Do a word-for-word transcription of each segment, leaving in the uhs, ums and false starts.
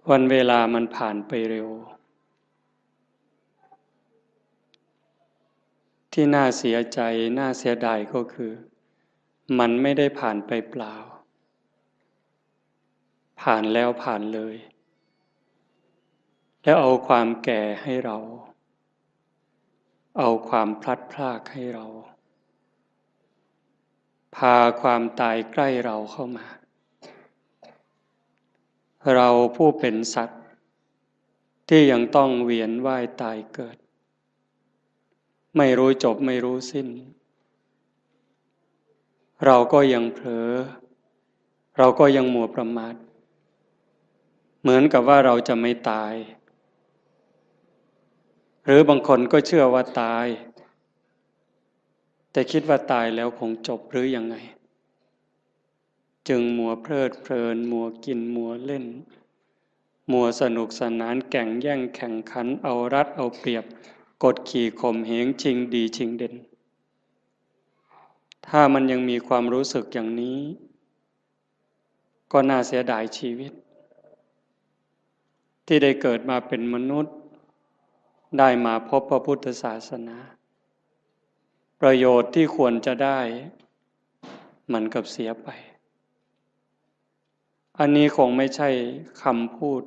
วันเวลามันผ่านไปเร็ว ที่น่าเสียใจ น่าเสียดายก็คือ มันไม่ได้ผ่านไปเปล่า ผ่านแล้วผ่านเลย แล้วเอาความแก่ให้เรา เอาความพลัดพรากให้เรา พาความตายใกล้เราเข้ามา เราผู้เป็นสัตว์ ที่ยังต้องเวียนว่ายตายเกิด ไม่รู้จบไม่รู้สิ้น เราก็ยังเผลอ เราก็ยังมัวประมาท เหมือนกับว่าเราจะไม่ตาย หรือบางคนก็เชื่อว่าตาย แต่คิดว่าตายแล้วคงจบหรือยังไง จึงมัวเพลิดเพลิน มัวกิน มัวเล่น มัวสนุกสนาน แก่งแย่งแข่งขัน เอารัดเอาเปรียบ กดขี่ข่มเหง ชิงดีชิงเด่น ถ้ามันยังมีความรู้สึกอย่างนี้ ก็น่าเสียดายชีวิต ที่ได้เกิดมาเป็นมนุษย์ ได้มาพบพระพุทธศาสนา ประโยชน์ที่ควรจะได้ มันกลับเสียไป อันนี้คงไม่ใช่คำพูด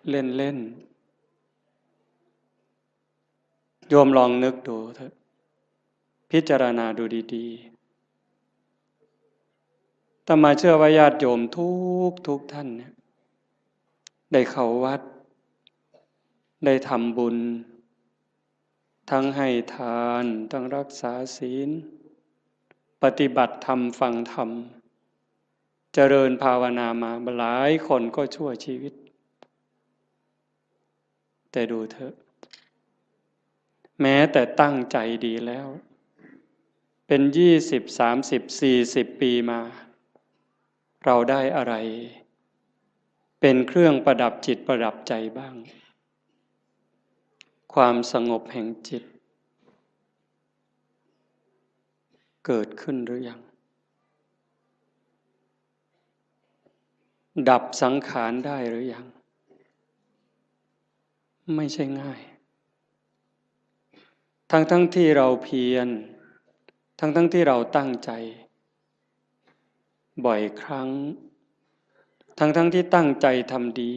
เล่นๆ โยมลองนึกดูเถอะ พิจารณาดูดีๆ อาตมาเชื่อว่าญาติโยมทุกทุกท่านเนี่ย ได้เข้าวัด ได้ทำบุญ ทั้งให้ทาน ทั้งรักษาศีล ปฏิบัติธรรม ฟังธรรม เจริญภาวนามาหลายคนก็ชั่วชีวิต แต่ดูเถอะ แม้แต่ตั้งใจดีแล้ว เป็นยี่สิบ สามสิบ สี่สิบ ปีมา เราได้อะไร เป็นเครื่องประดับจิตประดับใจบ้าง ความสงบแห่งจิต เกิดขึ้นหรือยัง ดับสังขารได้หรือยัง ไม่ใช่ง่าย ทั้งๆ ที่เราเพียร ทั้งๆ ที่เราตั้งใจ บ่อยครั้ง ทั้งๆ ที่ตั้งใจทำดี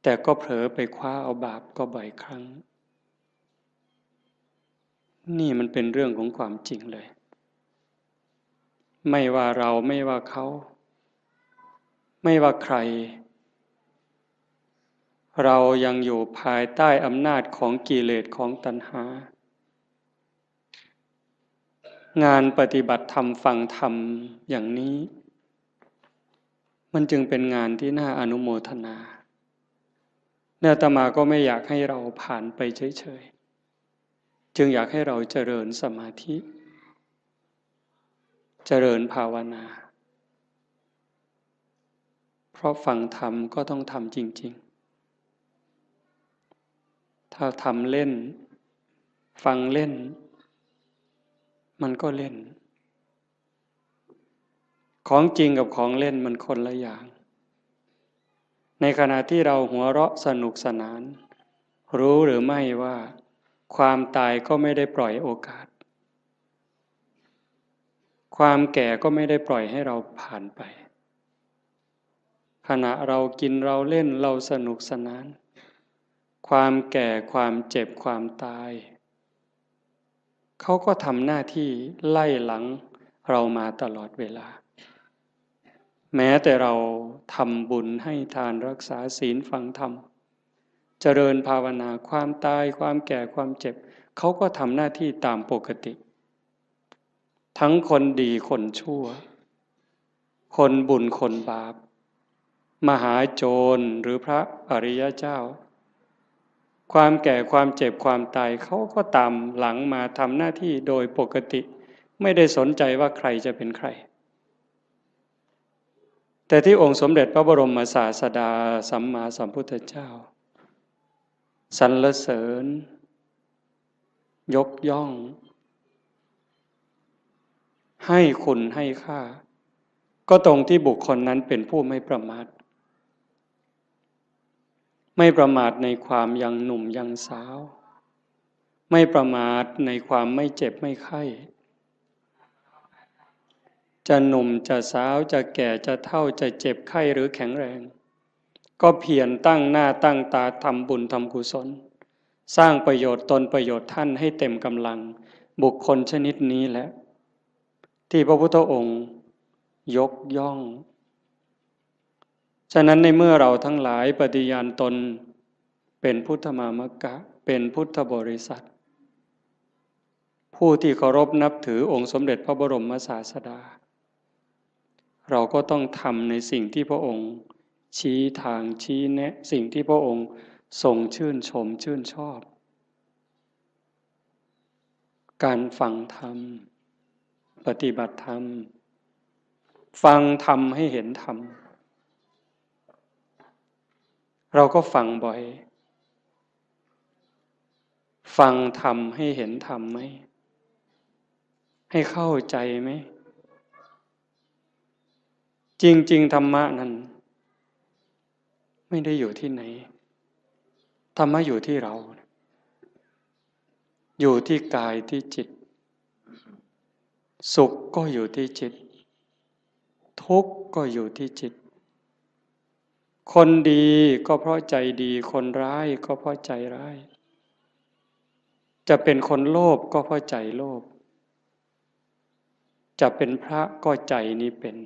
แต่ก็เผลอไปคว้าเอาบาปก็บ่อยครั้ง นี่มันเป็นเรื่องของความจริงเลย ไม่ว่าเรา ไม่ว่าเขา ไม่ว่าใคร เรายังอยู่ภายใต้อำนาจของกิเลส ของตัณหา งานปฏิบัติธรรม ฟังธรรมอย่างนี้ มันจึงเป็นงานที่น่าอนุโมทนา และอาตมาก็ไม่อยากให้เราผ่านไปเฉยๆ จึงอยากให้เราเจริญสมาธิ เจริญภาวนา เพราะฟังธรรมก็ต้องทำจริงๆ ถ้าทำเล่น ฟังเล่น มันก็เล่น ของจริงกับของเล่นมันคนละอย่าง ในขณะที่เราหัวเราะสนุกสนาน รู้หรือไม่ว่าความตายก็ไม่ได้ปล่อยโอกาส ความแก่ก็ไม่ได้ปล่อยให้เราผ่านไป ขณะเรากินเราเล่นเราสนุกสนาน ความแก่ ความเจ็บ ความตาย เขาก็ทำหน้าที่ไล่หลังเรามาตลอดเวลา แม้แต่เราทำบุญให้ทาน รักษาศีล ฟังธรรม เจริญภาวนา ความตาย ความแก่ ความเจ็บ เขาก็ทำหน้าที่ตามปกติ ทั้งคนดีคนชั่ว คนบุญคนบาป มหาโจรหรือพระอริยเจ้า ความแก่ ความเจ็บ ความตาย เขาก็ตามหลังมาทำหน้าที่โดยปกติ ไม่ได้สนใจว่าใครจะเป็นใคร แต่ที่องค์สมเด็จพระบรมศาสดาสัมมาสัมพุทธเจ้า สรรเสริญ ยกย่อง ให้คุณให้ค่า ก็ตรงที่บุคคลนั้นเป็นผู้ไม่ประมาท ไม่ประมาทในความยังหนุ่มยังสาว ไม่ประมาทในความไม่เจ็บไม่ไข้ จะหนุ่มจะสาว จะแก่จะเฒ่า จะเจ็บไข้หรือแข็งแรง ก็เพียรตั้งหน้าตั้งตาทำบุญทำกุศล สร้างประโยชน์ตนประโยชน์ท่านให้เต็มกำลัง บุคคลชนิดนี้แหละ ที่พระพุทธองค์ยกย่อง ฉะนั้นในเมื่อเราทั้งหลายปฏิญาณตนเป็นพุทธมามกะ เป็นพุทธบริษัท ผู้ที่เคารพนับถือองค์สมเด็จพระบรมศาสดา เราก็ต้องทำในสิ่งที่พระองค์ชี้ทางชี้แนะ สิ่งที่พระองค์ทรงชื่นชมชื่นชอบ การฟังธรรม ปฏิบัติธรรม ฟังธรรมให้เห็นธรรม เราก็ฟังบ่อย ฟังธรรมให้เห็นธรรมไหม ให้เข้าใจไหม จริงๆ ธรรมะนั้น ไม่ได้อยู่ที่ไหน ธรรมะอยู่ที่เรา อยู่ที่กายที่จิต สุขก็อยู่ที่จิต ทุกข์ก็อยู่ที่จิต คนดีก็เพราะใจดี คนร้ายก็เพราะใจร้าย จะเป็นคนโลภก็เพราะใจโลภ จะเป็นพระก็ใจนี้เป็น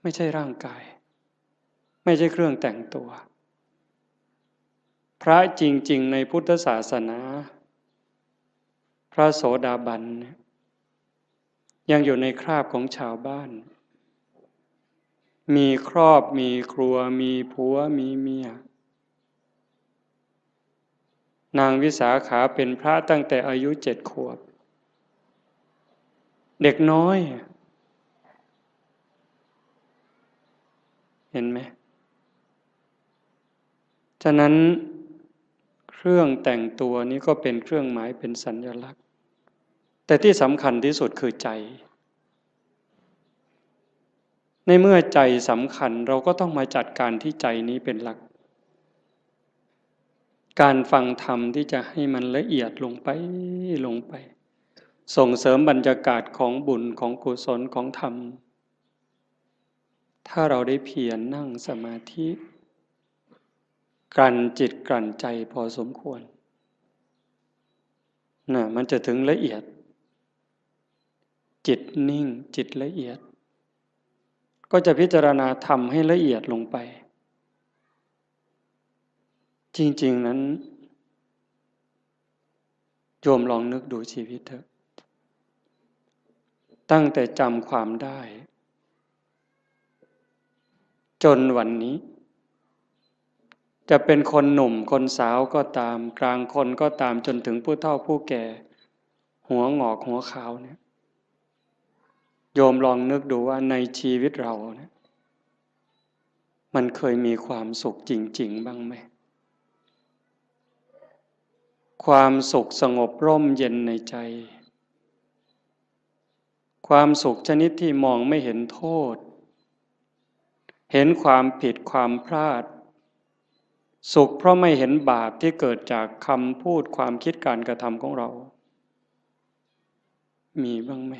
ไม่ใช่ร่างกาย ไม่ใช่เครื่องแต่งตัว พระจริงๆ ในพุทธศาสนา พระโสดาบันเนี่ย ยังอยู่ในคราบของชาวบ้าน มีครอบ มีครัว มีผัว มีเมีย นางวิสาขาเป็นพระตั้งแต่อายุเจ็ดขวบ เด็กน้อย เห็นไหม ฉะนั้นเครื่องแต่งตัวนี้ก็เป็นเครื่องหมาย เป็นสัญลักษณ์ แต่ที่สำคัญที่สุดคือใจ ในเมื่อใจสำคัญ เราก็ต้องมาจัดการที่ใจนี้เป็นหลัก การฟังธรรมที่จะให้มันละเอียดลงไป ลงไป ส่งเสริมบรรยากาศของบุญ ของกุศล ของธรรม ถ้าเราได้เพียรนั่งสมาธิ กลั่นจิตกลั่นใจพอสมควร น่ะ มันจะถึงละเอียด จิตนิ่ง จิตละเอียด ก็จะพิจารณาธรรมให้ละเอียดลงไป จริงๆ นั้น โยมลองนึกดูชีวิตเถอะ ตั้งแต่จำความได้ จนวันนี้ จะเป็นคนหนุ่มคนสาวก็ตาม กลางคนก็ตาม จนถึงผู้เฒ่าผู้แก่ หัวหงอกหัวขาวเนี่ย โยมลองนึกดูว่าในชีวิตเราเนี่ย มันเคยมีความสุขจริงๆ บ้างไหม ความสุขสงบร่มเย็นในใจ ความสุขชนิดที่มองไม่เห็นโทษ เห็นความผิดความพลาด สุขเพราะไม่เห็นบาปที่เกิดจากคำพูด ความคิด การกระทำของเรา มีบ้างไหม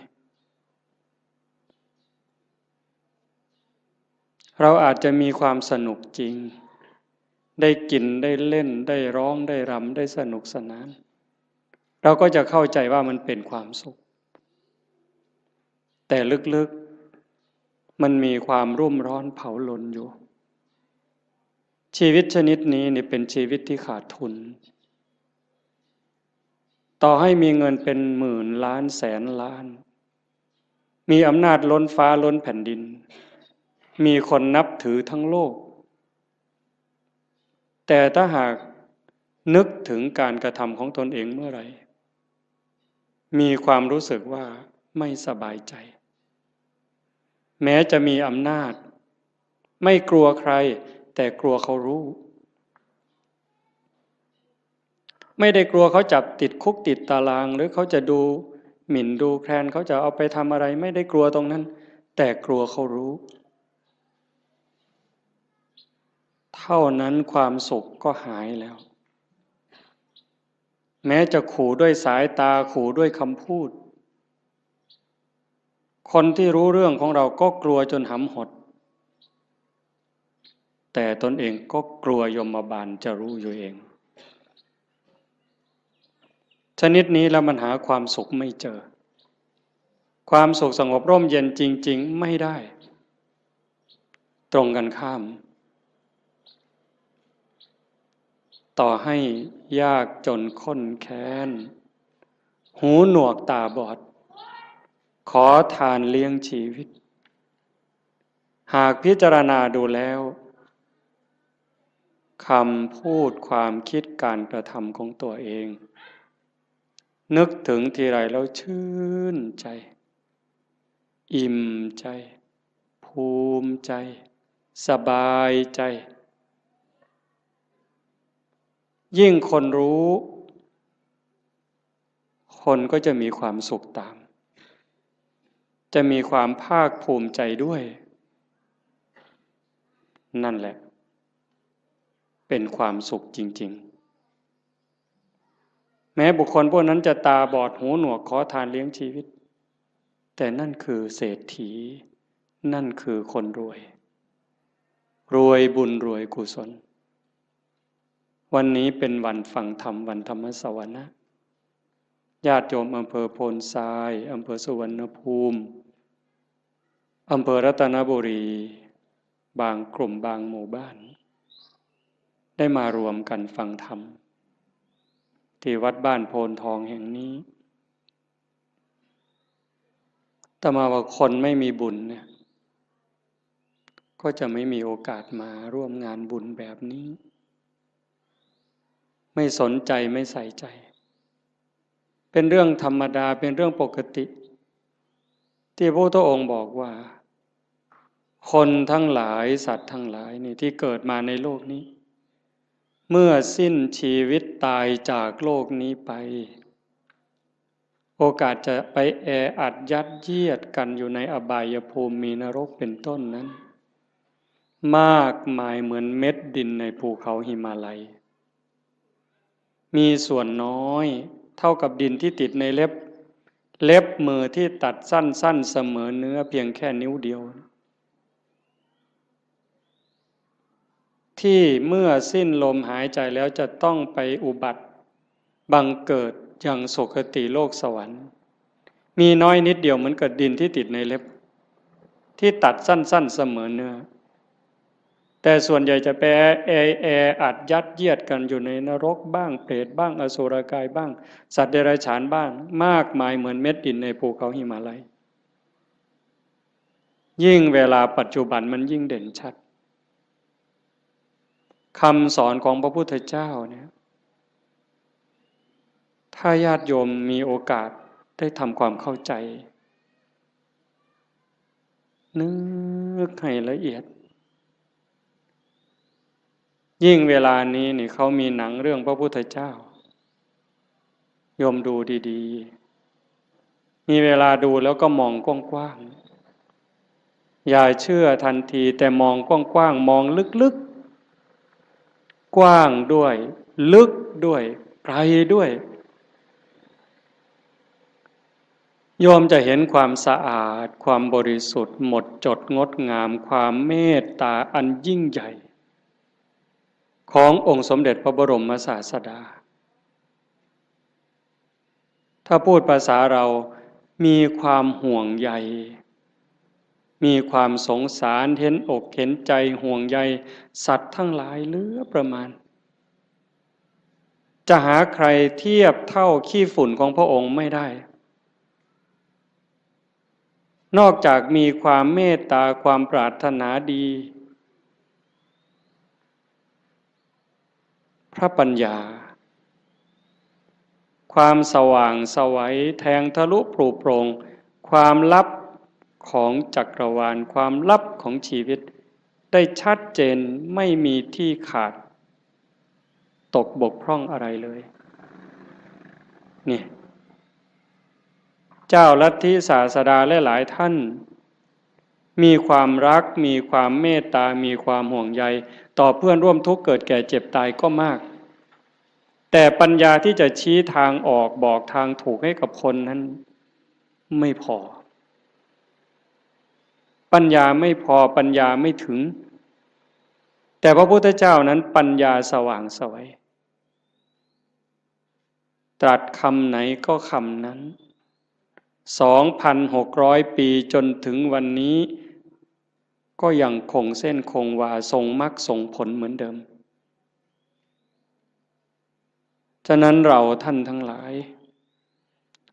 เราอาจจะมีความสนุกจริง ได้กิน ได้เล่น ได้ร้อง ได้รำ ได้สนุกสนาน เราก็จะเข้าใจว่ามันเป็นความสุข แต่ลึกๆ มันมีความรุ่มร้อนเผาลนอยู่ ชีวิตชนิดนี้นี่เป็นชีวิตที่ขาดทุน ต่อให้มีเงินเป็นหมื่นล้านแสนล้าน มีอำนาจล้นฟ้าล้นแผ่นดิน มีคนนับถือทั้งโลก แต่ถ้าหากนึกถึงการกระทำของตนเองเมื่อไหร่ มีความรู้สึกว่าไม่สบายใจ แม้จะมีอำนาจ ไม่กลัวใคร แต่กลัวเขารู้ ไม่ได้กลัวเขาจับติดคุกติดตาราง หรือเขาจะดูหมิ่นดูแคลน เขาจะเอาไปทำอะไร ไม่ได้กลัวตรงนั้น แต่กลัวเขารู้ ท เท่านั้นความสุขก็หายแล้ว แม้จะขู่ด้วยสายตา ขู่ด้วยคำพูด คนที่รู้เรื่องของเราก็กลัวจนหำหด แต่ตนเองก็กลัวยมบาลจะรู้อยู่เอง ชนิดนี้แล้วมันหาความสุขไม่เจอ ความสุขสงบร่มเย็นจริงๆ ไม่ได้ ตรงกันข้าม ต่อให้ยากจนข้นแค้น หูหนวกตาบอด ขอทานเลี้ยงชีวิต หากพิจารณาดูแล้ว คำพูดความคิดการกระทำของตัวเอง นึกถึงทีไรแล้วชื่นใจ อิ่มใจ ภูมิใจ สบายใจ ยิ่งคนรู้ คนก็จะมีความสุขตาม จะมีความภาคภูมิใจด้วย นั่นแหละ เป็นความสุขจริงๆ แม้บุคคลพวกนั้นจะตาบอดหูหนวกขอทานเลี้ยงชีวิต แต่นั่นคือเศรษฐี นั่นคือคนรวย รวยบุญรวยกุศล วันนี้เป็นวันฟังธรรม วันธรรมสวนะ ญาติโยมอำเภอโพนทราย อำเภอสุวรรณภูมิ อำเภอรัตนบุรี บางกลุ่มบางหมู่บ้าน ได้มารวมกันฟังธรรม ที่วัดบ้านโพนทองแห่งนี้ อาตมาว่าคนไม่มีบุญเนี่ย ก็จะไม่มีโอกาสมาร่วมงานบุญแบบนี้ ไม่สนใจ ไม่ใส่ใจ เป็นเรื่องธรรมดา เป็นเรื่องปกติ ที่พระพุทธองค์บอกว่า คนทั้งหลาย สัตว์ทั้งหลายนี่ที่เกิดมาในโลกนี้ เมื่อสิ้นชีวิตตายจากโลกนี้ไป โอกาสจะไปแออัดยัดเยียดกันอยู่ในอบายภูมิ มีนรกเป็นต้นนั้น มากมายเหมือนเม็ดดินในภูเขาหิมาลัย มีส่วนน้อยเท่ากับดินที่ติดในเล็บ เล็บมือที่ตัดสั้นๆ เสมอเนื้อเพียงแค่นิ้วเดียว ที่เมื่อสิ้นลมหายใจแล้วจะต้องไปอุบัติบังเกิดยังสุคติโลกสวรรค์ มีน้อยนิดเดียวเหมือนกับดินที่ติดในเล็บ ที่ตัดสั้นๆ เสมอเนื้อ แต่ส่วนใหญ่จะไปแอ แออัดยัดเยียดกันอยู่ในนรกบ้าง เปรตบ้าง อสุรกายบ้าง สัตว์เดรัจฉานบ้าง มากมายเหมือนเม็ดดินในภูเขาหิมาลัย ยิ่งเวลาปัจจุบันมันยิ่งเด่นชัด คำสอนของพระพุทธเจ้าเนี่ย ถ้าญาติโยมมีโอกาสได้ทำความเข้าใจ นึกให้ละเอียด ยิ่งเวลานี้นี่เขามีหนังเรื่องพระพุทธเจ้า โยมดูดีๆ มีเวลาดูแล้วก็มองกว้างๆ อย่าเชื่อทันที แต่มองกว้างๆ มองลึกๆ กว้างด้วย ลึกด้วย ไกลด้วย โยมจะเห็นความสะอาด ความบริสุทธิ์ หมดจดงดงาม ความเมตตาอันยิ่งใหญ่ ขององค์สมเด็จพระบรมศาสดา ถ้าพูดภาษาเรา มีความห่วงใย มีความสงสาร เห็นอกเห็นใจ ห่วงใยสัตว์ทั้งหลายเหลือประมาณ จะหาใครเทียบเท่าขี้ฝุ่นของพระองค์ไม่ได้ นอกจากมีความเมตตา ความปรารถนาดี พระปัญญา ความสว่างไสว แทงทะลุปรุโปร่ง ความลับของจักรวาล ความลับของชีวิต ได้ชัดเจน ไม่มีที่ขาด ตกบกพร่องอะไรเลย นี่ เจ้าลัทธิศาสดาหลายๆ ท่าน มีความรัก มีความเมตตา มีความห่วงใย ต่อเพื่อนร่วมทุกข์เกิดแก่เจ็บตายก็มาก แต่ปัญญาที่จะชี้ทางออกบอกทางถูกให้กับคนนั้นไม่พอ ปัญญาไม่พอ ปัญญาไม่ถึง แต่พระพุทธเจ้านั้นปัญญาสว่างไสว ตรัสคำไหนก็คำนั้น สองพันหกร้อย ปีจนถึงวันนี้ ก็ยังคงเส้นคงวาทรงมรรคทรงผลเหมือนเดิม ฉะนั้นเราท่านทั้งหลาย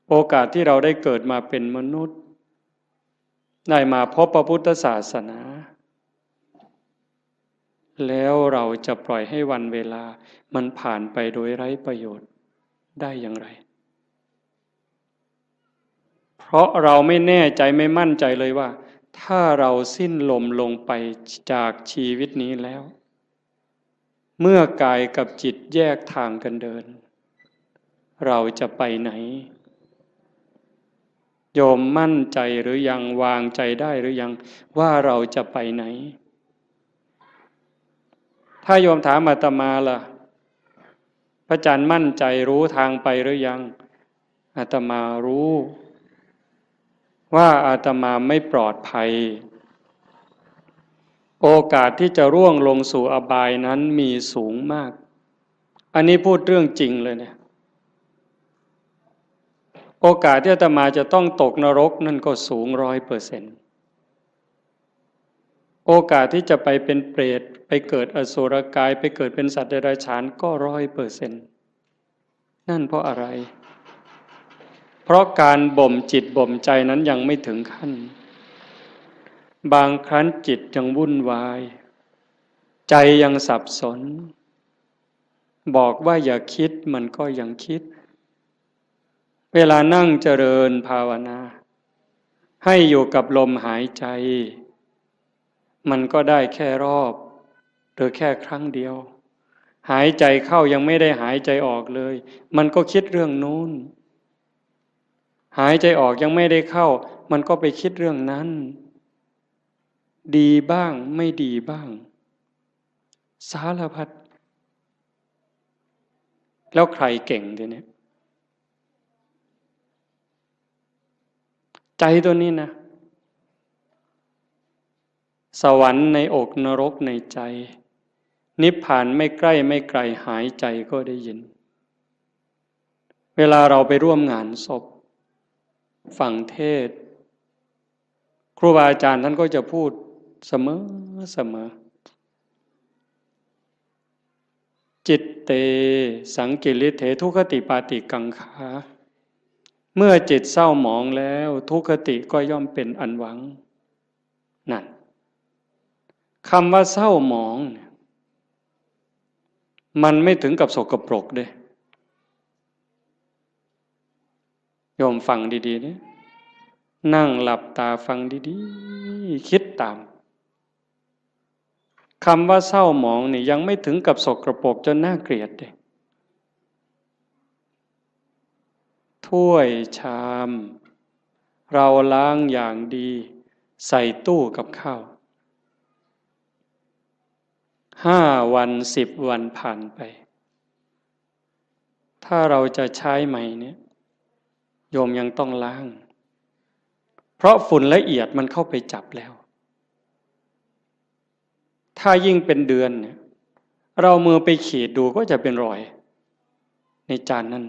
โอกาสที่เราได้เกิดมาเป็นมนุษย์ ได้มาพบพระพุทธศาสนา แล้วเราจะปล่อยให้วันเวลามันผ่านไปโดยไร้ประโยชน์ได้อย่างไร เพราะเราไม่แน่ใจไม่มั่นใจเลยว่า ถ้าเราสิ้นลมลงไปจากชีวิตนี้แล้ว เมื่อกายกับจิตแยกทางกันเดิน เราจะไปไหน โยมมั่นใจหรือยัง วางใจได้หรือยัง ว่าเราจะไปไหน ถ้าโยมถามอาตมาล่ะ พระอาจารย์มั่นใจรู้ทางไปหรือยัง อาตมารู้ ว่าอาตมาไม่ปลอดภัย โอกาสที่จะร่วงลงสู่อบายนั้นมีสูงมาก อันนี้พูดเรื่องจริงเลยเนี่ย โอกาสที่อาตมาจะต้องตกนรกนั่นก็สูงร้อยเปอร์เซ็นต์ โอกาสที่จะไปเป็นเปรต ไปเกิดอสุรกาย ไปเกิดเป็นสัตว์เดรัจฉานก็ร้อยเปอร์เซ็นต์ นั่นเพราะอะไร เพราะการบ่มจิตบ่มใจนั้นยังไม่ถึงขั้น บางครั้งจิตยังวุ่นวาย ใจยังสับสน บอกว่าอย่าคิดมันก็ยังคิด เวลานั่งเจริญภาวนา ให้อยู่กับลมหายใจ มันก็ได้แค่รอบ หรือแค่ครั้งเดียว หายใจเข้ายังไม่ได้หายใจออกเลย มันก็คิดเรื่องนู้น หายใจออกยังไม่ได้เข้า มันก็ไปคิดเรื่องนั้น ดีบ้างไม่ดีบ้าง สารพัด แล้วใครเก่งทีเนี้ย ใจตัวนี้นะ สวรรค์ในอกนรกในใจ นิพพานไม่ใกล้ไม่ไกลหายใจก็ได้ยิน เวลาเราไปร่วมงานศพ ฟังเทศน์ ครูบาอาจารย์ท่านก็จะพูดเสมอเสมอ จิตเต สังกิริเถ ทุคติปาติกังขา เมื่อจิตเศร้าหมองแล้ว ทุคติก็ย่อมเป็นอันหวัง นั่น คำว่าเศร้าหมองเนี่ย มันไม่ถึงกับสกปรกเด้ โยมฟังดีๆเนี่ย นั่งหลับตาฟังดีๆ คิดตาม คำว่าเศร้าหมองนี่ยังไม่ถึงกับสกปรกจนน่าเกลียดเด้ ถ้วยชาม เราล้างอย่างดี ใส่ตู้กับข้าว ห้าวัน สิบวันผ่านไป ถ้าเราจะใช้ใหม่เนี่ย โยมยังต้องล้าง เพราะฝุ่นละเอียดมันเข้าไปจับแล้ว ถ้ายิ่งเป็นเดือนเนี่ย เรามือไปขีดดูก็จะเป็นรอย ในจานนั้น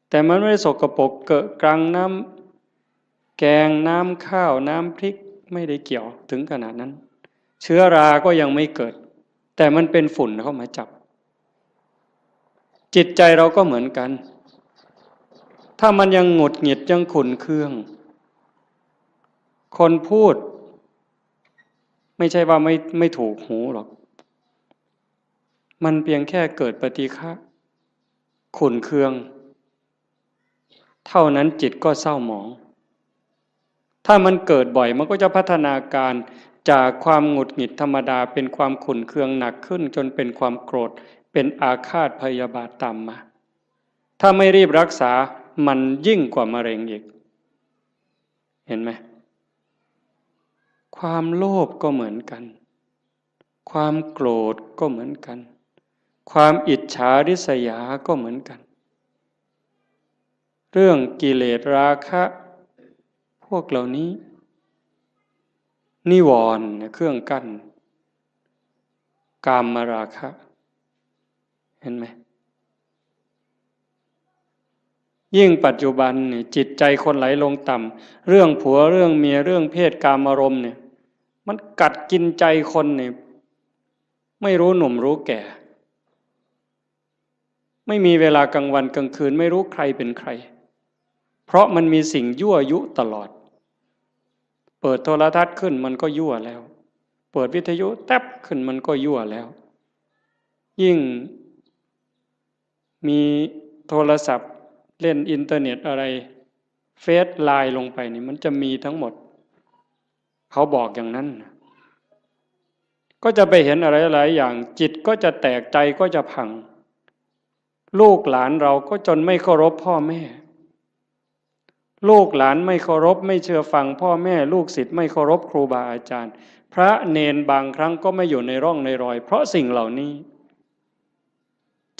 แต่มันไม่ได้สกปรกเกอะกรัง น้ำแกง น้ำข้าว น้ำพริก ไม่ได้เกี่ยวถึงขนาดนั้น เชื้อราก็ยังไม่เกิด แต่มันเป็นฝุ่นเข้ามาจับ จิตใจเราก็เหมือนกัน ถ้ามันยังหงุดหงิดยังขุ่นเคือง คนพูด ไม่ใช่ว่าไม่ไม่ถูกหูหรอก มันเพียงแค่เกิดปฏิฆะ ขุ่นเคือง เท่านั้นจิตก็เศร้าหมอง ถ้ามันเกิดบ่อยมันก็จะพัฒนาการจากความหงุดหงิดธรรมดาเป็นความขุ่นเคืองหนักขึ้นจนเป็นความโกรธ เป็นอาฆาตพยาบาทตามมา ถ้าไม่รีบรักษามันยิ่งกว่ามะเร็งอีก เห็นไหม ความโลภก็เหมือนกัน ความโกรธก็เหมือนกัน ความอิจฉาริษยาก็เหมือนกัน เรื่องกิเลสราคะ พวกเหล่านี้ นิวรณ์เนี่ยเครื่องกั้น กามราคะ เห็นไหม ยิ่งปัจจุบันเนี่ยจิตใจคนไหลลงต่ำ เรื่องผัวเรื่องเมียเรื่องเพศกามารมณ์เนี่ย มันกัดกินใจคนเนี่ย ไม่รู้หนุ่มรู้แก่ ไม่มีเวลากลางวันกลางคืน ไม่รู้ใครเป็นใคร เพราะมันมีสิ่งยั่วยุตลอด เปิดโทรทัศน์ขึ้นมันก็ยั่วแล้ว เปิดวิทยุแต๊บขึ้นมันก็ยั่วแล้ว ยิ่งมีโทรศัพท์เล่นอินเทอร์เน็ตอะไร เฟซไลน์ลงไปนี่มันจะมีทั้งหมด เขาบอกอย่างนั้นนะ ก็จะไปเห็นอะไรหลายอย่าง จิตก็จะแตก ใจก็จะพัง ลูกหลานเราก็จนไม่เคารพพ่อแม่ ลูกหลานไม่เคารพไม่เชื่อฟังพ่อแม่ ลูกศิษย์ไม่เคารพครูบาอาจารย์ พระเณรบางครั้งก็ไม่อยู่ในร่องในรอย เพราะสิ่งเหล่านี้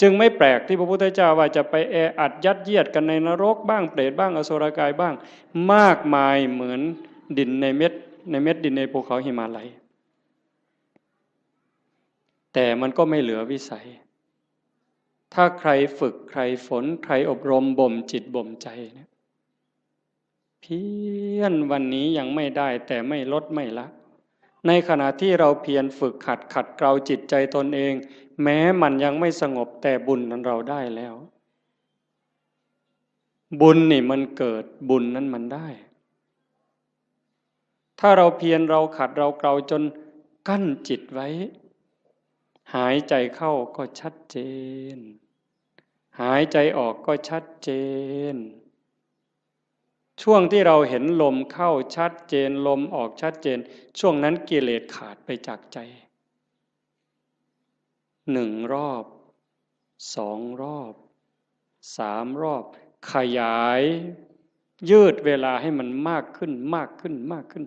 จึงไม่แปลกที่พระพุทธเจ้าว่าจะไปแออัดยัดเยียดกันในนรกบ้าง เปรตบ้าง อสุรกายบ้าง มากมายเหมือนดินในเม็ด ในเม็ดดินในภูเขาหิมาลัย แต่มันก็ไม่เหลือวิสัย ถ้าใครฝึกใครฝนใครอบรมบ่มจิตบ่มใจเนี่ย เพียรวันนี้ยังไม่ได้ แต่ไม่ลดไม่ละ ในขณะที่เราเพียรฝึกหัดขัดเกลาจิตใจตนเอง แม้มันยังไม่สงบ แต่บุญนั้นเราได้แล้ว บุญนี่มันเกิด บุญนั้นมันได้ ถ้าเราเพียรเราขัดเราเกลาจนกั้นจิตไว้ หายใจเข้าก็ชัดเจน หายใจออกก็ชัดเจน ช่วงที่เราเห็นลมเข้าชัดเจน ลมออกชัดเจน ช่วงนั้นกิเลสขาดไปจากใจ หนึ่งรอบ สองรอบ สามรอบ ขยาย ยืดเวลาให้มันมากขึ้น มากขึ้น มากขึ้น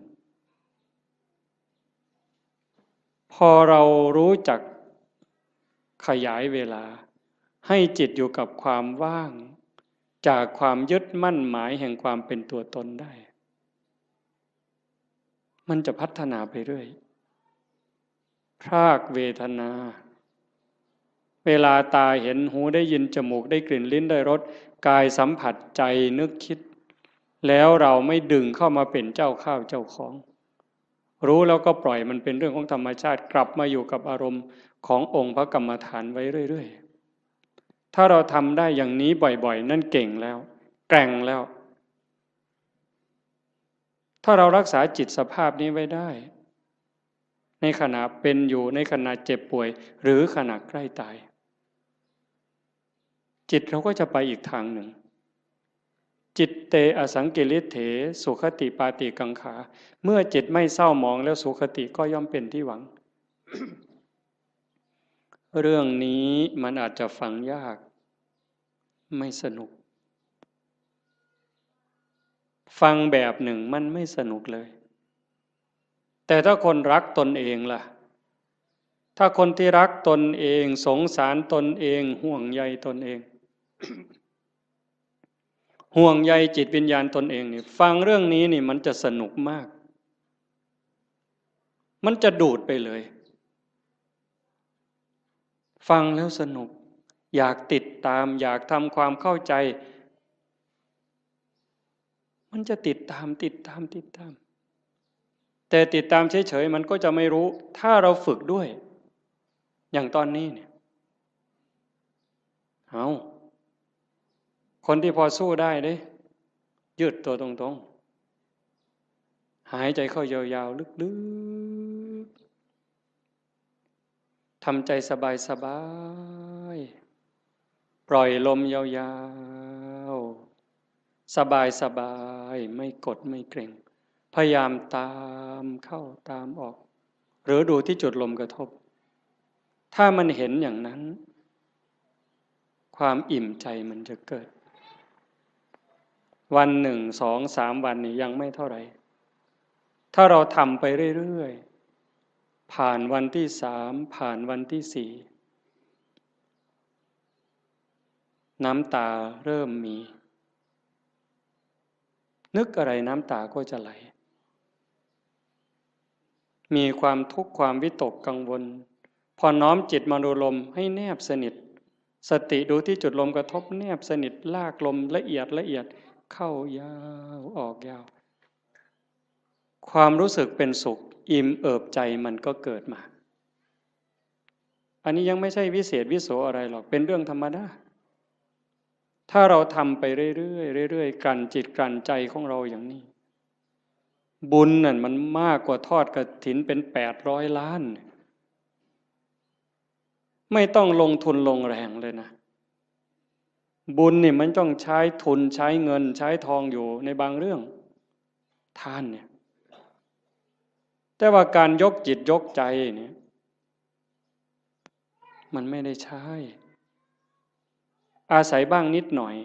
พอเรารู้จักขยายเวลา ให้จิตอยู่กับความว่าง จากความยึดมั่นหมายแห่งความเป็นตัวตนได้ มันจะพัฒนาไปเรื่อย พรากเวทนา เวลาตาเห็น หูได้ยิน จมูกได้กลิ่น ลิ้นได้รส กายสัมผัส ใจนึกคิด แล้วเราไม่ดึงเข้ามาเป็นเจ้าข้าวเจ้าของ รู้แล้วก็ปล่อยมันเป็นเรื่องของธรรมชาติ กลับมาอยู่กับอารมณ์ขององค์พระกรรมฐานไว้เรื่อยๆ ถ้าเราทำได้อย่างนี้บ่อยๆ นั่นเก่งแล้ว แกร่งแล้ว ถ้าเรารักษาจิตสภาพนี้ไว้ได้ ในขณะเป็นอยู่ ในขณะเจ็บป่วย หรือขณะใกล้ตาย จิตเราก็จะไปอีกทางหนึ่ง จิตเตอสังกิริเถ สุขติปาติกังขา เมื่อจิตไม่เศร้าหมองแล้ว สุขติก็ย่อมเป็นที่หวัง เรื่องนี้มันอาจจะฟังยาก ไม่สนุก ฟังแบบหนึ่งมันไม่สนุกเลย แต่ถ้าคนรักตนเองล่ะ ถ้าคนที่รักตนเอง สงสารตนเอง ห่วงใยตนเอง ห่วงใยจิตวิญญาณตนเองนี่ ฟังเรื่องนี้นี่มันจะสนุกมาก มันจะดูดไปเลย ฟังแล้วสนุก อยากติดตาม อยากทำความเข้าใจ มันจะติดตาม ติดตาม ติดตาม แต่ติดตามเฉยๆ มันก็จะไม่รู้ ถ้าเราฝึกด้วย อย่างตอนนี้เนี่ย เอา คนที่พอสู้ได้เด้ ยืดตัวตรงๆ หายใจเข้ายาวๆ ลึกๆ ทำใจสบายๆ ปล่อยลมยาวๆ สบายๆ ไม่กดไม่เกร็ง พยายามตามเข้าตามออก หรือดูที่จุดลมกระทบ ถ้ามันเห็นอย่างนั้น ความอิ่มใจมันจะเกิด วันหนึ่ง สอง สาม วันนี่ยังไม่เท่าไหร่ ถ้าเราทำไปเรื่อยๆ ผ่านวันที่สาม ผ่านวันที่สี่ น้ำตาเริ่มมี นึกอะไรน้ำตาก็จะไหล มีความทุกข์ความวิตกกังวล พอน้อมจิตมาดูลมให้แนบสนิท สติดูที่จุดลมกระทบแนบสนิท ลากลมละเอียดละเอียด เข้ายาวออกยาว ความรู้สึกเป็นสุขอิ่มเอิบใจมันก็เกิดมา อันนี้ยังไม่ใช่วิเศษวิโสอะไรหรอก เป็นเรื่องธรรมดา ถ้าเราทำไปเรื่อยๆ เรื่อยๆ กลั่นจิตกลั่นใจของเราอย่างนี้ บุญนั่นมันมากกว่าทอดกฐินเป็นแปดร้อยล้าน ไม่ต้องลงทุนลงแรงเลยนะ บุญนี่มันต้องใช้ทุนใช้เงินใช้ทองอยู่ในบางเรื่อง ทานเนี่ย แต่ว่าการยกจิตยกใจเนี่ย มันไม่ได้ใช้ อาศัยบ้างนิดหน่อย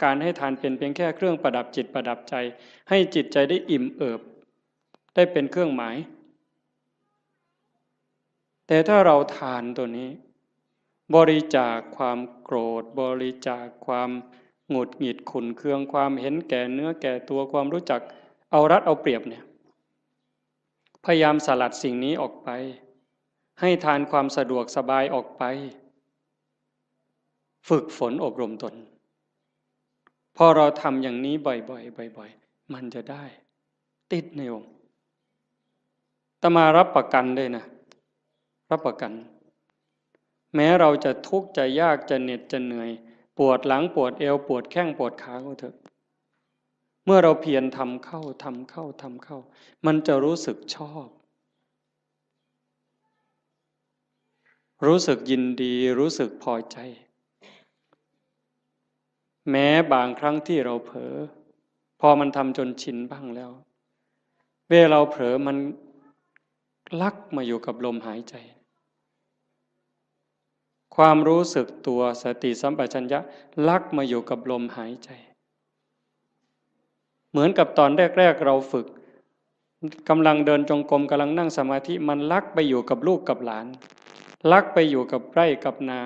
การให้ทานเป็นเพียงแค่เครื่องประดับจิตประดับใจ ให้จิตใจได้อิ่มเอิบ ได้เป็นเครื่องหมาย แต่ถ้าเราทานตัวนี้ บริจาคความโกรธ บริจาคความหงุดหงิดขุ่นเคือง ความเห็นแก่เนื้อแก่ตัว ความรู้จักเอารัดเอาเปรียบเนี่ย พยายามสลัดสิ่งนี้ออกไป ให้ทานความสะดวกสบายออกไป ฝึกฝนอบรมตน พอเราทำอย่างนี้บ่อยๆ บ่อยๆ มันจะได้ ติดในองค์ อาตมารับประกันเลยนะ รับประกัน แม้เราจะทุกข์จะยากจะเหน็ดจะเหนื่อย ปวดหลังปวดเอวปวดแข้งปวดขาก็เถอะ เมื่อเราเพียรทำเข้าทำเข้าทำเข้า มันจะรู้สึกชอบ รู้สึกยินดี รู้สึกพอใจ แม้บางครั้งที่เราเผลอ พอมันทำจนชินบ้างแล้ว เวลาเราเผลอมันลักมาอยู่กับลมหายใจ ความรู้สึกตัวสติสัมปชัญญะลักมาอยู่กับลมหายใจ เหมือนกับตอนแรกๆ เราฝึก กำลังเดินจงกรม กำลังนั่งสมาธิ มันลักไปอยู่กับลูกกับหลาน ลักไปอยู่กับไร่กับนา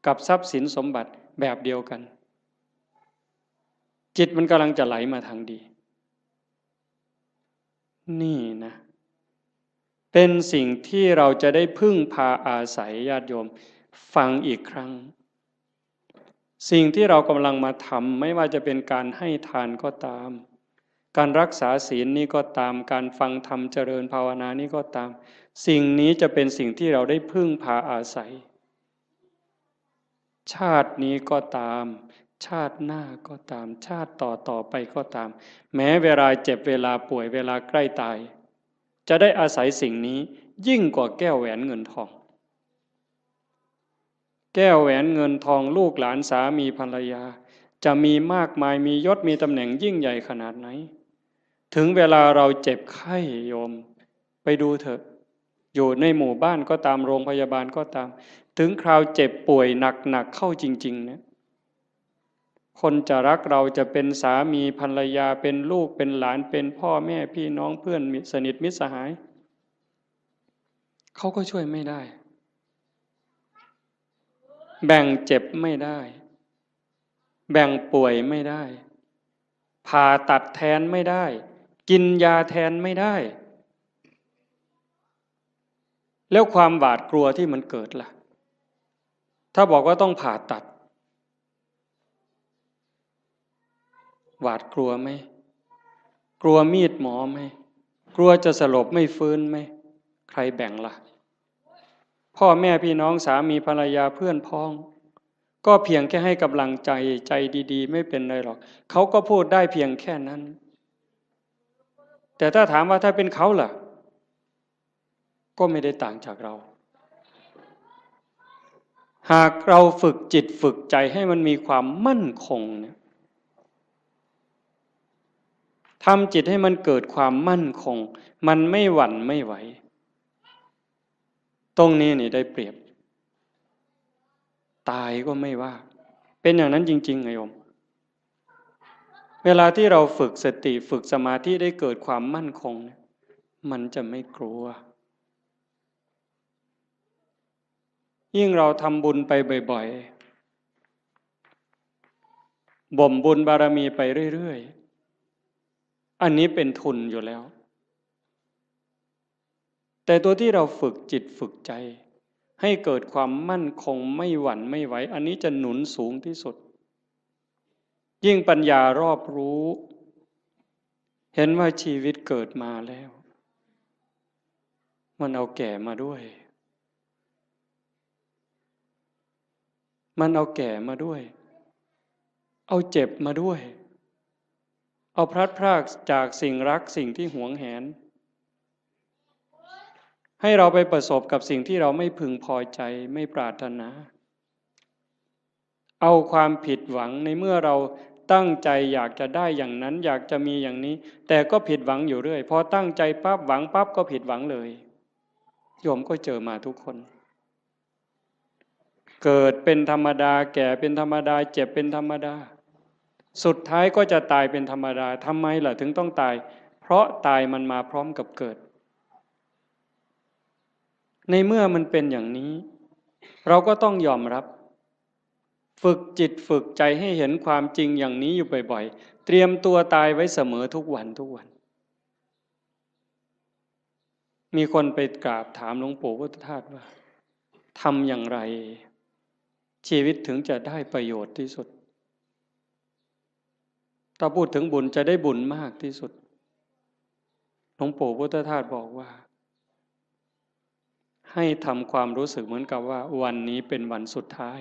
กับทรัพย์สินสมบัติแบบเดียวกัน จิตมันกำลังจะไหลมาทางดี นี่นะ เป็นสิ่งที่เราจะได้พึ่งพาอาศัย ญาติโยม ฟังอีกครั้ง สิ่งที่เรากำลังมาทำ ไม่ว่าจะเป็นการให้ทานก็ตาม การรักษาศีลนี่ก็ตาม การฟังธรรมเจริญภาวนานี่ก็ตาม สิ่งนี้จะเป็นสิ่งที่เราได้พึ่งพาอาศัย ชาตินี้ก็ตาม ชาติหน้าก็ตาม ชาติต่อต่อไปก็ตาม แม้เวลาเจ็บ เวลาป่วย เวลาใกล้ตาย จะได้อาศัยสิ่งนี้ยิ่งกว่าแก้วแหวนเงินทอง แก้วแหวนเงินทอง ลูกหลานสามีภรรยา จะมีมากมาย มียศมีตำแหน่งยิ่งใหญ่ขนาดไหน ถึงเวลาเราเจ็บไข้ โยม ไปดูเถอะ อยู่ในหมู่บ้านก็ตาม โรงพยาบาลก็ตาม ถึงคราวเจ็บป่วยหนักๆ เข้าจริงๆ เนี่ย คนจะรักเรา จะเป็นสามีภรรยา เป็นลูกเป็นหลาน เป็นพ่อแม่พี่น้อง เพื่อนมิตรสนิทมิตรสหาย เขาก็ช่วยไม่ได้ แบ่งเจ็บไม่ได้ แบ่งป่วยไม่ได้ ผ่าตัดแทนไม่ได้ กินยาแทนไม่ได้ แล้วความหวาดกลัวที่มันเกิดล่ะ ถ้าบอกว่าต้องผ่าตัด หวาดกลัวไหม กลัวมีดหมอไหม กลัวจะสลบไม่ฟื้นไหม ใครแบ่งล่ะ พ่อแม่พี่น้อง สามีภรรยา เพื่อนพ้อง ก็เพียงแค่ให้กำลังใจ ใจดีๆ ไม่เป็นไรหรอก เขาก็พูดได้เพียงแค่นั้น แต่ถ้าถามว่าถ้าเป็นเขาล่ะ ก็ไม่ได้ต่างจากเรา หากเราฝึกจิตฝึกใจให้มันมีความมั่นคงเนี่ย ทำจิตให้มันเกิดความมั่นคง มันไม่หวั่นไม่ไหว ตรงนี้นี่ได้เปรียบ ตายก็ไม่ว่า เป็นอย่างนั้นจริงๆ ไงโยม เวลาที่เราฝึกสติ ฝึกสมาธิ ได้เกิดความมั่นคงเนี่ย มันจะไม่กลัว ยิ่งเราทำบุญไปบ่อยๆ บ่มบุญบารมีไปเรื่อยๆ อันนี้เป็นทุนอยู่แล้ว แต่ตัวที่เราฝึกจิตฝึกใจ ให้เกิดความมั่นคงไม่หวั่นไม่ไหว อันนี้จะหนุนสูงที่สุด ยิ่งปัญญารอบรู้ เห็นว่าชีวิตเกิดมาแล้ว มันเอาแก่มาด้วย มันเอาแก่มาด้วย เอาเจ็บมาด้วย เอาพลัดพรากจากสิ่งรักสิ่งที่หวงแหน ให้เราไปประสบกับสิ่งที่เราไม่พึงพอใจไม่ปรารถนา เอาความผิดหวังในเมื่อเราตั้งใจอยากจะได้อย่างนั้น อยากจะมีอย่างนี้ แต่ก็ผิดหวังอยู่เรื่อย พอตั้งใจปั๊บหวังปั๊บก็ผิดหวังเลย โยมก็เจอมาทุกคน เกิดเป็นธรรมดา แก่เป็นธรรมดา เจ็บเป็นธรรมดา สุดท้ายก็จะตายเป็นธรรมดา ทำไมล่ะถึงต้องตาย เพราะตายมันมาพร้อมกับเกิด ในเมื่อมันเป็นอย่างนี้ เราก็ต้องยอมรับ ฝึกจิตฝึกใจให้เห็นความจริงอย่างนี้อยู่บ่อยๆ เตรียมตัวตายไว้เสมอทุกวันทุกวัน มีคนไปกราบถามหลวงปู่พุทธทาสว่า ทำอย่างไร ชีวิตถึงจะได้ประโยชน์ที่สุด ถ้าพูดถึงบุญจะได้บุญมากที่สุด หลวงปู่พุทธทาสบอกว่า ให้ทำความรู้สึกเหมือนกับว่าวันนี้เป็นวันสุดท้าย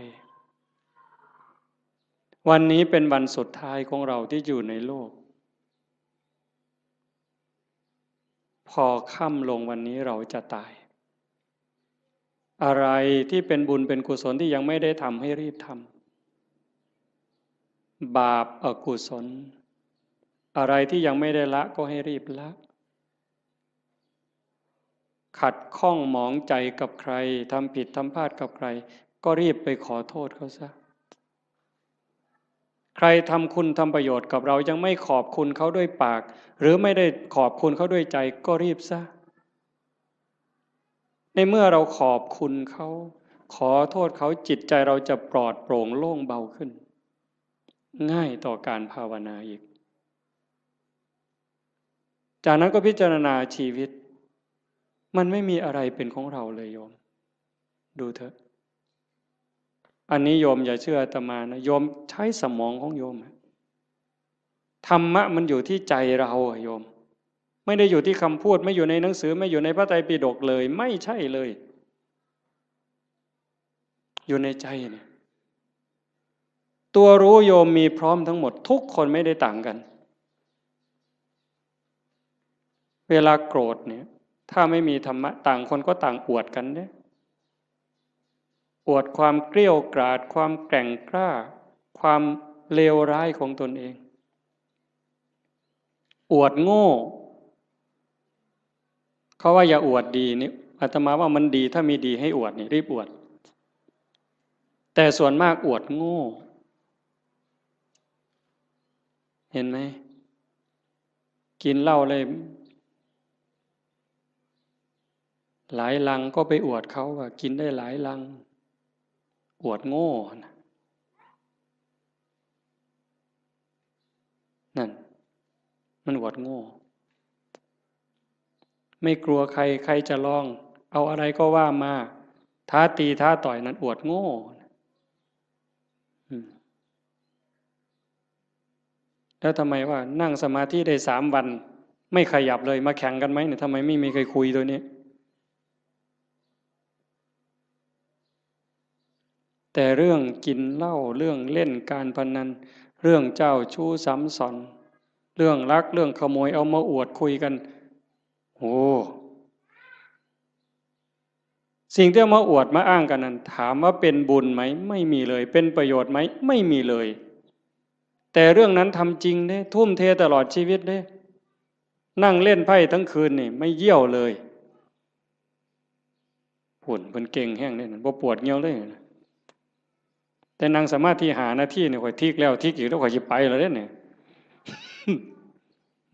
วันนี้เป็นวันสุดท้ายของเราที่อยู่ในโลก พอค่ำลงวันนี้เราจะตาย อะไรที่เป็นบุญเป็นกุศลที่ยังไม่ได้ทำให้รีบทำ บาปอกุศล อะไรที่ยังไม่ได้ละก็ให้รีบละ ขัดข้องหมองใจกับใคร ทำผิดทำพลาดกับใคร ก็รีบไปขอโทษเขาซะ ใครทำคุณทำประโยชน์กับเรายังไม่ขอบคุณเขาด้วยปาก หรือไม่ได้ขอบคุณเขาด้วยใจ ก็รีบซะ ในเมื่อเราขอบคุณเขา ขอโทษเขา จิตใจเราจะปลอดโปร่งโล่งเบาขึ้น ง่ายต่อการภาวนาอีก จากนั้นก็พิจารณาชีวิต มันไม่มีอะไรเป็นของเราเลยโยม ดูเถอะ อันนี้โยมอย่าเชื่ออาตมานะ โยมใช้สมองของโยมอะ ธรรมะมันอยู่ที่ใจเราอะโยม ไม่ได้อยู่ที่คำพูด ไม่อยู่ในหนังสือ ไม่อยู่ในพระไตรปิฎกเลย ไม่ใช่เลย อยู่ในใจเนี่ย ตัวรู้โยมมีพร้อมทั้งหมด ทุกคนไม่ได้ต่างกัน เวลาโกรธเนี่ย ถ้าไม่มีธรรมะ ต่างคนก็ต่างอวดกันเนี่ย อวดความเกรี้ยวกราด ความแกร่งกล้า ความเลวร้ายของตนเอง อวดโง่ เขาว่าอย่าอวดดีนี่ อาตมาว่ามันดี ถ้ามีดีให้อวดนี่ รีบอวด แต่ส่วนมากอวดโง่ เห็นไหม กินเหล้าเลย หลายลังก็ไปอวดเขาว่ากินได้หลายลัง อวดโง่นะ นั่น มันอวดโง่ ไม่กลัวใคร ใครจะลอง เอาอะไรก็ว่ามา ท้าตีท้าต่อย นั่นอวดโง่ อืม แล้วทำไมว่านั่งสมาธิได้สามวัน ไม่ขยับเลย มาแข่งกันไหมเนี่ย ทำไมไม่มีใครคุยตัวนี้ แต่เรื่องกินเหล้า เรื่องเล่นการพนัน เรื่องเจ้าชู้ซ้ำซ้อน เรื่องลัก เรื่องขโมย เอามาอวดคุยกัน โอ้ สิ่งที่เอามาอวดมาอ้างกันนั้น ถามว่าเป็นบุญไหม ไม่มีเลย เป็นประโยชน์ไหม ไม่มีเลย แต่เรื่องนั้นทำจริงเด้ ทุ่มเทตลอดชีวิตเด้ นั่งเล่นไพ่ทั้งคืนนี่ ไม่เยี่ยวเลย ผุ่นเพิ่นเก่งแฮงเด้ บ่ปวดเยี่ยวเลย แต่นั่งสมาธิห้านาทีนี่ ข้อยทิกแล้วทิกอีก แล้วข้อยสิไปแล้วเด้เนี่ย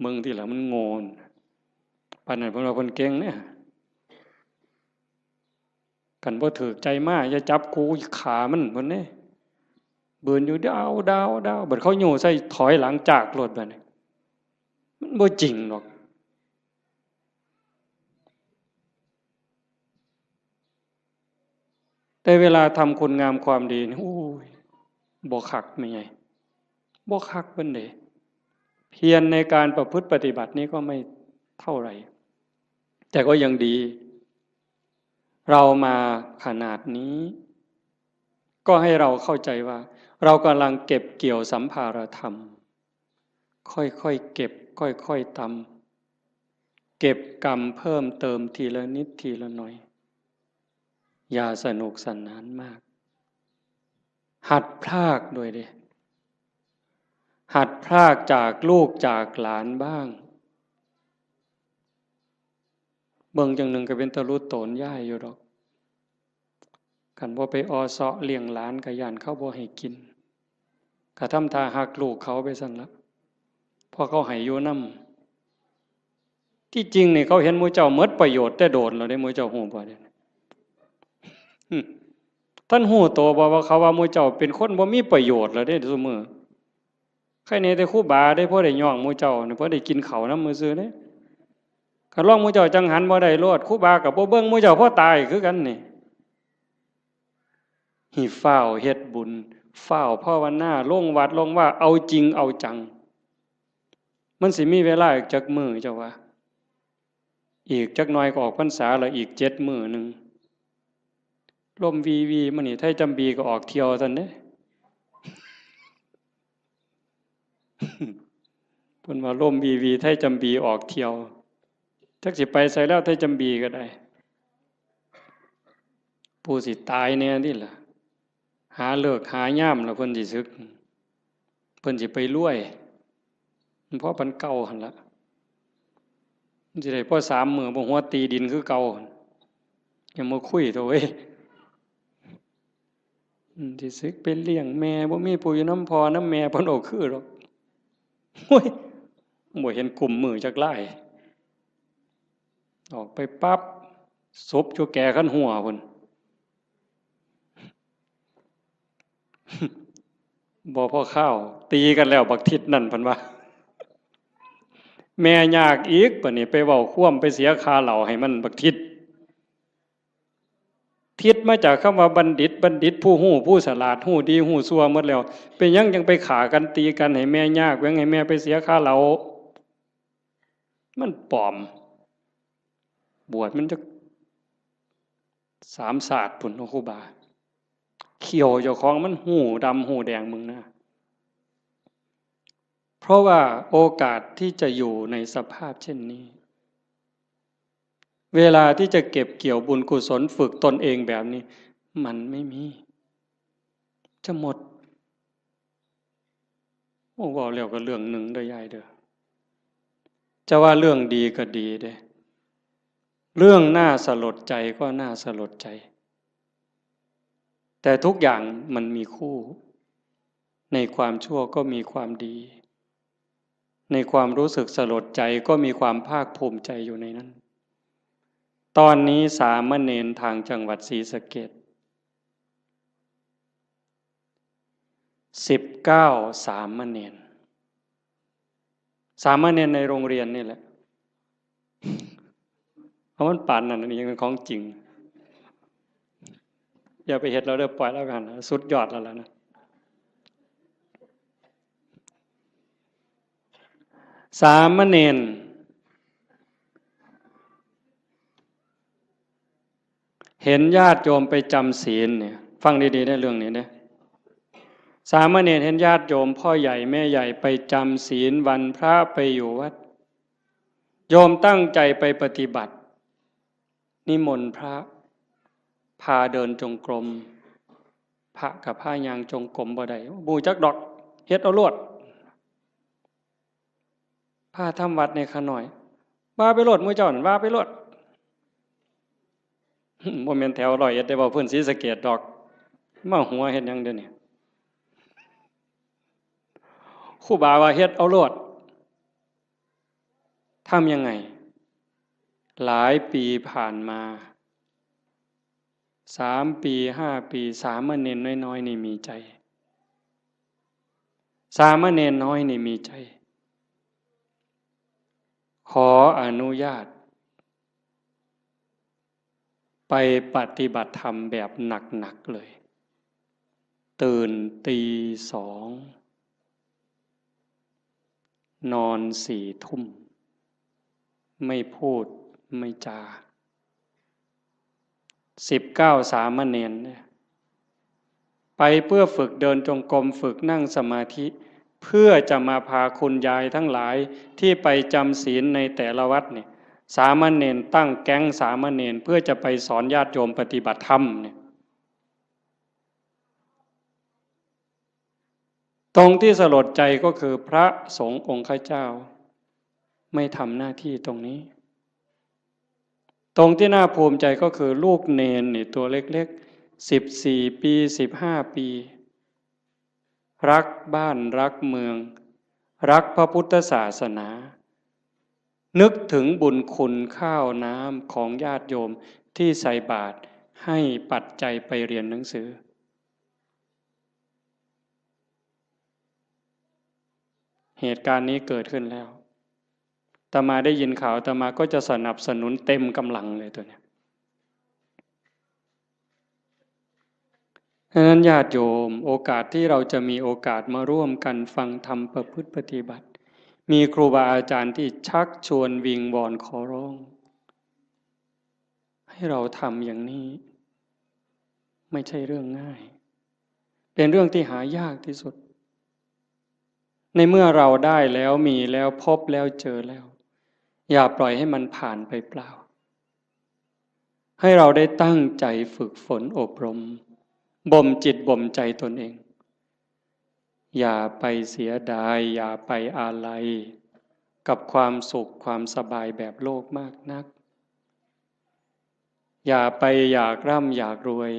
มึงที่ละมันโง่น ปานนั้นเพิ่นว่าเพิ่นเก่งเนี่ย คันบ่ถืกใจมา อย่าจับกู ขามัน เพิ่นเด้ บืนอยู่ ดาว ดาว ดาว บัดเขาโยใส่ ถอยหลังจากโลดบัดนี้ มันบ่จริงดอก แต่เวลาทำคุณงามความดีนี่ โอ้ย บ่คักแม่ใหญ่ บ่คักปานใด เพียรในการประพฤติปฏิบัตินี่ก็ไม่เท่าไหร่ แต่ก็ยังดี เรามาขนาดนี้ ก็ให้เราเข้าใจว่า เรากำลังเก็บเกี่ยวสัมภารธรรม ค่อยๆเก็บ ค่อยๆตำ เก็บกำเพิ่มเติมทีละนิดทีละหน่อย อย่าสนุกสนานมาก หัดพรากด้วยเด้ หัดพรากจากลูกจากหลานบ้าง เบิ่งจั่งหนึ่งก็เป็นตาลุโตนยายอยู่ดอก คันบ่ไปออเซาะเลี้ยงหลานก็ย้านเขาบ่ให้กิน ก็ทำท่าฮักลูกเขาไปซั่นละ เพราะเขาให้อยู่นำ ที่จริงนี่เขาเห็นหมู่เจ้าหมดประโยชน์แต่โดนแล้วเด้ หมู่เจ้าฮู้บ่เด้ หึ ท่านฮู้โตบ่ว่าเขาว่าหมู่เจ้าเป็นคนบ่มีประโยชน์แล้วเด้ซุมื้อ ใครแหน่แต่ครูบาเด้ พอได้ย่องหมู่เจ้านี่ พอได้กินข้าวนำซื่อๆเด้ คันลองหมู่เจ้าจั่งหันบ่ได้โลด ครูบาก็บ่เบิ่งหมู่เจ้าพอตายคือกันนี่ ให้ฟ้าวเฮ็ดบุญ ฟ้าวภาวนา ลงวัดลงวา เอาจริงเอาจัง มันสิมีเวลาอีกจักมื้อเจ้าว่า อีกจักหน่อยก็ออกพรรษาแล้ว อีกเจ็ดมื้อหนึ่ง ลมวีวีมานี่ ไทยจำบีก็ออกเที่ยวซั่นเด้ เพิ่นว่าลมวีวี ไทยจำบีออกเที่ยว จักสิไปไสแล้ว ไทยจำบีก็ได้ ผู้สิตายแหน่นี่ล่ะ หาฤกษ์หายามแล้วเพิ่นสิสึก เพิ่นสิไปรวย มันพอปานเก่าหั่นล่ะ มันสิได้พอสามมื้อ บ่หัวตีดินคือเก่าหั่น อย่ามาคุยเถาะเว้ย อืม สิสึกไปเลี้ยงแม่ บ่มีผู้อยู่นำพ่อนำแม่ เพิ่นเอาคือดอก โอ้ย บ่เห็นกุมมือจักลาย ออกไปปั๊บ ศพอยู่แก่คันหัวพุ้น บ่พอคาว ตีกันแล้วบักทิศนั่น เพิ่นว่า แม่ยากอีก บัดนี้ไปเว้าความ ไปเสียค่าเหล้าให้มันบักทิศ ทิศมาจากคำว่าบัณฑิต บัณฑิตผู้ฮู้ ผู้ฉลาด ฮู้ดีฮู้ชั่วหมดแล้ว เป็นหยังจั่งไปฆ่ากันตีกันให้แม่ยาก แหว่งให้แม่ไปเสียค่าเหล้า มันปลอม บวชมันจักสามชาติพุ้นเนาะครูบา เขี้ยวเจ้าของมันฮู้ดำฮู้แดงมึงนะ เพราะว่าโอกาสที่จะอยู่ในสภาพเช่นนี้ เวลาที่จะเก็บเกี่ยวบุญกุศลฝึกตนเองแบบนี้ มันไม่มี จะหมด โอ้ เว้าแล้วก็เรื่องหนึ่งเด้อยายเด้อ จะว่าเรื่องดีก็ดีเด้ เรื่องน่าสลดใจก็น่าสลดใจ แต่ทุกอย่างมันมีคู่ ในความชั่วก็มีความดี ในความรู้สึกสลดใจก็มีความภาคภูมิใจอยู่ในนั้น ตอนนี้สามเณรทางจังหวัดศรีสะเกษ สิบเก้า สามเณร สามเณรในโรงเรียนนี่แหละ เพราะมันปานนั้น อันนี้ยังเป็นของจริง อย่าไปเฮ็ดเราเด้อ ปล่อยแล้วกัน สุดยอดแล้วล่ะนะ สามเณร เห็นญาติโยมไปจำศีลเนี่ย ฟังดีๆ ในเรื่องนี้เนี่ย สามเณรเห็นญาติโยมพ่อใหญ่แม่ใหญ่ไปจำศีลวันพระไปอยู่วัด โยมตั้งใจไปปฏิบัติ นิมนต์พระ พาเดินจงกรม พระกับพาย่างจงกรมบ่ได้ บ่ฮู้จักดอก เฮ็ดเอาโลด พาทำวัดในข้าน้อย ว่าไปโลด หมู่เจ้านั่น ว่าไปโลด บ่แม่นแถวร้อยเอ็ดได้ เว้าพื้นศรีสะเกษดอก มาหัวเฮ็ดหยังเดี๋ยวนี้ ครูบาว่าเฮ็ดเอาโลด ทำยังไง หลายปีผ่านมา สามปี ห้าปี สามเณรน้อยๆ นี่มีใจ สามเณรน้อยนี่มีใจ ขออนุญาต ไปปฏิบัติธรรมแบบหนักๆ เลย ตื่นตีสอง นอนสี่ทุ่ม ไม่พูดไม่จา สิบเก้าสามเณรเนี่ย ไปเพื่อฝึกเดินจงกรม ฝึกนั่งสมาธิ เพื่อจะมาพาคุณยายทั้งหลายที่ไปจำศีลในแต่ละวัดเนี่ย สามเณรตั้งแก๊งสามเณรเพื่อจะไปสอนญาติโยมปฏิบัติธรรมเนี่ย ตรงที่สลดใจก็คือพระสงฆ์องค์ข้าเจ้า ไม่ทำหน้าที่ตรงนี้ ตรงที่น่าภูมิใจก็คือลูกเณรนี่ตัวเล็กๆ สิบสี่ปี สิบห้าปี รักบ้านรักเมือง รักพระพุทธศาสนา นึกถึงบุญคุณข้าวน้ำของญาติโยมที่ใส่บาตรให้ปัจจัยไปเรียนหนังสือ เหตุการณ์นี้เกิดขึ้นแล้ว อาตมาได้ยินข่าว อาตมาก็จะสนับสนุนเต็มกำลังเลยตัวเนี้ย ฉะนั้นญาติโยม โอกาสที่เราจะมีโอกาสมาร่วมกันฟังธรรมประพฤติปฏิบัติ มีครูบาอาจารย์ที่ชักชวนวิงวอนขอร้อง ให้เราทำอย่างนี้ ไม่ใช่เรื่องง่าย เป็นเรื่องที่หายากที่สุด ในเมื่อเราได้แล้ว มีแล้ว พบแล้ว เจอแล้ว อย่าปล่อยให้มันผ่านไปเปล่า ให้เราได้ตั้งใจฝึกฝนอบรม บ่มจิตบ่มใจตนเอง อย่าไปเสียดาย อย่าไปอาลัย กับความสุขความสบายแบบโลกมากนัก อย่าไปอยากร่ำอยากรวย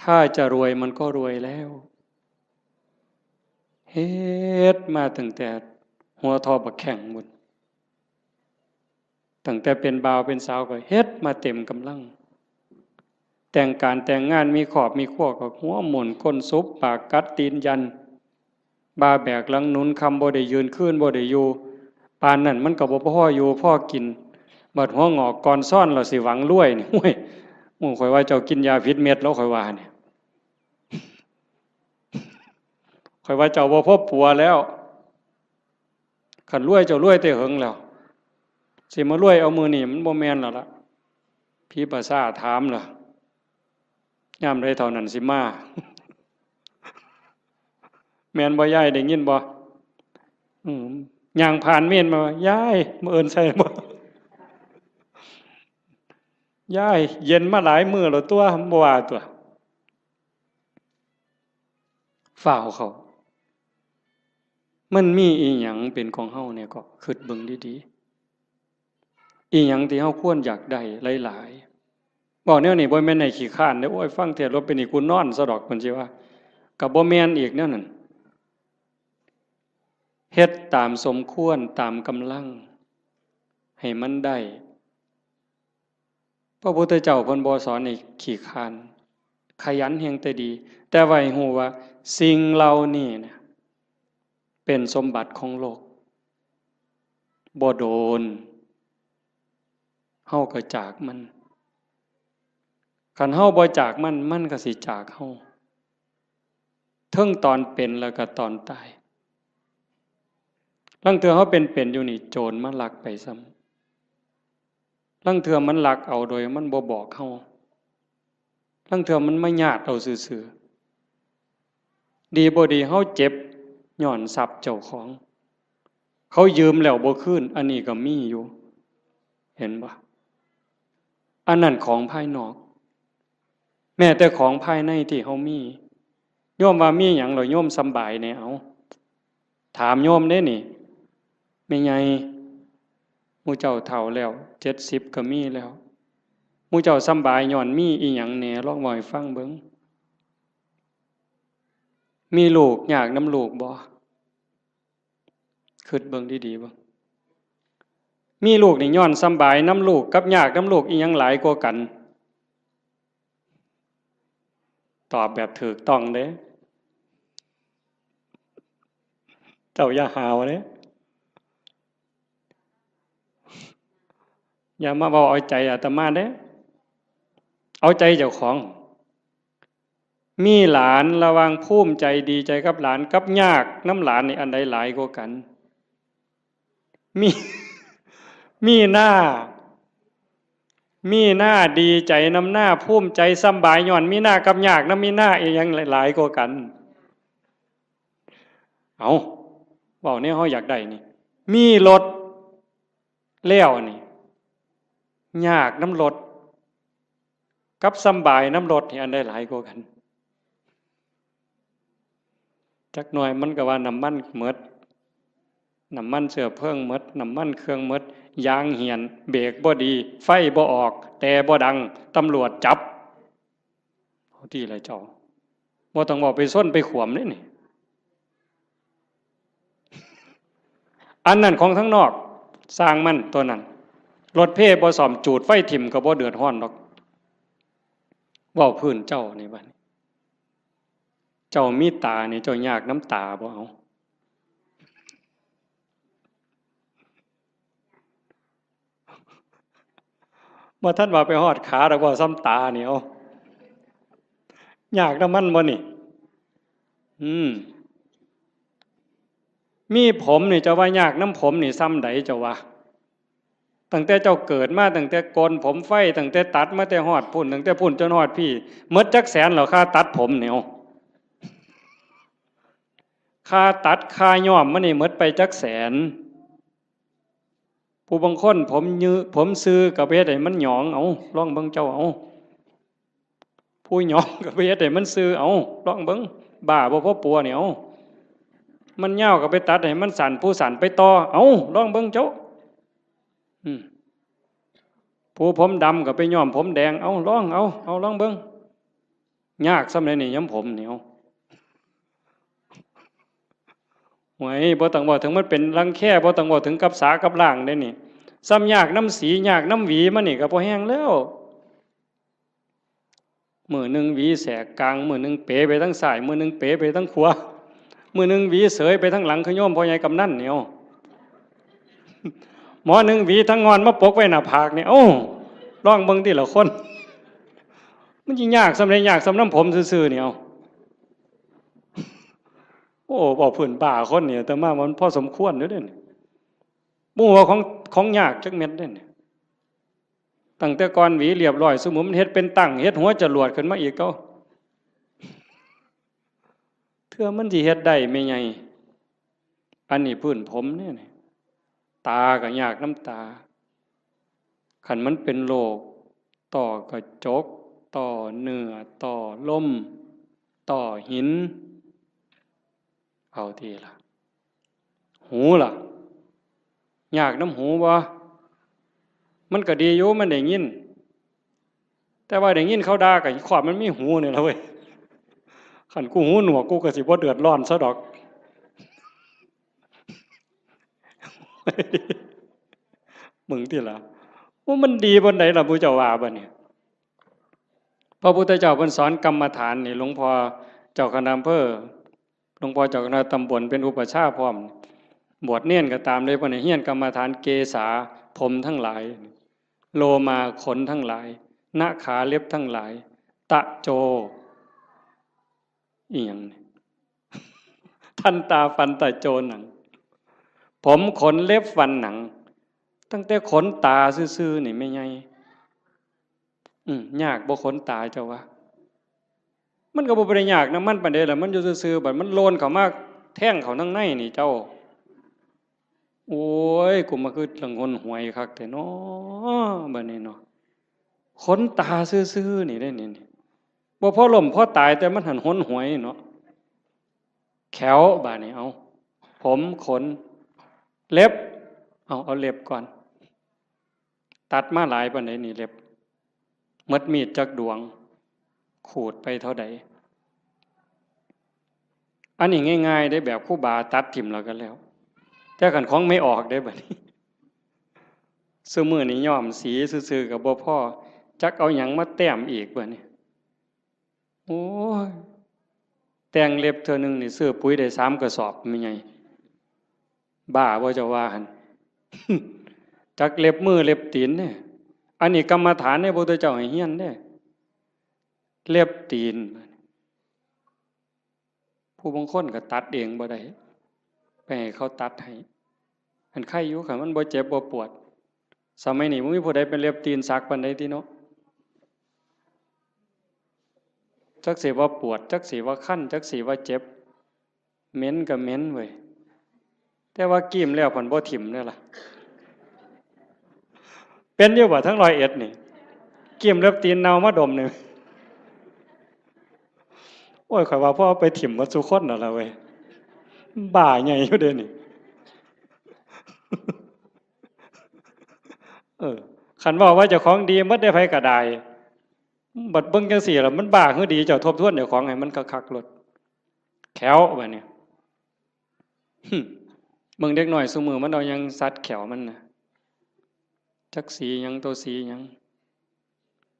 ถ้าจะรวยมันก็รวยแล้ว เฮ็ดมาตั้งแต่หัวทอบักแข้งพุ้น ตั้งแต่เป็นบ่าวเป็นสาวก็เฮ็ดมาเต็มกำลัง แต่งการแต่งงานมีครอบมีครัวก็หัวหมุนก้นสุบปากกัดตีนยัน บ่าแบกหลังหนุน ค่ำบ่ได้ยืน คืนบ่ได้อยู่ ปานนั้นมันก็บ่พออยู่พอกิน บัดหัวงอกก่อนซ้อนแล้วสิหวังรวยนี่ โอ้ย โอ้ ข้อยว่าเจ้ากินยาผิดเม็ดแล้ว ข้อยว่าเนี่ย ข้อยว่าเจ้าบ่พอปัวแล้ว คันรวยเจ้ารวยแต่เหิงแล้ว สิมารวยเอามื้อนี้มันบ่แม่นแล้วล่ะ ผีประสาทถามล่ะ ยามใดเฒ่านั้นสิมา แม่นบ่ยาย ได้ยินบ่ อืม ย่างผ่านเมนมา ยาย มื้ออื่นใส่บ่ ยาย เย็นมาหลายมื้อแล้วตั๊ว บ่ว่าตั๊ว ฟ้าวเข้า มันมีอีหยังเป็นของเฮาเนี่ย ก็คิดเบิ่งดีๆ อีหยังที่เฮาควรอยากได้หลายๆ เว้าแนวนี้บ่แม่นให้ขี้คร้านเด้อ โอ้ย ฟังเทศน์แล้วเป็นนี่กูนอนซะดอก เพิ่นสิว่า ก็บ่แม่นอีกแนวนั้น เฮ็ดตามสมควร ตามกำลัง ให้มันได้ พระพุทธเจ้าเพิ่นบ่สอนให้ขี้คร้าน ขยันแฮ่งแต่ดี แต่ว่าให้ฮู้ว่าสิ่งเหล่านี้นะ เป็นสมบัติของโลก บ่โดน เฮาก็จากมัน คันเฮาบ่จากมัน มันก็สิจากเฮา เทิงตอนเป็นแล้วก็ตอนตาย ลางเทื่อเฮาเป็นๆ อยู่นี่ โจรมาลักไปซ้ำ ลางเทื่อมันลักเอาโดยมันบ่บอกเฮา ลางเทื่อมันมาญาติเอาซื่อๆ ดีบ่ดีเฮาเจ็บย้อนทรัพย์เจ้าของ เขายืมแล้วบ่คืน อันนี้ก็มีอยู่ เห็นบ่ อันนั้นของภายนอก แม้แต่ของภายในที่เฮามี โยมว่ามีหยังแล้วโยมสำบายแหน่ เอา ถามโยมเด้นี่ แม่ใหญ่ หมู่เจ้าเฒ่าแล้ว เจ็ดสิบก็มีแล้ว หมู่เจ้าสำบายย้อนมีอีหยังแหน่ ลองเว้าให้ฟังเบิ่ง มีลูกยากนำลูกบ่ คิดเบิ่งดีๆ เบิ่ง มีลูกนี่ย้อนสำบายนำลูกกับยากนำลูก อีหยังหลายกว่ากัน ตอบแบบถูกต้องเด้ เจ้าอย่าหาวเด้ อย่ามาเว้าเอาใจอาตมาเด้ เอาใจเจ้าของ มีหลาน ระหว่างภูมิใจดีใจกับหลานกับยากนำหลานนี่ อันใดหลายกว่ากัน มี มีหน้า มีหน้าดีใจนำหน้า ภูมิใจสำบายย้อนมีหน้ากับยากนำมีหน้า อีหยังหลายกว่ากัน เอา เว้าแนวเฮาอยากได้นี่ มีรถแล้วนี่ ยากนำรถ กับสำบายนำรถนี่ อันใดหลายกว่ากัน จักหน่อยมันก็ว่าน้ำมันหมด น้ำมันเชื้อเพลิงหมด น้ำมันเครื่องหมด ยางเหี่ยน เบรกบ่ดี ไฟบ่ออก แต่บ่ดัง ตำรวจจับ เอาที่ละเจ้า บ่ต้องเว้าไปชนไปขวมเด้นี่ อันนั้นของทางนอก ซ่างมันตัวนั้น รถเพบ่ซ่อม จูดไฟถิ่มก็บ่เดือดร้อนดอก เว้าพื้นเจ้านี่บัดนี้ เจ้ามีตานี่ เจ้ายากนำตาบ่ เอา บ่ทันว่าไปฮอดขาดอก เว้าส่ำตานี่ เอา ยากนำมันบ่นี่ อืม มีผมนี่ เจ้าว่ายากนำผมนี่ส่ำใด เจ้าว่า ตั้งแต่เจ้าเกิดมา ตั้งแต่โกนผมไฟ ตั้งแต่ตัดมาแต่ฮอดพุ้น ตั้งแต่พุ้นจนฮอดพี้ หมดจักแสนแล้ว ค่าตัดผมนี่ เอา ค่าตัดค่าย้อมมันนี่ หมดไปจักแสน ผู้บางคนผมยือ ผมซื่อก็ไปเฮ็ดให้มันหยอง เอา ลองเบิ่งเจ้า เอา ผู้หยองก็ไปเฮ็ดให้มันซื่อ เอา ลองเบิ่ง บ้าบ่พอปัวนี่ เอา มันยาวก็ไปตัดให้มันสั้น ผู้สั้นไปต่อ เอา ลองเบิ่งเจ้า อืม ผู้ผมดำก็ไปย้อมผมแดง เอา ลอง เอา เอา ลองเบิ่ง ยากส่ำใดนี่ ย้อมผมนี่ เอา โอ้ย บ่ต้องเว้าถึงมันเป็นรังแค บ่ต้องเว้าถึงกับสากับล้างเด้นี่ ส่ำยากนำสี ยากนำหวีมันนี่ก็พอแฮงแล้ว มื้อหนึ่งหวีแสกกลาง มื้อหนึ่งเป๋ไปทางซ้าย มื้อหนึ่งเป๋ไปทางขวา มื้อหนึ่งหวีเสยไปทางหลัง คือโยมพ่อใหญ่กำนันนี่ เอา หมอหนึ่งหวีทางงอนมาปกไว้หน้าผากนี่ เอ้า ลองเบิ่งติละคน มันสิยากส่ำใด ยากส่ำนำผมซื่อๆนี่ เอา โอ้ เว้าพื้นบ้าคนนี่ แต่มามันพอสมควรอยู่เด้นี่ บ่ฮู้ว่าของ ของยากจักเม็ดเด้นี่ ตั้งแต่ก่อนหวีเรียบร้อย ซุมื้อมันเฮ็ดเป็นตั้ง เฮ็ดหัวจรวดขึ้นมาอีก เก่า เทื่อมันสิเฮ็ดได้แม่ใหญ่ อันนี้พื้นผมเด้นี่ ตาก็ยากนำตา คันมันเป็นโรคต้อกระจก ต้อเนื้อ ต้อลม ต้อหิน เอาติล่ะ หูล่ะ ยากนำหูบ่ มันก็ดีอยู่ มันได้ยิน แต่ว่าได้ยินเขาด่าก็ ความมันมีหูนี่ล่ะเว้ย คันกูหูหนวก กูก็สิบ่เดือดร้อนซะดอก มึงติล่ะ ว่ามันดีปานใดล่ะ หมู่เจ้าว่าบัดนี้ พระพุทธเจ้าเพิ่นสอนกรรมฐานนี่ หลวงพ่อเจ้าคณะอำเภอ หลวงพ่อเจ้าคณะตำบลเป็นอุปัชฌาย์พร้อม บวชเณรก็ตามเลย เพิ่นให้เรียนกรรมฐาน เกสา ผมทั้งหลาย โลมา ขนทั้งหลาย นะขา เล็บทั้งหลาย ตะโจ อีหยังนี่ ทันตา ฟันตะโจ หนัง ผม ขน เล็บ ฟัน หนัง ตั้งแต่ขนตาซื่อๆนี่แม่ใหญ่ อืม ยากบ่ขนตาเจ้าว่า มันก็บ่ได้ยากนำมันปานใดล่ะ มันอยู่ซื่อๆ บัดมันโลนเข้ามาแทงเข้าทางในนี่เจ้า โอ้ย กูมาคือหลังหนหวยคักแท้เนาะ บัดนี้เนาะ ขนตาซื่อๆนี่เด้นี่ นี่ บ่พอล้มพอตาย แต่มันหั้นหนหวยเนาะ แข้ว บาดนี้ เอา ผม ขน เล็บ เอา เอาเล็บก่อน ตัดมาหลายปานใดนี่เล็บ หมดมีดจักดวง ขูดไปเท่าใด อันนี้ง่ายๆเด้ แบบครูบาตัดถิ่มแล้วก็แล้ว แต่คันของไม่ออกเด้บัดนี้ ซุมื้อนี้ย้อมสีซื่อๆก็บ่พอ จักเอาหยังมาแต้มอีกบัดนี้ โอ้ย แต่งเล็บเทื่อหนึ่งนี่ซื้อปุ๋ยได้สามกระสอบ แม่ใหญ่ บ้าบ่เจ้าว่าหั่น จักเล็บมือเล็บตีนเนี่ย อันนี้กรรมฐานเนี่ยพระพุทธเจ้าให้เฮียนเด้ เล็บตีน ผู้บางคนก็ตัดเองบ่ได้ ไปให้เขาตัดให้ อันไคอยู่ คันมันบ่เจ็บบ่ปวด สมัยนี้บ่มีผู้ใดเป็นเล็บตีนสักปานใดติเนาะ จักสิว่าปวด จักสิว่าคัน จักสิว่าเจ็บ เหม็นก็เหม็นเว้ย แต่ว่ากรีมแล้วพันบ่ถิ่มเด้อล่ะ เป็นอยู่บ่ทั้งร้อยเอ็ดนี่ กรีมเล็บตีนเน่ามาดมนี่ โอ้ย ข้อยว่าพอเอาไปถิ่มหมดซุคนแล้วล่ะเว้ย บ้าใหญ่อยู่เด้นี่ เออ คันเว้าว่าเจ้าของดีหมดเด้ ไผก็ได้ บัดเบิ่งจั่งซี้ล่ะ มันบ้าคือดี เจ้าทบทวนเจ้าของให้มันคักๆโลด แข้วบัดนี้ หึ เบิ่งเด็กน้อยซุมื้อมันเอาหยังสัดแข้วมันน่ะ จักสีหยัง โตสีหยัง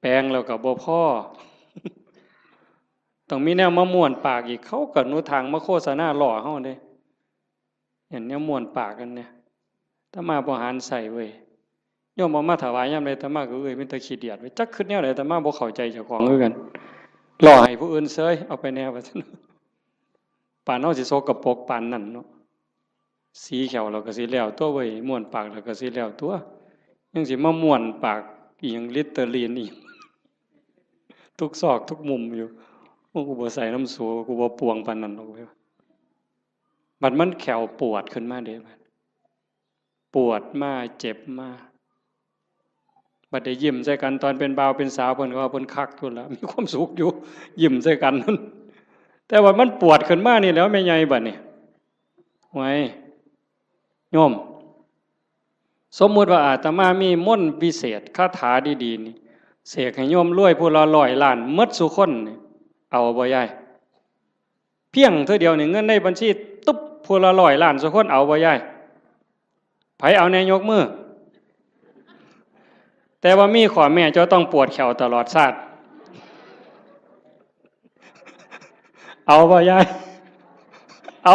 แปรงแล้วก็บ่พอ ต้องมีแนวมาม้วนปากอีก เขาก็หนทางมาโฆษณาล้อเฮาเด้ เห็นแนวม้วนปากกันเนี่ย อาตมาบ่หันใส่เว้ย โยมเอามาถวายยามใด อาตมาก็เอ้ย มีแต่ขี้เดียดเว้ย จักคิดแนวใด อาตมาบ่เข้าใจเจ้าของคือกัน ล้อให้ผู้อื่นเซย เอาไปแน่ว่าซั่น ปานเฮาสิสกปรกปานนั้นเนาะ สีแข้วเราก็สิแล้วตัวเว้ย ม้วนปากเราก็สิแล้วตัว ยังสิมาม้วนปากอีหยัง ลิตเตอรีนอีหยัง ทุกซอกทุกมุมอยู่ โอ้ กูบ่ใส่น้ำสู กูบ่ปวงปานนั้นดอกเว้ย บัดมันแข้วปวดขึ้นมาเด้ บัดปวดมา เจ็บมา บัดได้ยิ้มใส่กัน ตอนเป็นบ่าวเป็นสาว เพิ่นก็ว่าเพิ่นคักอยู่แล้ว มีความสุขอยู่ ยิ้มใส่กันนั่น แต่ว่ามันปวดขึ้นมานี่แหล้ว แม่ใหญ่บัดนี้ ไว้ โยม สมมุติว่าอาตมามีมนต์วิเศษ คาถาดีๆนี่ เสกให้โยมรวยผู้ละร้อยล้านหมดซุคนนี่ เอาบ่ยาย เพียงเทื่อเดียวนี่ เงินในบัญชีตุ๊บ ผู้ละร้อยล้านซุคน เอาบ่ยาย ไผเอาแน่ยกมือ แต่ว่ามีข้อแม้ เจ้าต้องปวดแข้วตลอดชาติ เอาบ่ยาย เอา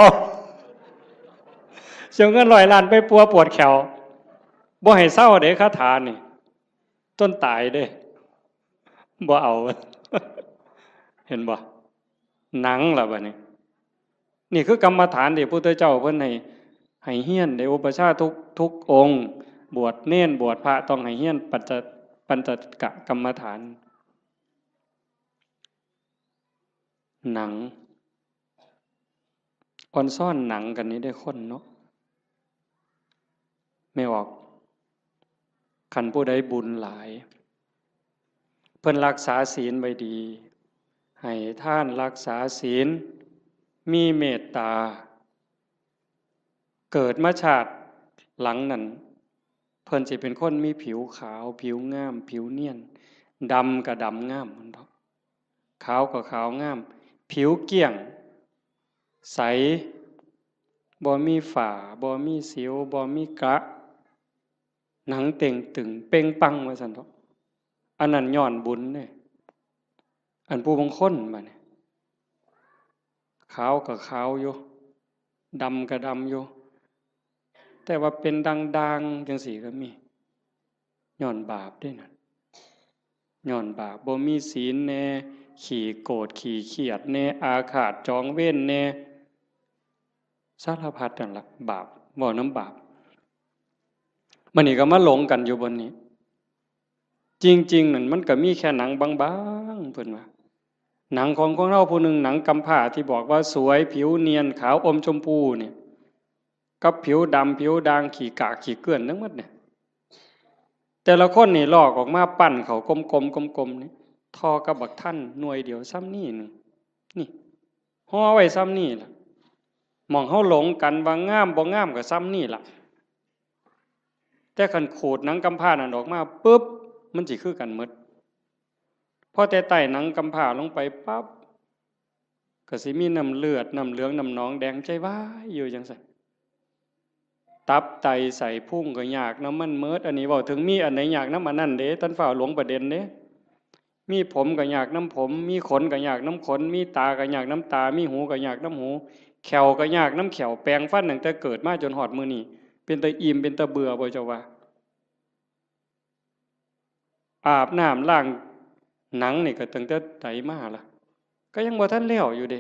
เสียเงินร้อยล้านไปปัวปวดแข้ว บ่ให้เซาเด้ คาถานี่ จนตายเด้ บ่เอา เห็นบ่ หนังล่ะบัดนี้ นี่คือกรรมฐานที่พระพุทธเจ้าเพิ่นให้ ให้เฮียน ได้อุปัชฌาย์ทุก ทุกองค์ บวชเณร บวชพระ ต้องให้เฮียนปัญจ ปัญจกกรรมฐาน หนัง อ่อนซ้อนหนังกันนี่ได้คนเนาะ แม่ออก คันผู้ใดบุญหลาย เพิ่นรักษาศีลไว้ดี ให้ทานรักษาศีล มีเมตตา เกิดมาชาติหลังนั้น เพิ่นสิเป็นคนมีผิวขาว ผิวงาม ผิวเนียน ดำก็ดำงามมันดอก ขาวก็ขาวงาม ผิวเกลี้ยง ใส บ่มีฝ้า บ่มีสิว บ่มีกระ หนังเต่งตึงเป่งปังว่าซั่นเถาะ อันนั้นย้อนบุญเด้ อันผู้บางคนบัดนี้ ขาวก็ขาวอยู่ ดำก็ดำอยู่ แต่ว่าเป็นด่างๆจั่งซี้ก็มี ย้อนบาปเด้นั่น ย้อนบาป บ่มีศีลแน่ ขี้โกรธ ขี้เคียดแน่ อาฆาตจองเวรแน่ สารพัดนั่นล่ะ บาป เว้านำบาป มื้อนี้ก็มาหลงกันอยู่บนนี้ จริงๆนั่นมันก็มีแค่หนังบางๆ เพิ่นว่า หนังของคนเฮาผู้หนึ่ง หนังกำพร้าที่บอกว่าสวย ผิวเนียน ขาวอมชมพูเนี่ย กับผิวดำ ผิวด่าง ขี้กาก ขี้เกื้อนทั้งหมดเนี่ย แต่ละคนนี่ลอกออกมาปั้นเข้ากลมๆ กลมๆ นี่ ท่อกับบักทันหน่วยเดียวส่ำนี้หนึ่ง นี่ ห่อไว้ส่ำนี้ล่ะ หม่องเฮาหลงกันว่างามบ่งามก็ส่ำนี้ล่ะ แต่คันขูดหนังกำพร้านั่นออกมาปุ๊บ มันสิคือกันหมด พอแต่ไต่หนังกำพร้าลงไปปั๊บ ก็สิมีน้ำเลือด น้ำเหลือง น้ำหนองแดง ใจวายอยู่จั่งซั้น ตับไตไส้พุงก็ยากนำมันหมด อันนี้เว้าถึงมีอันใดยากนำอันนั้นเด้ ท่านฟ้าวหลงประเด็นเด้ มีผมก็ยากนำผม มีขนก็ยากนำขน มีตาก็ยากนำตา มีหูก็ยากนำหู แข้วก็ยากนำแข้ว แปรงฟันตั้งแต่เกิดมาจนฮอดมื้อนี้ เป็นตาอิ่มเป็นตาเบื่อบ่เจ้าว่า อาบน้ำล้างหนังนี่ก็ตั้งแต่ใดมาล่ะ ก็ยังบ่ทันแล้วอยู่เด้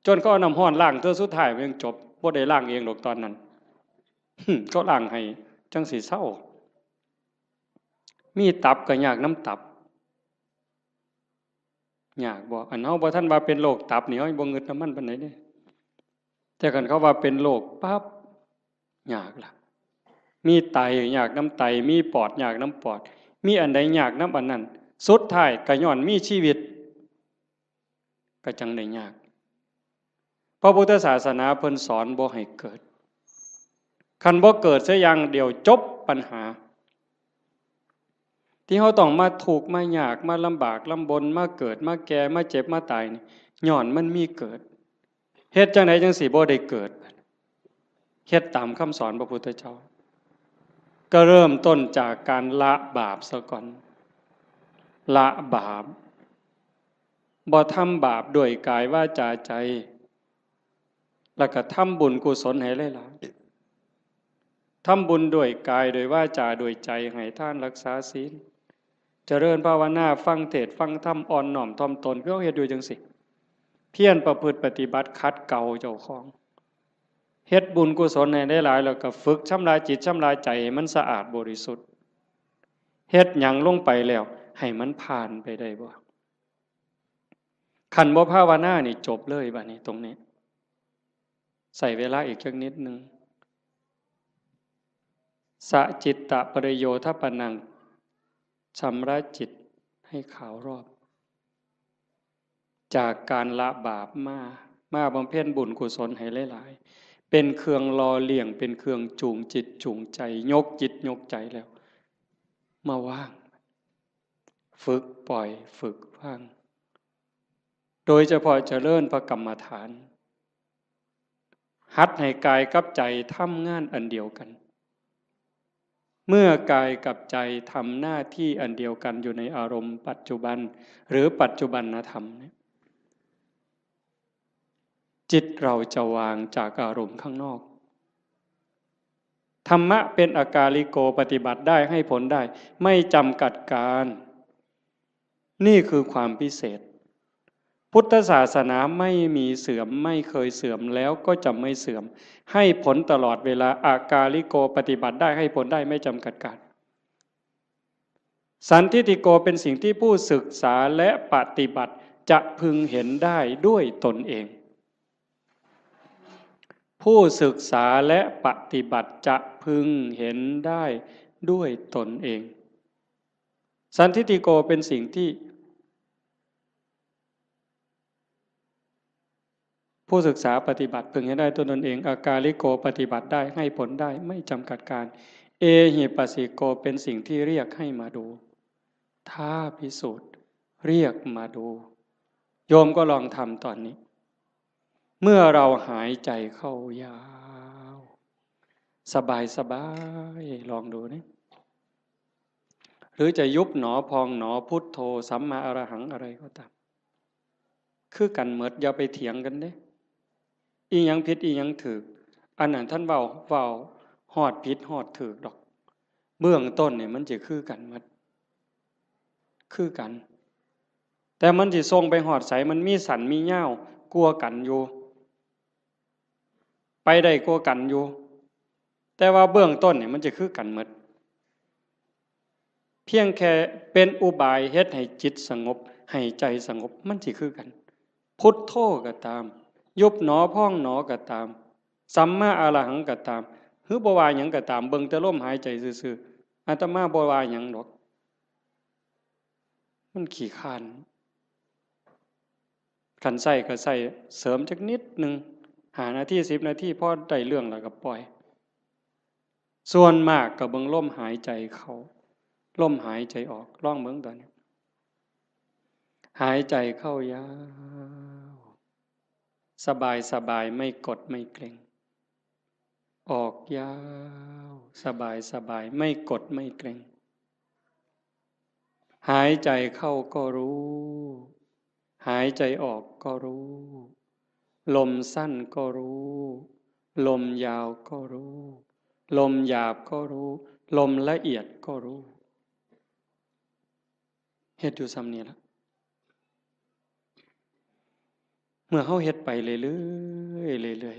จนเขาเอาน้ำร้อนล้างเทื่อสุดท้ายมันยังจบ บ่ได้ล้างเองดอกตอนนั้น เขาล้างให้จั่งสิเซา มีตับก็ยากนำตับ ยากบ่ อันเฮาบ่ทันว่าเป็นโรคตับนี่ เฮาบ่งึดนำมันปานใดเด้ แต่คันเขาว่าเป็นโรคปั๊บ ยากล่ะ มีไตยากนำไต มีปอดยากนำปอด มีอันใดยากนำอันนั้น สุดท้ายก็ย้อนมีชีวิต ก็จั่งได้ยาก พระพุทธศาสนาเพิ่นสอนบ่ให้เกิด คันบ่เกิดเสียอย่างเดียวจบปัญหา ที่เฮาต้องมาทุกข์มายาก มาลำบากลำบน มาเกิด มาแก่ มาเจ็บ มาตายนี่ ย้อนมันมีเกิด เฮ็ดจั่งใดจั่งสิบ่ได้เกิด เฮ็ดตามคำสอนพระพุทธเจ้า ก็เริ่มต้นจากการละบาปซะก่อน ละบาป บ่ทำบาปด้วยกายวาจาใจ แล้วก็ทำบุญกุศลให้หลายๆ ทำบุญด้วยกาย ด้วยวาจา ด้วยใจ ให้ทาน รักษาศีล เจริญภาวนา ฟังเทศน์ ฟังธรรม อ่อนน้อมถ่อมตน คือเฮาเฮ็ดอยู่จั่งซี้ เพียรประพฤติปฏิบัติ ขัดเกลาเจ้าของ เฮ็ดบุญกุศลให้หลายๆ แล้วก็ฝึกชำระจิตชำระใจให้มันสะอาดบริสุทธิ์ เฮ็ดหยังลงไปแล้ว ให้มันผ่านไปได้บ่ คันบ่ภาวนานี่จบเลยบัดนี้ตรงนี้ ใช้เวลาอีกจักนิดหนึ่ง สะจิตตะปริโยทปนัง ชำระจิตให้ขาวรอบ จากการละบาปมา มาบำเพ็ญบุญกุศลให้หลายๆ เป็นเครื่องหล่อเลี้ยง เป็นเครื่องจูงจิตจูงใจ ยกจิตยกใจแล้ว มาวาง ฝึกปล่อย ฝึกวาง โดยเฉพาะเจริญพระกรรมฐาน หัดให้กายกับใจทำงานอันเดียวกัน เมื่อกายกับใจทำหน้าที่อันเดียวกันอยู่ในอารมณ์ปัจจุบัน หรือปัจจุบันธรรมเนี่ย จิตเราจะวางจากอารมณ์ข้างนอก ธรรมะเป็นอากาลิโก ปฏิบัติได้ ให้ผลได้ ไม่จำกัดการ นี่คือความพิเศษ พุทธศาสนาไม่มีเสื่อม ไม่เคยเสื่อม แล้วก็จะไม่เสื่อม ให้ผลตลอดเวลา อากาลิโก ปฏิบัติได้ ให้ผลได้ ไม่จำกัดการ สันทิฏฐิโก เป็นสิ่งที่ผู้ศึกษาและปฏิบัติจะพึงเห็นได้ด้วยตนเอง ผู้ศึกษาและปฏิบัติจะพึงเห็นได้ด้วยตนเอง สันทิฏฐิโก เป็นสิ่งที่ ผู้ศึกษาปฏิบัติพึงเห็นได้ด้วยตนเอง อากาลิโก ปฏิบัติได้ ให้ผลได้ ไม่จำกัดการ เอหิปัสสิโก เป็นสิ่งที่เรียกให้มาดู ท้าพิสูจน์ เรียกมาดู โยมก็ลองทำตอนนี้ เมื่อเราหายใจเข้ายาว สบายสบาย ลองดูนี่ หรือจะยุบหนอพองหนอ พุทโธ สัมมาอรหัง อะไรก็ตาม คือกันหมด อย่าไปเถียงกันเด้ อีหยังผิดอีหยังถูก อันนั้นท่านเว้า เว้าฮอดผิดฮอดถูกดอก เบื้องต้นนี่มันจะคือกันหมด คือกัน แต่มันสิส่งไปฮอดไส มันมีสั้นมียาวกว่ากันอยู่ ไปได้กว่ากันอยู่ แต่ว่าเบื้องต้นนี่มันจะคือกันหมด เพียงแค่เป็นอุบายเฮ็ดให้จิตสงบ ให้ใจสงบ มันสิคือกัน พุทโธก็ตาม ยุบหนอพองหนอก็ตาม สัมมาอรหังก็ตาม หรือบ่ว่าหยังก็ตาม เบิ่งแต่ลมหายใจซื่อๆ อาตมาบ่ว่าหยังดอก มันขี้คร้าน คันใช้ก็ใช้เสริมจักนิดหนึ่ง ห้านาที สิบนาที พอได้เรื่องแล้วก็ปล่อย ส่วนมากก็เบิ่งลมหายใจเข้า ลมหายใจออก ลองเบิ่งตอนนี้ หายใจเข้ายาว สบายสบาย ไม่กดไม่เกร็ง ออกยาว สบายสบาย ไม่กดไม่เกร็ง หายใจเข้าก็รู้ หายใจออกก็รู้ ลมสั้นก็รู้ ลมยาวก็รู้ ลมหยาบก็รู้ ลมละเอียดก็รู้ เฮ็ดอยู่ส่ำนี้ละ เมื่อเฮาเฮ็ดไปเรื่อยๆ เรื่อย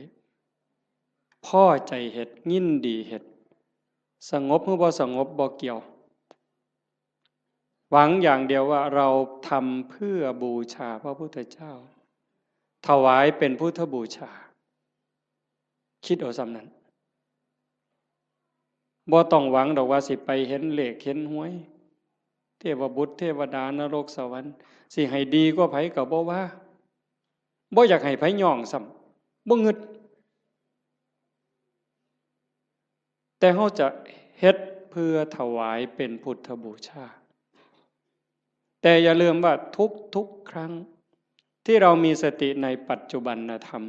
ๆ พอใจเฮ็ด ยินดีเฮ็ด สงบหรือบ่สงบบ่เกี่ยว หวังอย่างเดียวว่าเราทำเพื่อบูชาพระพุทธเจ้า ถวายเป็นพุทธบูชา คิดเอาส่ำนั้น บ่ต้องหวังดอกว่าสิไปเห็นเลขเห็นหวย เทวบุตรเทวดานรกสวรรค์ สิให้ดีกว่าไผก็บ่ว่า บ่อยากให้ไผย่องซ้ำ บ่งึด แต่เฮาจะเฮ็ดเพื่อถวายเป็นพุทธบูชา แต่อย่าลืมว่าทุกๆ ครั้ง ที่เรามีสติในปัจจุบันธรรม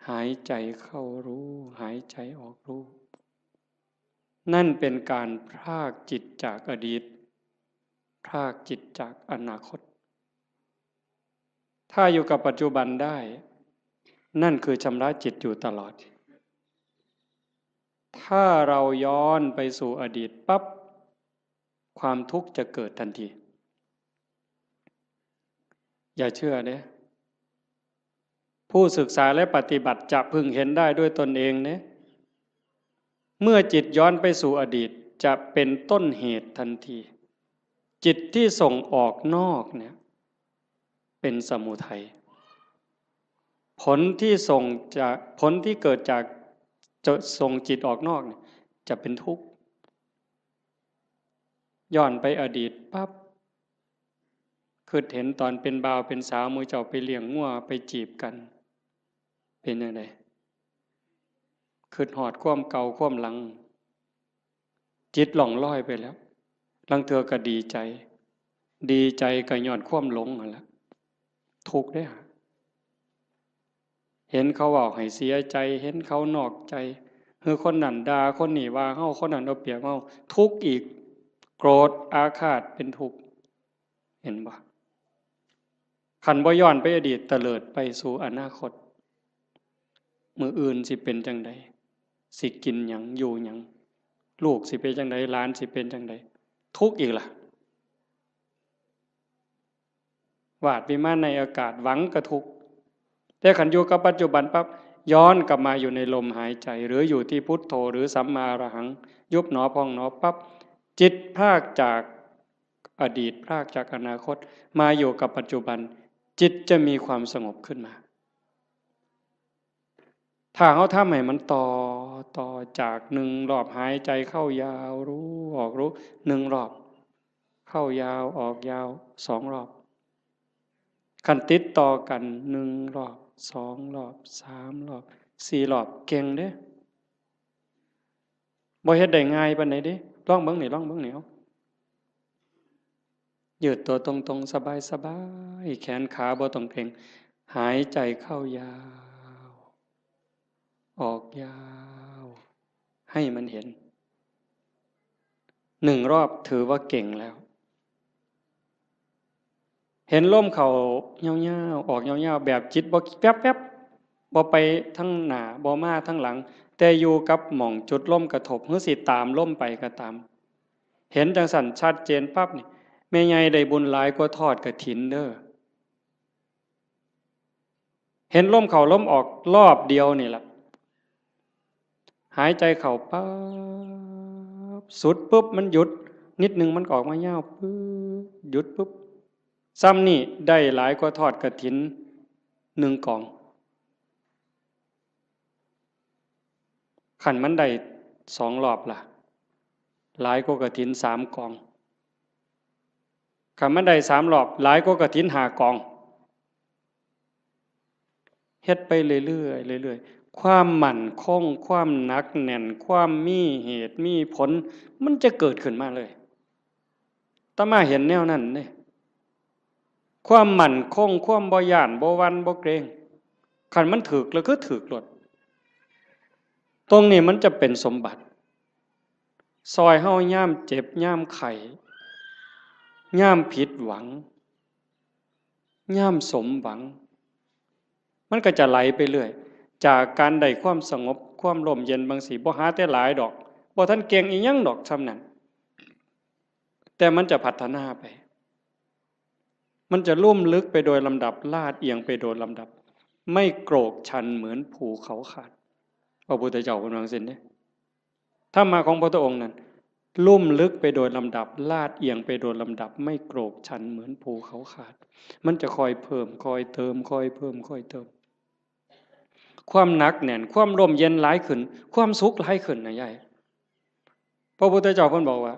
หายใจเข้ารู้ หายใจออกรู้ นั่นเป็นการพรากจิตจากอดีต พรากจิตจากอนาคต ถ้าอยู่กับปัจจุบันได้ นั่นคือชำระจิตอยู่ตลอด ถ้าเราย้อนไปสู่อดีตปั๊บ ความทุกข์จะเกิดทันที อย่าเชื่อเด้ ผู้ศึกษาและปฏิบัติจะพึงเห็นได้ด้วยตนเองเด้ เมื่อจิตย้อนไปสู่อดีต จะเป็นต้นเหตุทันที จิตที่ส่งออกนอกเนี่ย เป็นสมุทัย ผลที่ส่งจาก ผลที่เกิดจาก จะส่งจิตออกนอกเนี่ย จะเป็นทุกข์ ย้อนไปอดีตปั๊บ คิดเห็นตอนเป็นบ่าวเป็นสาว หมู่เจ้าไปเลี้ยงงัวไปจีบกัน เป็นจั่งใด คิดฮอดความเก่าความหลัง จิตล่องลอยไปแล้ว ลางเทื่อก็ดีใจ ดีใจก็ย้อนความหลงนั่นแหละ ทุกข์เด้อ เห็นเขาเว้าให้เสียใจ เห็นเขานอกใจ หรือคนนั้นด่า คนนี้ว่าเฮา คนนั้นเอาเปรียบเฮา ทุกข์อีก โกรธอาฆาตเป็นทุกข์ เห็นบ่ คันบ่ย้อนไปอดีต เตลิดไปสู่อนาคต มื้ออื่นสิเป็นจั่งใด สิกินหยัง อยู่หยัง ลูกสิเป็นจั่งใด หลานสิเป็นจั่งใด ทุกข์อีกล่ะ วาดวิมานในอากาศ หวังก็ทุกข์ แต่คันอยู่กับปัจจุบันปั๊บ ย้อนกลับมาอยู่ในลมหายใจ หรืออยู่ที่พุทโธ หรือสัมมาอรหัง ยุบหนอพองหนอปั๊บ จิตพรากจากอดีต พรากจากอนาคต มาอยู่กับปัจจุบัน จิตจะมีความสงบขึ้นมา ถ้าเฮาทำให้มันต่อ ต่อจากหนึ่งรอบหายใจเข้ายาวรู้ ออกรู้ หนึ่งรอบ เข้ายาว ออกยาว สองรอบ คันติดต่อกัน หนึ่งรอบ สองรอบ สามรอบ สี่รอบ เก่งเด้ บ่เฮ็ดได้ง่ายปานใดเด้ ลองเบิ่งนี่ ลองเบิ่งนี่ เอา ยืดตัวตรงๆ สบายๆ แขนขาบ่ต้องเกร็ง หายใจเข้ายาว ออกยาว ให้มันเห็น หนึ่งรอบถือว่าเก่งแล้ว เห็นลมเข้ายาวๆ ออกยาวๆ แบบจิตบ่แป๊บๆ บ่ไปทางหน้า บ่มาทางหลัง แต่อยู่กับหม่องจุดลมกระทบ หรือสิตามลมไปก็ตาม เห็นจั่งซั้นชัดเจนปั๊บนี่ แม่ใหญ่ได้บุญหลายกว่าทอดกฐินเด้อ เห็นลมเข้าลมออกรอบเดียวนี่ล่ะ หายใจเข้าปั๊บ สุดปุ๊บ มันหยุด นิดนึงมันก็ออกมายาวปุ๊บ หยุดปุ๊บ ซ่ำนี่ได้หลายกว่าทอดกฐินหนึ่งกอง คันมันได้สองรอบล่ะ หลายกว่ากฐินสามกอง คันมันได้สามรอบ หลายกว่ากฐินห้ากอง เฮ็ดไปเรื่อยๆ เรื่อยๆ ความมั่นคง ความหนักแน่น ความมีเหตุมีผล มันจะเกิดขึ้นมาเลย อาตมาเห็นแนวนั้นเด้ ความมั่นคง ความบ่ย้าน บ่หวั่น บ่เกรง คันมันถืกแล้วคือถืกโลด ตรงนี้มันจะเป็นสมบัติ ซอยเฮายามเจ็บ ยามไข้ ยามผิดหวัง ยามสมหวัง มันก็จะไหลไปเรื่อย จากการได้ความสงบ ความร่มเย็นบางสิ บ่หาแต่หลายดอก บ่ทันเก่งอีหยังดอกส่ำนั้น แต่มันจะพัฒนาไป มันจะลุ่มลึกไปโดยลำดับ ลาดเอียงไปโดยลำดับ ไม่โกรกชันเหมือนภูเขาขาด พระพุทธเจ้าเพิ่นว่าจั่งซี้เด้ ธรรมะของพระพุทธองค์นั้น ลุ่มลึกไปโดยลำดับ ลาดเอียงไปโดยลำดับ ไม่โกรกชันเหมือนภูเขาขาด มันจะค่อยเพิ่ม ค่อยเติม ค่อยเพิ่ม ค่อยเติม ความหนักแน่น ความร่มเย็นหลายขึ้น ความสุขหลายขึ้นนะยาย พระพุทธเจ้าเพิ่นบอกว่า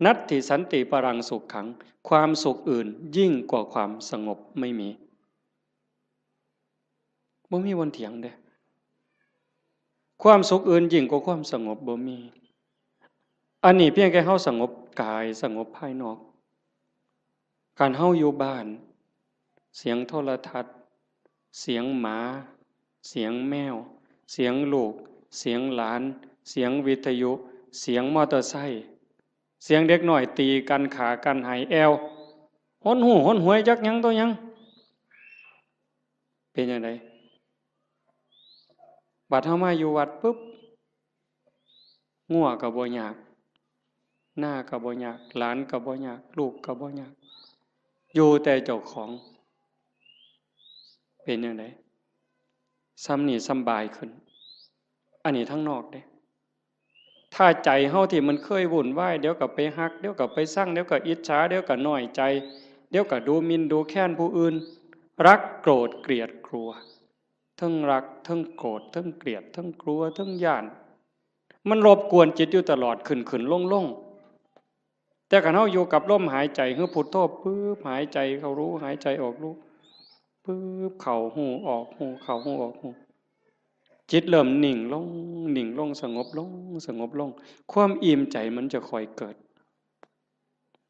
นัตถิสันติปรังสุขขัง ความสุขอื่นยิ่งกว่าความสงบไม่มี บ่มีวันเถียงเด้ ความสุขอื่นยิ่งกว่าความสงบบ่มี อันนี้เพียงแค่เฮาสงบกาย สงบภายนอก คันเฮาอยู่บ้าน เสียงโทรทัศน์ เสียงหมา เสียงแมว เสียงลูก เสียงหลาน เสียงวิทยุ เสียงมอเตอร์ไซค์ เสียงเด็กน้อยตีกัน ฆ่ากัน ไห้แอ่ว หนหู้หนหวย จักหยังต่อหยัง เป็นจั่งใด บัดเฮามาอยู่วัดปุ๊บ งัวก็บ่ยาก นาก็บ่ยาก หลานก็บ่ยาก ลูกก็บ่ยาก อยู่แต่เจ้าของ เป็นจั่งใด ส่ำนี้สำบายขึ้น อันนี้ทางนอกเด้ ถ้าใจเฮาที่มันเคยวุ่นวาย เดี๋ยวก็ไปฮัก เดี๋ยวก็ไปซัง เดี๋ยวก็อิจฉา เดี๋ยวก็น้อยใจ เดี๋ยวก็ดูหมิ่นดูแคลนผู้อื่น รักโกรธเกลียดกลัว เทิงรัก เทิงโกรธ เทิงเกลียด เทิงกลัว เทิงย้าน มันรบกวนจิตอยู่ตลอด ขึ้นๆ ลงๆ แต่คันเฮาอยู่กับลมหายใจ คือพุทโธ ปึ๊บ หายใจเข้ารู้ หายใจออกรู้ ปึ๊บ เข้าฮู้ ออกฮู้ เข้าฮู้ ออกฮู้ จิตเริ่มนิ่งลง นิ่งลง สงบลง สงบลง ความอิ่มใจมันจะค่อยเกิด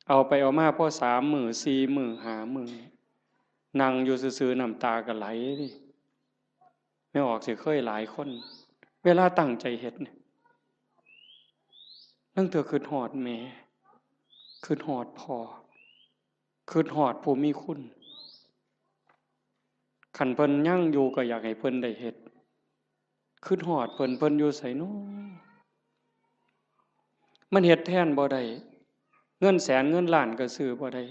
เอาไปเอามาพอสามมื้อ สี่มื้อ ห้ามื้อ นั่งอยู่ซื่อๆ น้ำตาก็ไหลเด้ แม่ออกสิเคยหลายคน เวลาตั้งใจเฮ็ดเนี่ย ลางเทื่อคิดฮอดแม่ คิดฮอดพ่อ คิดฮอดผู้มีคุณ คันเพิ่นยังอยู่ก็อยากให้เพิ่นได้เฮ็ด คิดฮอดเพิ่น เพิ่นอยู่ไสน้อ มันเฮ็ดแทนบ่ได้ เงินแสนเงินล้านก็ซื้อบ่ได้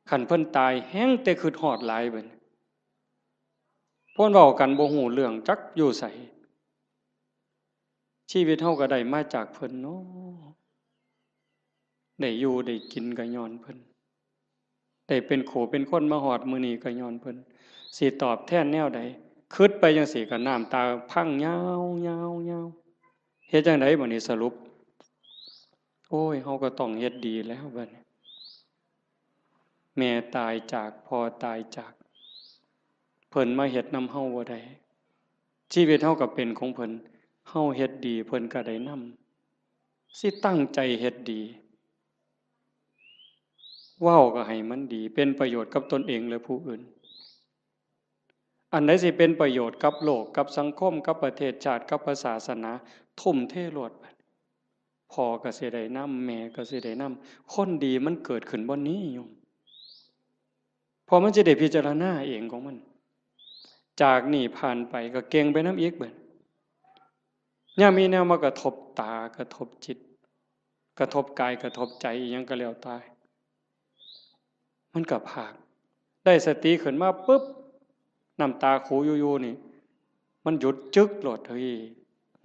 คันเพิ่นตายแฮ่งแต่คิดฮอดหลายบัดนี้ เพิ่นเว้ากันบ่ฮู้เรื่อง จักอยู่ไส ชีวิตเฮาก็ได้มาจากเพิ่นเนาะ ได้อยู่ได้กินก็ย้อนเพิ่น ได้เป็นคู่เป็นคนมาฮอดมื้อนี้ก็ย้อนเพิ่น สิตอบแทนแนวใด คิดไปจั่งซี้ก็น้ำตาพังยาวๆๆ เฮ็ดจั่งใดบัดนี้สรุป โอ้ย เฮาก็ต้องเฮ็ดดีแล้วบัดนี้ แม่ตายจาก พ่อตายจาก เพิ่นมาเฮ็ดนำเฮาบ่ได้ ชีวิตเฮาก็เป็นของเพิ่น เฮาเฮ็ดดี เพิ่นก็ได้นำ สิตั้งใจเฮ็ดดี เว้าก็ให้มันดี เป็นประโยชน์กับตนเองและผู้อื่น อันใดสิเป็นประโยชน์กับโลก กับสังคม กับประเทศชาติ กับพระศาสนา ทุ่มเทโลด พ่อก็สิได้นำ แม่ก็สิได้นำ คนดีมันเกิดขึ้นบ่นี้โยม เพราะมันสิได้พิจารณาเองของมัน จากนี้ผ่านไปก็เก่งไปนำอีกบัด ยามมีแนวมากระทบตา กระทบจิต กระทบกาย กระทบใจ อิหยังก็แล้วแต่ มันก็พาก ได้สติขึ้นมาปุ๊บ น้ำตาคูอยู่ๆ นี่ มันหยุดจึ๊กโลด เฮ้ย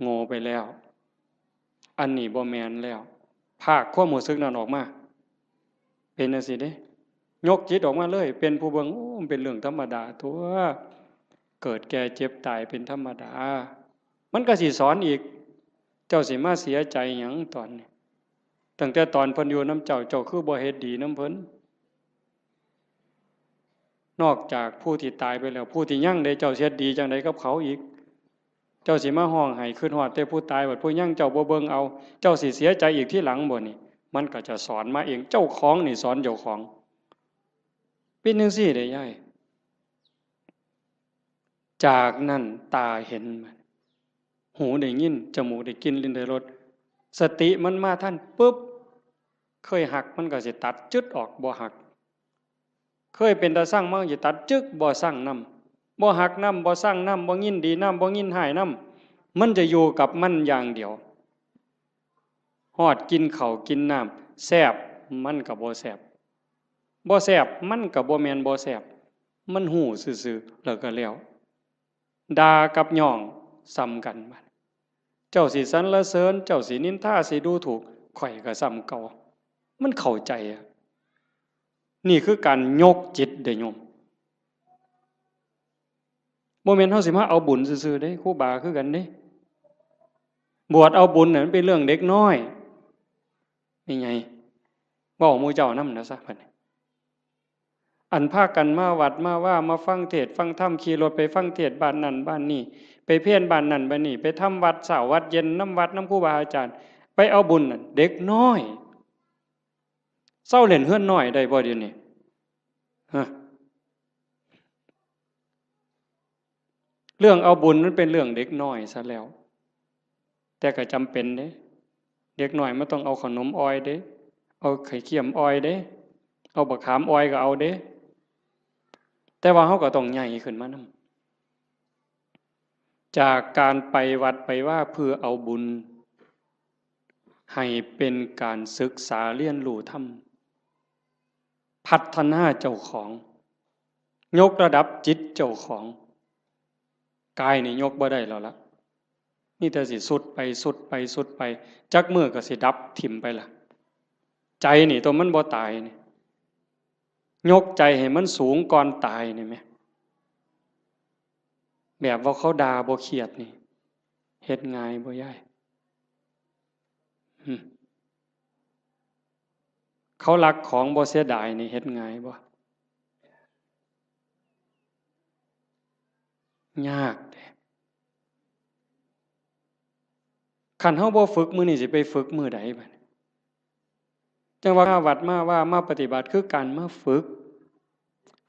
โง่ไปแล้ว อันนี้บ่แม่นแล้ว พากความรู้สึกนั้นออกมา เป็นจั่งซี้เด้ ยกจิตออกมาเลย เป็นผู้เบิ่ง โอ้ มันเป็นเรื่องธรรมดาตั๊ว เกิดแก่เจ็บตายเป็นธรรมดา มันก็สิสอนอีก เจ้าสิมาเสียใจหยังตอนนี้ ตั้งแต่ตอนเพิ่นอยู่นำเจ้า เจ้าคือบ่เฮ็ดดีนำเพิ่น นอกจากผู้ที่ตายไปแล้ว ผู้ที่ยังเด้ เจ้าสิเฮ็ดดีจั่งใดกับเขาอีก เจ้าสิมาฮ้องไห้คิดฮอดแต่ผู้ตาย บัดผู้ยังเจ้าบ่เบิ่งเอา เจ้าสิเสียใจอีกทีหลังบ่นี่ มันก็จะสอนมาเอง เจ้าของนี่สอนเจ้าของ เป็นจั่งซี้เด้ยาย จากนั้นตาเห็นมัน หูได้ยิน จมูกได้กลิ่น ลิ้นได้รส สติมันมาทันปุ๊บ เคยฮักมันก็สิตัดจึ๊ดออก บ่ฮัก เคยเป็นตาซังมันก็สิตัดจึ๊ก บ่ซังนำ บ่ฮักนำ บ่ซังนำ บ่ยินดีนำ บ่ยินร้ายนำ มันจะอยู่กับมันอย่างเดียว ฮอดกินข้าวกินน้ำ แซ่บมันก็บ่แซ่บ บ่แซ่บมันก็บ่แม่นบ่แซ่บ มันฮู้ซื่อๆ แล้วก็แล้ว ด่ากับย่องส่ำกันบัด เจ้าสิสรรเสริญ เจ้าสินินทา สิดูถูก ข้อยก็ส่ำเก่า มันเข้าใจอะ นี่คือการยกจิตเด้อโยม บ่แม่นเฮาสิมาเอาบุญซื่อๆเด้ ครูบาคือกันเด้ บวชเอาบุญน่ะมันเป็นเรื่องเด็กน้อย นี่ไง เว้าหมู่เจ้านำนะซะบัดนี้ อันพากันมาวัดมาวา มาฟังเทศน์ฟังธรรม ขี่รถไปฟังเทศน์บ้านนั่นบ้านนี่ ไปเพลบ้านนั่นบ้านนี่ ไปทำวัดเช้าวัดเย็นนำวัดนำครูบาอาจารย์ ไปเอาบุญน่ะ เด็กน้อย เซาเล่นเฮือนน้อยได้บ่เดี๋ยวนี้ ฮะ เรื่องเอาบุญมันเป็นเรื่องเด็กน้อยซะแล้ว แต่ก็จำเป็นเด้ เด็กน้อยมันต้องเอาขนมอ่อยเด้ เอาไข่เค็มอ่อยเด้ เอาบักขามอ่อยก็เอาเด้ แต่ว่าเฮาก็ต้องใหญ่ขึ้นมานำ จากการไปวัดไปวาเพื่อเอาบุญ ให้เป็นการศึกษาเรียนรู้ธรรม พัฒนาเจ้าของ ยกระดับจิตเจ้าของ กายนี่ยกบ่ได้แล้วละ มีแต่สิทรุดไปทรุดไปทรุดไป จักมื้อก็สิดับถิ่มไปละ ใจนี่ตัวมันบ่ตายนี่ ยกใจให้มันสูงก่อนตายนี่แหม แบบว่าเขาด่าบ่เครียดนี่ เฮ็ดง่ายบ่ยาย หึ เขาลักของบ่เสียดายนี่ เฮ็ดง่ายบ่ ยากเด้ คันเฮาบ่ฝึกมื้อนี้สิไปฝึกมื้อใดบัดนี้ จั่งว่ามาวัดมาวา มาปฏิบัติคือการมาฝึก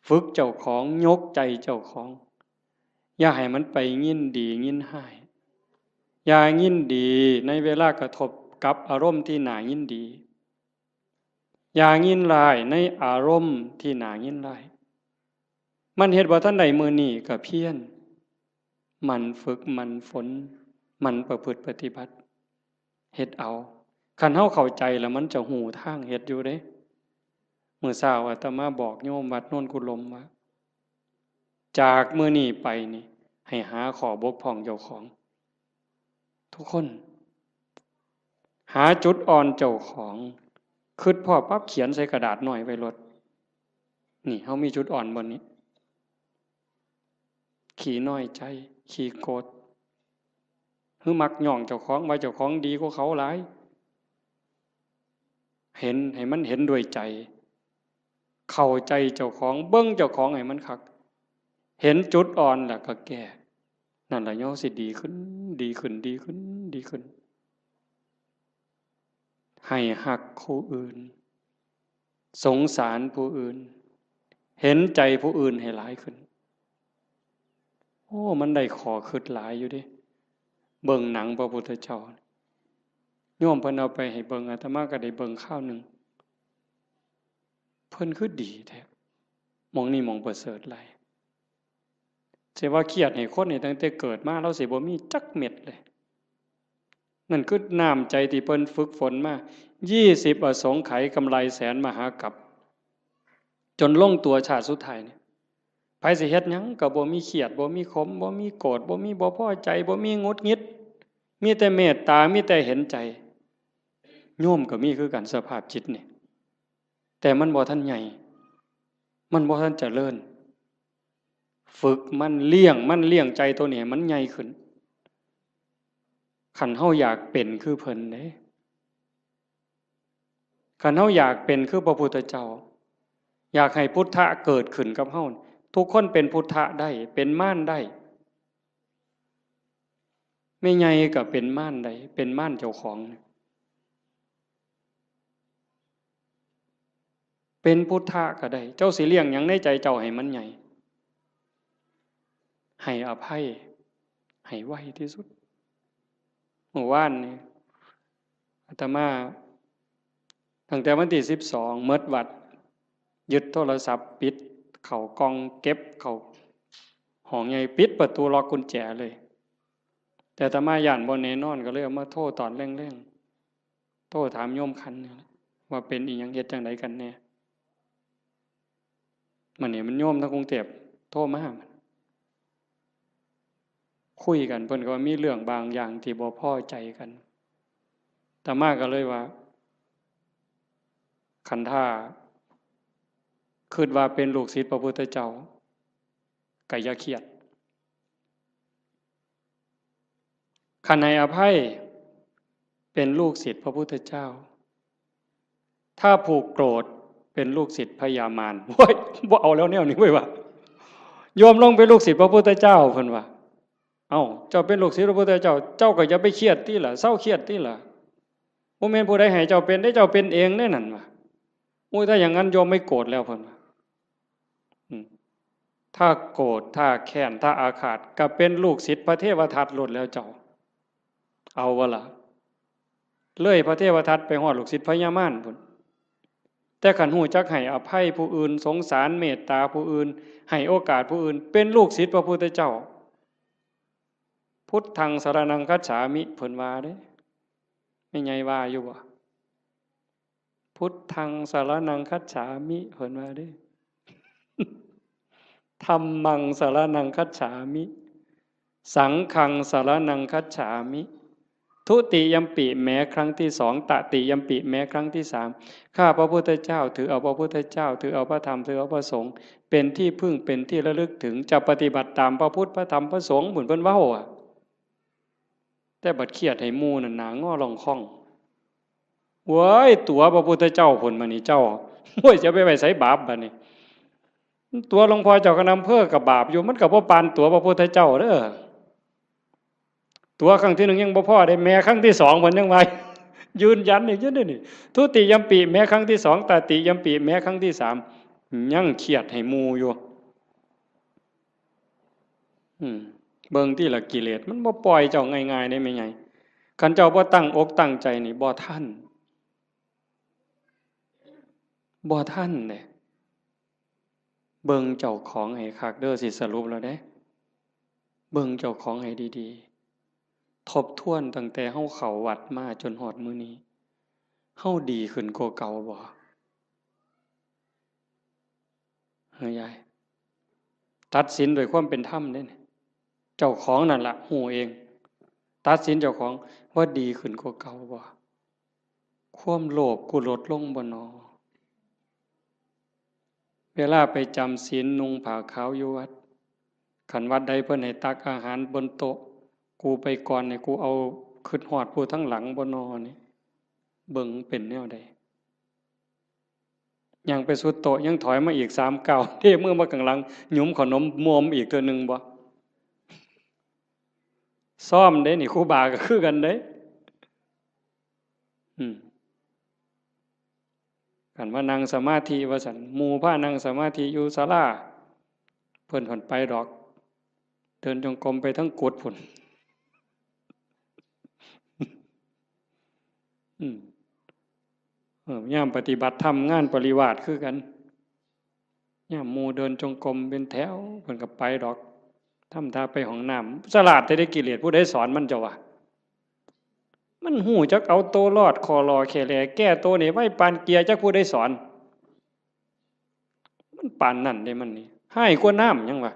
ฝึกเจ้าของ ยกใจเจ้าของ อย่าให้มันไปยินดียินร้าย อย่ายินดีในเวลากระทบกับอารมณ์ที่น่ายินดี อย่ายินร้ายในอารมณ์ที่น่ายินร้าย มันเฮ็ดบ่ทันได้มื้อนี้ก็เพียร หมั่นฝึก หมั่นฝน หมั่นประพฤติปฏิบัติ เฮ็ดเอา คันเฮาเข้าใจแล้วมันจะฮู้ทางเฮ็ดอยู่เด้ มื้อเช้าอาตมาบอกโยมวัดโนนกุลมว่า จากมื้อนี้ไปนี่ ให้หาข้อบกพร่องเจ้าของ ทุกคน หาจุดอ่อนเจ้าของ คิดพ้อปั๊บเขียนใส่กระดาษน้อยไว้โลด นี่ เฮามีจุดอ่อนบ่นี่ ขี้น้อยใจ ขี้โกรธ หรือมักย่องเจ้าของว่าเจ้าของดีกว่าเขาหลาย เห็นให้มันเห็นด้วยใจ เข้าใจเจ้าของ เบิ่งเจ้าของให้มันคัก เห็นจุดอ่อนแล้วก็แก้ นั่นล่ะเฮาสิดีขึ้น ดีขึ้น ดีขึ้น ดีขึ้น ให้ฮักผู้อื่น สงสารผู้อื่น เห็นใจผู้อื่นให้หลายขึ้น โอ้ มันได้ข้อคิดหลายอยู่เด้ เบิ่งหนังพระพุทธเจ้า โยมเพิ่นเอาไปให้เบิ่ง อาตมาก็ได้เบิ่งคราวหนึ่ง เพิ่นคือดีแท้ หม่องนี้หม่องประเสริฐหลาย สิว่าเครียดให้คนนี่ตั้งแต่เกิดมา ลาวสิบ่มีจักเม็ดเลย นั่นคือน้ำใจที่เพิ่นฝึกฝนมา ยี่สิบอสงไขยกำไรแสนมหากัป จนลงตัวชาติสุดท้ายนี่ ไผสิเฮ็ดหยังก็บ่มีเครียด บ่มีขม บ่มีโกรธ บ่มีบ่พอใจ บ่มีหงุดหงิด มีแต่เมตตา มีแต่เห็นใจ โยมก็มีคือกันสภาพจิตนี่ แต่มันบ่ทันใหญ่ มันบ่ทันเจริญ ฝึกมัน เลี้ยงมัน เลี้ยงใจตัวนี้ให้มันใหญ่ขึ้น คันเฮาอยากเป็นคือเพิ่นเด้ คันเฮาอยากเป็นคือพระพุทธเจ้า อยากให้พุทธะเกิดขึ้นกับเฮา ทุกคนเป็นพุทธะได้ เป็นมารได้ แม่ใหญ่ก็เป็นมารได้ เป็นมารเจ้าของ เป็นพุทธะก็ได้ เจ้าสิเลี้ยงหยังในใจเจ้าให้มันใหญ่ ให้อภัย ให้ไวที่สุด มื้อวานนี่ อาตมา ตั้งแต่วันที่สิบสอง หมดวัด ยึดโทรศัพท์ ปิดเข้ากล่อง เก็บเข้าห้องใหญ่ ปิดประตู ล็อกกุญแจเลย แต่อาตมาย้านบ่แน่นอน ก็เลยเอามาโทรตอนแลงๆ โทรถามโยมขันนี่แหละ ว่าเป็นอีหยัง เฮ็ดจั่งใดกันแน่ มื้อนี้มันโยมทางกรุงเทพฯโทรมา คุยกัน เพิ่นก็ว่ามีเรื่องบางอย่างที่บ่พอใจกัน อาตมาก็เลยว่า คันถ้าคิดว่าเป็นลูกศิษย์พระพุทธเจ้า ก็อย่าเครียด คันให้อภัย เป็นลูกศิษย์พระพุทธเจ้า ถ้าผูกโกรธ เป็นลูกศิษย์พญามาร โอ้ย บ่เอาแล้วแนวนี้เว้ยว่ะ โยมลงเป็นลูกศิษย์พระพุทธเจ้า เพิ่นว่า เอ้า เจ้าเป็นลูกศิษย์พระพุทธเจ้า เจ้าก็อย่าไปเครียดติล่ะ เซาเครียดติล่ะ บ่แม่นผู้ใดให้เจ้าเป็นเด้ เจ้าเป็นเองเด้นั่นว่ะ โอ้ย ถ้าอย่างนั้นโยมไม่โกรธแล้ว เพิ่นว่า อืม ถ้าโกรธ ถ้าแค้น ถ้าอาฆาต ก็เป็นลูกศิษย์พระเทวทัตโลดแล้วเจ้า เอาบ่ล่ะ เลยพระเทวทัตไปฮอดลูกศิษย์พญามารพุ้น แต่คันฮู้จักให้อภัยผู้อื่น สงสารเมตตาผู้อื่น ให้โอกาสผู้อื่น เป็นลูกศิษย์พระพุทธเจ้า พุทธังสรณังคัจฉามิ เพิ่นว่าเด้ แม่ใหญ่ว่าอยู่บ่ พุทธังสรณังคัจฉามิ เพิ่นว่าเด้ ธัมมังสรณังคัจฉามิ สังฆังสรณังคัจฉามิ ทุติยัมปิ แม้ครั้งที่สอง ตติยัมปิ แม้ครั้งที่สาม ข้าพระพุทธเจ้าถือเอาพระพุทธเจ้า ถือเอาพระธรรม ถือเอาพระสงฆ์ เป็นที่พึ่ง เป็นที่ระลึกถึง จะปฏิบัติตามพระพุทธ พระธรรม พระสงฆ์ เหมือนเพิ่นเว้าอะ แต่บัดเครียดให้หมู่นั่นหน้างอล่องค่อง เว้ย ตั๋วพระพุทธเจ้าพุ้นมานี่เจ้า โอ้ย จะไปไว้ไสบาปบัดนี้ ตั๋วหลวงพ่อเจ้าคณะอำเภอก็บาปอยู่ มันก็บ่ปานตั๋วพระพุทธเจ้าเด้อ ตั๋วครั้งที่หนึ่งยังบ่พอเด้ แม้ครั้งที่สองมันยังว่า ยืนยันอีกอยู่เด้นี่ ทุติยัมปิ แม้ครั้งที่สอง ตติยัมปิ แม้ครั้งที่สาม ยังเครียดให้หมู่อยู่ อืม เบิ่งติล่ะ กิเลสมันบ่ปล่อยเจ้าง่ายๆเด้แม่ใหญ่ คันเจ้าบ่ตั้งอกตั้งใจนี่ บ่ทัน บ่ทันเด้ เบิ่งเจ้าของให้คักเด้อ สิสรุปแล้วเด้ เบิ่งเจ้าของให้ดีๆ ทบทวนตั้งแต่เฮาเข้าวัดมาจนฮอดมื้อนี้ เฮาดีขึ้นกว่าเก่าบ่ เฮ้ยยาย ตัดสินด้วยความเป็นธรรมเด้นี่ เจ้าของนั่นล่ะฮู้เอง ตัดสินเจ้าของว่าดีขึ้นกว่าเก่าบ่ ความโลภกูลดลงบ่นอ เวลาไปจำศีลนุ่งผ้าขาวอยู่วัด คันวัดใดเพิ่นให้ตักอาหารบนโต๊ะ กูไปก่อนนี่ กูเอา คิดฮอดผู้ทางหลังบ่นอนี่ เบิ่งเป็นแนวใด ย่างไปสุดโต๊ะ ยังถอยมาอีกสามก้าว เทมือมาข้างหลัง หยุมขนมมวมอีกเทื่อหนึ่งบ่ ซ้อมเด้นี่ ครูบาก็คือกันเด้ อืม คันว่านั่งสมาธิว่าซั่น หมู่พานั่งสมาธิอยู่ศาลา เพิ่นผ่อนไปดอก เดินจงกรมไปทั้งกุฏิพุ้น อืม เออ ยามปฏิบัติธรรมงานปริวาสคือกัน ยามหมู่เดินจงกรมเป็นแถว เพิ่นก็ไปดอก ทำท่าไปห้องน้ำ ฉลาดแท้เด้กิเลส ผู้ใดสอนมันเจ้าวะ มันฮู้จักเอาตัวรอด คอลอแคแล แก้ตัวนี่ไวปานเกียร์ จักผู้ใดสอน มันปานนั่นเด้มันนี่ ฮ้ายกว่าน้ำหยังวะ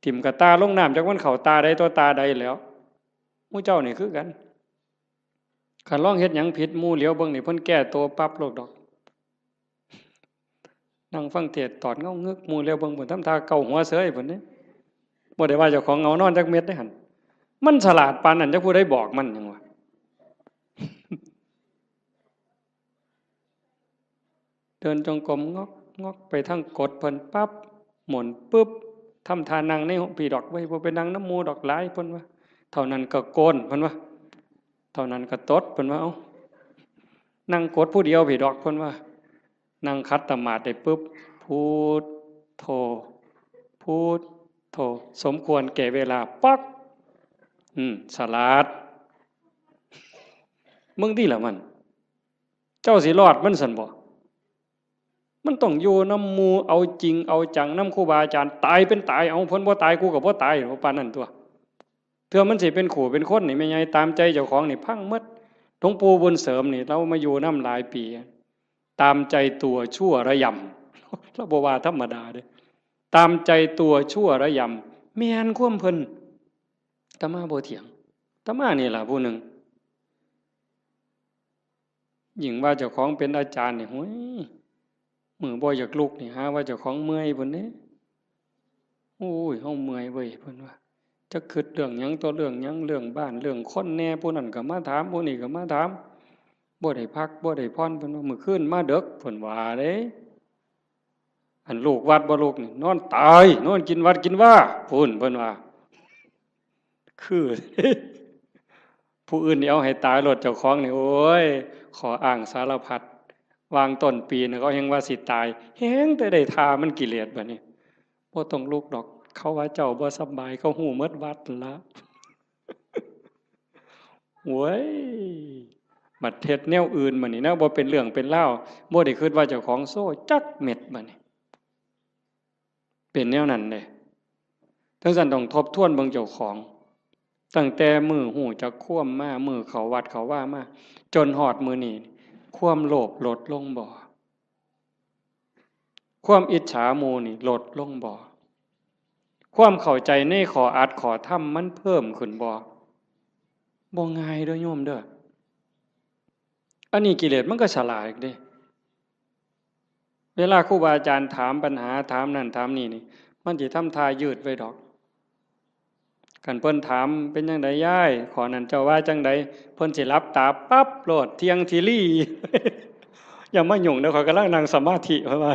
ถิ่มกะตาลงน้ำ จักมันเข้าตาใดต่อตาใดแล้ว หมู่เจ้านี่คือกัน คันลองเฮ็ดหยังผิด หมู่เหลียวเบิ่งนี่ เพิ่นแก้ตัวปั๊บโลดดอก นั่งฟังเทศน์ตอดเงางึก หมู่เหลียวเบิ่งพุ้น ทำท่าเกาหัวเสยพุ้นเด้ บ่ได้ว่าเจ้าของเหงานอนจักเม็ดเด้หั่น มันฉลาดปานนั้น จักผู้ใดบอกมันหยังวะ เดินจงกรมงอกงอกไปทางกุฏิเพิ่นปั๊บ หมุนปึ๊บ ทำท่านั่งในห้องพี้ดอกเว้ย บ่ไปนั่งนำหมู่ดอก หลายเพิ่นว่า เท่านั้นก็โกนเพิ่นว่า เท่านั้นก็ตดเพิ่นว่า เอ้า นั่งกุฏิผู้เดียวพี้ดอกเพิ่นว่า นั่งขัดสมาธิได้ปึ๊บ พุทโธ พุทโธ สมควรแก่เวลา ป๊อก อืม ฉลาด มึงติล่ะมัน เจ้าสิรอดมันซั่นบ่ มันต้องอยู่นำหมู่ เอาจริงเอาจังนำครูบาอาจารย์ ตายเป็นตาย เอา เพิ่นบ่ตาย กูก็บ่ตาย ปานนั้นตั่ว เทื่อมันสิเป็นคู่เป็นคนนี่ แม่ใหญ่ ตามใจเจ้าของนี่พังหมด หลวงปู่บุญเสริมนี่ ลาวมาอยู่นำหลายปี ตามใจตัวชั่วระยำ ลาวบ่ว่าธรรมดาเด้ ตามใจตัวชั่วระยำ แม่นความเพิ่น อาตมาบ่เถียง อาตมานี่ล่ะผู้หนึ่ง ยิ่งว่าเจ้าของเป็นอาจารย์นี่ โอ้ย มื้อบ่อยากลุกนี่ หาว่าเจ้าของเมื่อยพุ้นเด้ โอ้ย เฮาเมื่อยเว้ย เพิ่นว่า จักคิดเรื่องหยังต่อเรื่องหยัง เรื่องบ้าน เรื่องคนแหน่ ผู้นั้นก็มาถาม ผู้นี้ก็มาถาม บ่ได้พัก บ่ได้ผ่อน เพิ่นว่า มื้อคืนมาดึก เพิ่นว่าเด้ อันลูกวัดบ่ลุกนี่ นอนตาย นอนกินวัดกินวา พุ้น เพิ่นว่า คือ ผู้อื่นนี่เอาให้ตายโลด เจ้าของนี่ โอ้ย ข้ออ้างสารพัด วางต้นปีนะ เขาแฮ่งว่าสิตาย แฮ่งแต่ได้ท่ามันกิเลสบัดนี้ บ่ต้องลุกดอก เขาว่าเจ้าบ่สำบาย เขาฮู้หมดวัดนั่นละ โว้ย บัดเฮ็ดแนวอื่นบัดนี้นะ บ่เป็นเรื่องเป็นราว บ่ได้คิดว่าเจ้าของโซ่จักเม็ดบัดนี้ เป็นแนวนั้นเด้ จั่งซั้นต้องทบทวนเบิ่งเจ้าของ ตั้งแต่มื้อฮู้จักความมา มื้อเข้าวัดเข้าวามา จนฮอดมื้อนี้ ความโลภลดลงบ่ ความอิจฉาหมู่นี่ลดลงบ่ ความเข้าใจในข้ออัดข้อธรรมมันเพิ่มขึ้นบ่ บ่ง่ายเด้อโยมเด้อ อันนี้กิเลสมันก็ฉลาดเด้ เวลาครูบาอาจารย์ถามปัญหา ถามนั่นถามนี่นี่ มันสิทำท่ายืดไว้ดอก คันเพิ่นถาม เป็นจั่งใดยาย ข้อนั้นเจ้าว่าจั่งใด เพิ่นสิหลับตาปั๊บโลด เที่ยงทีรี อย่ามายุ่งเด้อ ข้อยกำลังนั่งสมาธิ เพิ่นว่า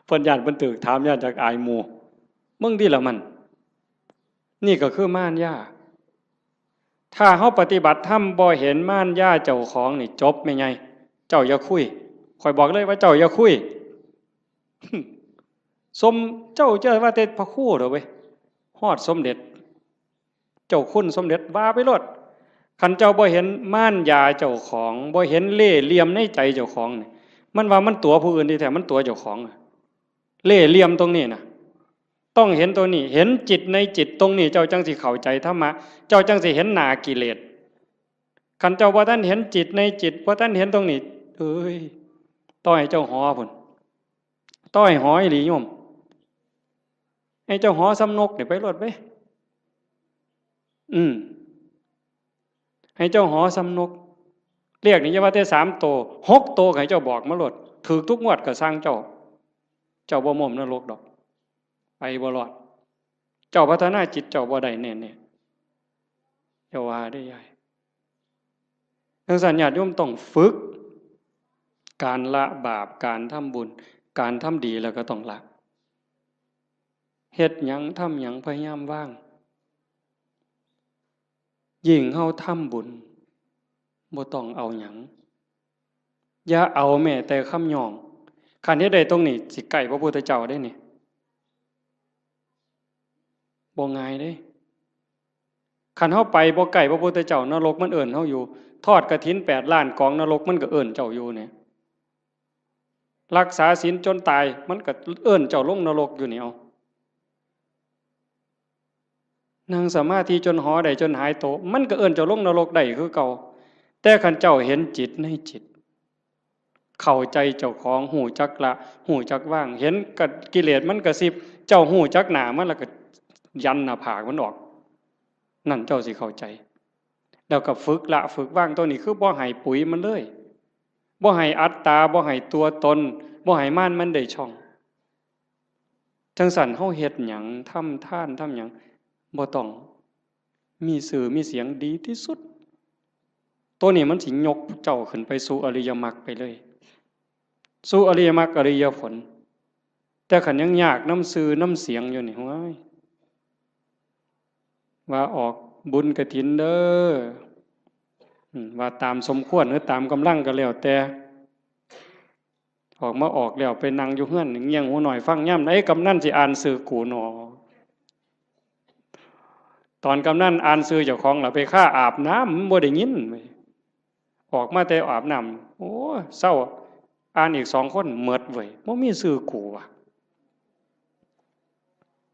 เพิ่นย้านเพิ่นถูกถาม ย้านจักอายหมู่ มึงติล่ะมัน นี่ก็คือมารยา ถ้าเฮาปฏิบัติธรรมบ่เห็นมารยาเจ้าของนี่จบแม่ใหญ่ เจ้าอย่าคุย ข้อยบอกเลยว่าเจ้าอย่าคุย สม เจ้าจะว่าแต่พระครูเด้อเว้ย ฮอดสมเด็จ เจ้าคุณสมเด็จว่าไปโลด คันเจ้าบ่เห็นมารยาเจ้าของ บ่เห็นเล่ห์เหลี่ยมในใจเจ้าของนี่ มันว่ามันตั๋วผู้อื่นที่แท้มันตั๋วเจ้าของอะ เล่ห์เหลี่ยมตรงนี้นะ ต้องเห็นตัวนี้ เห็นจิตในจิตตรงนี้ เจ้าจั่งสิเข้าใจธรรมะ เจ้าจั่งสิเห็นหน้ากิเลส คันเจ้าบ่ทันเห็นจิตในจิต บ่ทันเห็นตรงนี้ เอ้ย ต่อให้เจ้าหอพุ้น ต่อให้หออีหลีโยม ให้เจ้าหอส่ำนกนี่ไปโลดเว้ย อืม ให้เจ้าหอส่ำนก เลขนี่อย่าว่าแต่สามโต หกโตก็ให้เจ้าบอกมาโลด ถูกทุกงวดก็ซ่างเจ้า เจ้าบ่ม้มนรกดอก ไปบ่รอด เจ้าพัฒนาจิตเจ้าบ่ได้แน่ๆ อย่าว่าเด้อยาย จั่งซั้นญาติโยมต้องฝึก การละบาป การทำบุญ การทำดีแล้วก็ต้องละ เฮ็ดหยังทำหยังพยายามวาง ยิ่งเฮาทำบุญ บ่ต้องเอาหยัง อย่าเอาแม้แต่คำย่อง คันเฮ็ดได้ตรงนี้ สิใกล้พระพุทธเจ้าเด้นี่ บ่ง่ายเด้ คันเฮาไปบ่ใกล้พระพุทธเจ้า นรกมันเอิ้นเฮาอยู่ ทอดกฐินแปดล้านกอง นรกมันก็เอิ้นเจ้าอยู่เนี่ย รักษาศีลจนตาย มันก็เอิ้นเจ้าลงนรกอยู่นี่ เอา นั่งสมาธิจนหอได้จนหายโต มันก็เอิ้นเจ้าลงนรกได้คือเก่า แต่คันเจ้าเห็นจิตในจิต เข้าใจเจ้าของ ฮู้จักละ ฮู้จักวาง เห็นกะ กิเลสมันกระซิบ เจ้าฮู้จักหน้ามันแล้วก็ยันหน้าผากมันออก นั่นเจ้าสิเข้าใจ แล้วก็ฝึกละฝึกวาง ตัวนี้คือบ่ให้ปุ๋ยมันเลย บ่ให้อัตตา บ่ให้ตัวตน บ่ให้มารมันได้ช่อง จั่งซั้นเฮาเฮ็ดหยัง ทำทาน ทำหยัง บ่ต้องมีชื่อมีเสียง ดีที่สุด ตัวนี้มันสิยกเจ้าขึ้นไปสู่อริยมรรคไปเลย สู่อริยมรรคอริยผล แต่คันยังยากนำชื่อนำเสียงอยู่นี่ โอ้ย ว่าออกบุญกฐินเด้อ อืม ว่าตามสมควรหรือตามกำลังก็แล้วแต่ ออกมาออกแล้วไปนั่งอยู่เฮือนเงี่ยงหูหน่อยฟังยามใดกำนันสิอ่านชื่อกูหนอ ตอนกำนันอ่านชื่อเจ้าของล่ะไปคาอาบน้ำ มันบ่ได้ยินเว้ย ออกมาแต่อาบน้ำ โอ้ เซา อ่านอีกสองคน หมดเว้ย บ่มีชื่อกูว่ะ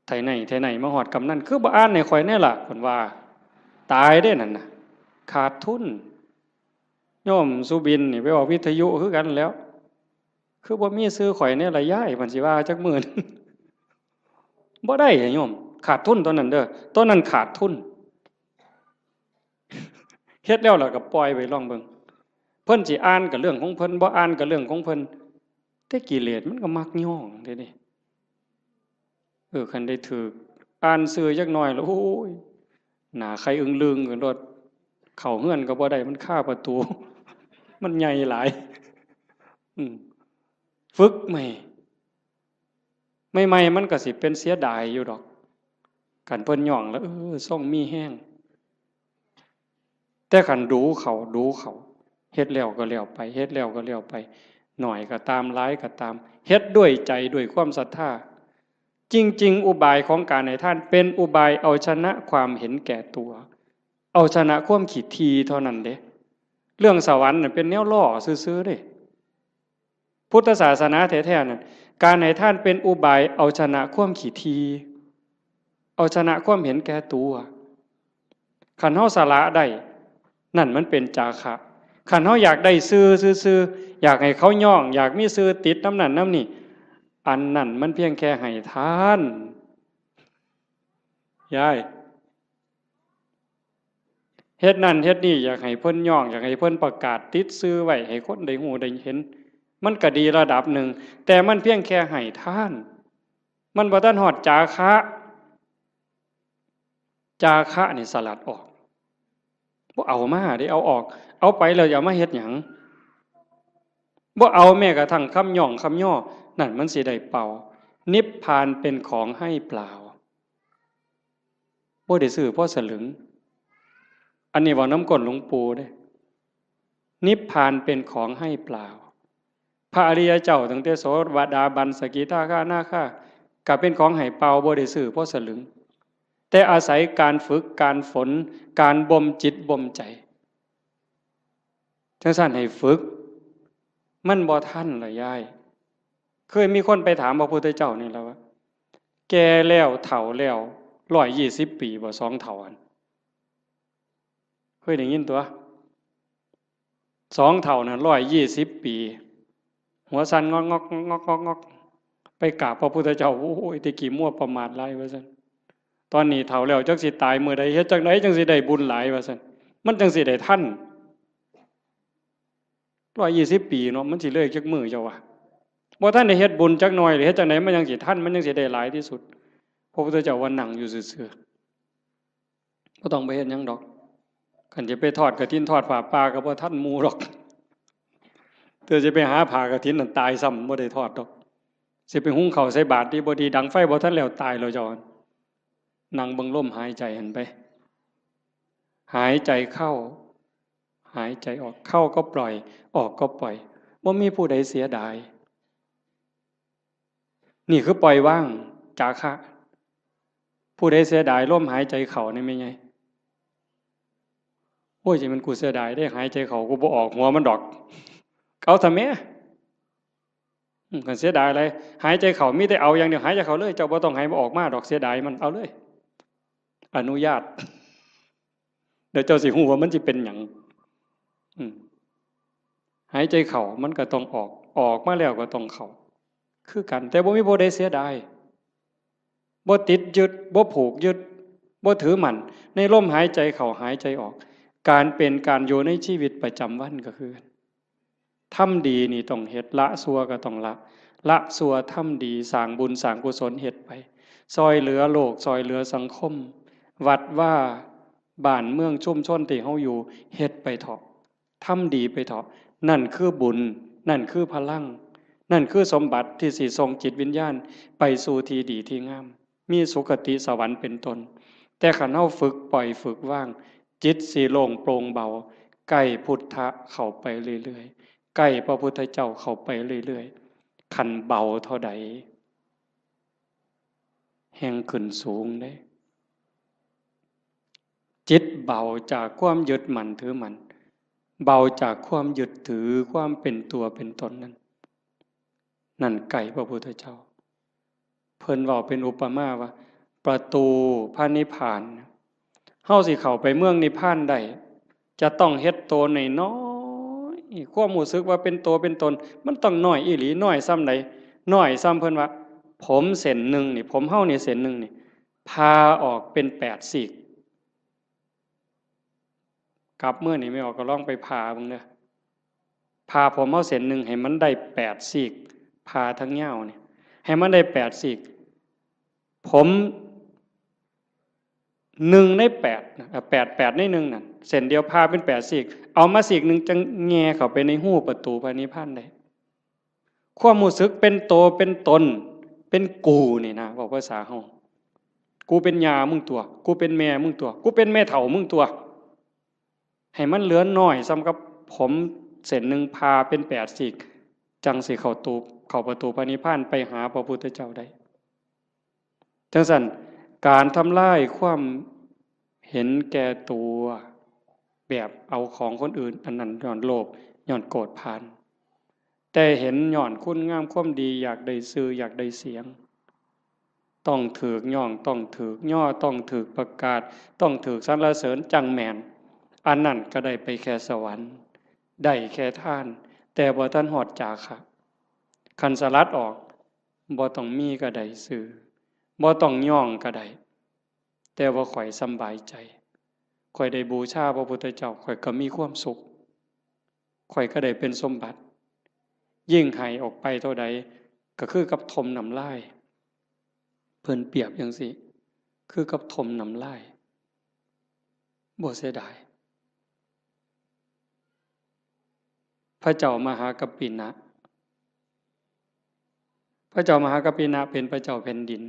ไทไหน ไทไหน มาฮอดกำนัน คือบ่อ่านให้ข่อยแน่ล่ะ เพิ่นว่า ตายเด้นั่นน่ะ ขาดทุน โยมสุบินนี่ไปออกวิทยุคือกันแล้ว คือบ่มีชื่อข่อยแน่ล่ะยาย เพิ่นสิว่าจักมื้อหนึ่ง บ่ได้โยม ขาดทุนตอนนั้นเด้อ ตอนนั้นขาดทุน เฮ็ดแล้วล่ะก็ปล่อยไว้ลองเบิ่ง เพิ่นสิอ่านก็เรื่องของเพิ่น บ่อ่านก็เรื่องของเพิ่น แต่กิเลสมันก็มักย้องเด้นี่ เออ คันได้ถืกอ่านชื่อจักหน่อยแล้ว โอ้ย หน้าไข่อึ้งลึงกันโลด เข้าเฮือนก็บ่ได้ มันคาประตู มันใหญ่หลาย อืม ฝึกใหม่ ใหม่ๆ มันก็สิเป็นเสียดายอยู่ดอก คันเพิ่นย้องแล้ว เออ ทรงมีแฮง แต่คันดูเขา ดูเขา เฮ็ดแล้วก็แล้วไป เฮ็ดแล้วก็แล้วไป น้อยก็ตาม หลายก็ตาม เฮ็ดด้วยใจ ด้วยความศรัทธา จริงๆ อุบายของการให้ทานเป็นอุบายเอาชนะความเห็นแก่ตัว เอาชนะความขี้ถี่เท่านั้นเด้ เรื่องสวรรค์น่ะเป็นแนวล้อซื่อๆ เด้ พุทธศาสนาแท้ๆ นั่น การให้ทานเป็นอุบายเอาชนะความขี้ถี่ เอาชนะความเห็นแก่ตัว คันเฮาสละได้ นั่นมันเป็นจาคะ คันเฮาอยากได้ชื่อซื่อๆ อยากให้เขาย้อง อยากมีชื่อติดนำนั่นนำนี่ อันนั้นมันเพียงแค่ให้ทาน ยาย เฮ็ดนั่นเฮ็ดนี่ อยากให้เพิ่นย้อง อยากให้เพิ่นประกาศติดชื่อไว้ ให้คนได้ฮู้ได้เห็น มันก็ดีระดับหนึ่ง แต่มันเพียงแค่ให้ทาน มันบ่ทันฮอดจาคะ จาคะนี่สลัดออก บ่เอามาเด้ เอาออก เอาไปแล้วอย่ามาเฮ็ดหยัง บ่เอาแม้กระทั่งคำย้องคำย่อ นั่นมันสิได้เป่า นิพพานเป็นของให้เปล่า บ่ได้ซื้อพอสลึง อันนี้เว้านำก้นหลวงปู่เด้ นิพพานเป็นของให้เปล่า พระอริยเจ้าตั้งแต่โสดาบัน สกิทาคานาคา ก็เป็นของให้เปล่า บ่ได้ซื้อพอสลึง แต่อาศัยการฝึก การฝน การบ่มจิตบ่มใจ จั่งซั้นให้ฝึก มันบ่ทันล่ะยาย เคยมีคนไปถามพระพุทธเจ้านี่ล่ะว่า แก่แล้วเฒ่าแล้ว ร้อยยี่สิบ ปีบ่ สองเฒ่าหั่น เคยได้ยินตั่ว สองเฒ่านั่น ร้อยยี่สิบ ปี หัวสั่นงอกงอกงอกงอกงอก ไปกราบพระพุทธเจ้า โอ้ย แต่กี้มัวประมาทหลายว่าซั่น ตอนนี้เฒ่าแล้วจักสิตายมื้อใด เฮ็ดจั่งใดจั่งสิได้บุญหลายว่าซั่น มันจั่งสิได้ทัน ร้อยยี่สิบ ปีเนาะ มันสิเหลืออีกจักมื้อเจ้าว่า บ่ทันได้เฮ็ดบุญจักหน่อย หรือเฮ็ดจั่งใดมันจั่งสิทัน มันจั่งสิได้หลายที่สุด พระพุทธเจ้าว่านั่งอยู่ซื่อๆ บ่ต้องไปเฮ็ดหยังดอก คันจะไปทอดกฐินทอดผ้าป่าก็บ่ทันหมู่ดอก เธอจะไปหาผ้ากฐินนั่นตายซ้ำ บ่ได้ทอดดอก สิไปหุงข้าวใส่บาตรดีบ่ดี ดังไฟบ่ทันแล้ว ตายแล้วเจ้า นั่งเบิ่งลมหายใจหั่นไป หายใจเข้า หายใจออก เข้าก็ปล่อย ออกก็ปล่อย บ่มีผู้ใดเสียดาย นี่คือปล่อยวาง จาคะ ผู้ใดเสียดายลมหายใจเข้านี่แม่นไง โอ้ย จะเป็นกูเสียดายได้หายใจเข้า กูบ่ออกหัวมันดอก เอาทำไม อืม คันเสียดายอะไร หายใจเข้ามีแต่เอาอย่างเดียว หายใจเข้าเลย เจ้าบ่ต้องให้มันออกมาดอก เสียดายมัน เอาเลย อนุญาต เดี๋ยวเจ้าสิฮู้ว่ามันสิเป็นหยัง อืม หายใจเข้ามันก็ต้องออก ออกมาแล้วก็ต้องเข้า คือกัน แต่บ่มีผู้ใดเสียดาย บ่ติดยึด บ่ผูกยึด บ่ถือมั่น ในลมหายใจเข้าหายใจออก การเป็นการอยู่ในชีวิตประจำวันก็คือ ทำดีนี่ต้องเฮ็ด ละชั่วก็ต้องละ ละชั่วทำดี สร้างบุญสร้างกุศลเฮ็ดไป ซ่อยเหลือโลก ซ่อยเหลือสังคม วัดวา บ้านเมืองชุมชนที่เฮาอยู่ เฮ็ดไปเถาะ ทำดีไปเถาะ นั่นคือบุญ นั่นคือพลัง นั่นคือสมบัติที่สิส่งจิตวิญญาณไปสู่ที่ดีที่งาม มีสุคติสวรรค์เป็นต้น แต่คันเฮาฝึกปล่อยฝึกวาง จิตสิโล่งโปร่งเบา ใกล้พุทธะเข้าไปเรื่อยๆ ใกล้พระพุทธเจ้าเข้าไปเรื่อยๆ คันเบาเท่าใด แฮ่งขึ้นสูงเด้ จิตเบาจากความยึดมั่นถือมั่น เบาจากความยึดถือความเป็นตัวเป็นตนนั้น นั่นใกล้พระพุทธเจ้า เพิ่นเว้าเป็นอุปมาว่า ประตูพระนิพพาน เฮาสิเข้าไปเมืองนิพพานได้ จะต้องเฮ็ดโตน้อยๆ ความรู้สึกว่าเป็นโตเป็นตน มันต้องน้อยอีหลี น้อยส่ำใด น้อยส่ำเพิ่นว่า ผมเส้นหนึ่งนี่ ผมเฮานี่เส้นหนึ่งนี่ ผ่าออกเป็นแปดซีก กลับเมือนี่แม่ออกก็ลองไปผ่าเบิ่งเด้อ ผ่าผมเฮาเส้นหนึ่งให้มันได้แปดซีก ผ่าทั้งยาวนี่ ให้มันได้แปดซีก ผมหนึ่งในแปดนะ เอ่อ แปด แปดในหนึ่งนั่น เส้นเดียวผ่าเป็นแปดซีก เอามาซีกหนึ่งจั่งแหย่เข้าไปในฮูประตูพระนิพพานได้ ความรู้สึกเป็นโตเป็นตน เป็นกูนี่นะ เว้าภาษาเฮา กูเป็นย่ามึงตั๊ว กูเป็นแม่มึงตั๊ว กูเป็นแม่เฒ่ามึงตั๊ว ให้มันเหลือน้อยส่ำกับผมเส้นหนึ่งผ่าเป็นแปดซีก จั่งสิเข้าตู เข้าประตูพระนิพพานไปหาพระพุทธเจ้าได้ จั่งซั้น การทำลายความเห็นแก่ตัว แบบเอาของคนอื่น อันนั้นย้อนโลภ ย้อนโกรธผาน แต่เห็นย้อนคุณงามความดี อยากได้ชื่อ อยากได้เสียง ต้องถูกย้อง ต้องถูกย่อ ต้องถูกประกาศ ต้องถูกสรรเสริญจั่งแม่น อันนั้นก็ได้ไปแค่สวรรค์ ได้แค่ทาน แต่บ่ทันฮอดจาคะ คันสลัดออก บ่ต้องมีก็ได้ชื่อ บ่ต้องย้องก็ได้ แต่ว่าข้อยสำบายใจ ข้อยได้บูชาพระพุทธเจ้า ข้อยก็มีความสุข ข้อยก็ได้เป็นสมบัติ ยิ่งให้ออกไปเท่าใด ก็คือกับถ่มน้ำลาย เพิ่นเปรียบจั่งซี้ คือกับถ่มน้ำลาย บ่เสียดาย พระเจ้ามหากัปปินะ พระเจ้ามหากัปปินะเป็นพระเจ้าแผ่นดิน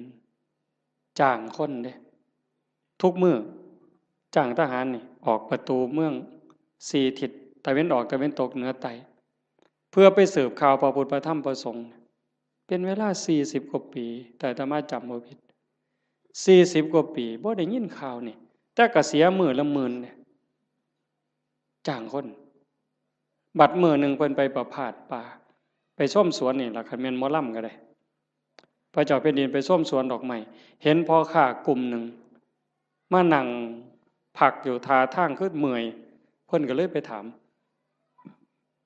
จ้างคนเด้ ทุกมื้อ จ้างทหารนี่ ออกประตูเมืองสี่ทิศ ตะเว็นออก ตะเว็นตก เหนือ ใต้ เพื่อไปสืบข่าวพระพุทธ พระธรรม พระสงฆ์ เป็นเวลาสี่สิบกว่าปี แต่อาตมาจำบ่ผิด สี่สิบกว่าปี บ่ได้ยินข่าวนี่ แต่ก็เสียมื้อละหมื่นเด้ จ้างคน บัดมื้อหนึ่งเพิ่นไปประพาสป่า ไปชมสวนนี่ล่ะ คันแม่นหมอลำก็ได้ พระเจ้าแผ่นดินไปชมสวนดอกไม้ เห็นพ่อค้ากลุ่มหนึ่ง มานั่งพักอยู่ท่าทางคือเมื่อย เพิ่นก็เลยไปถาม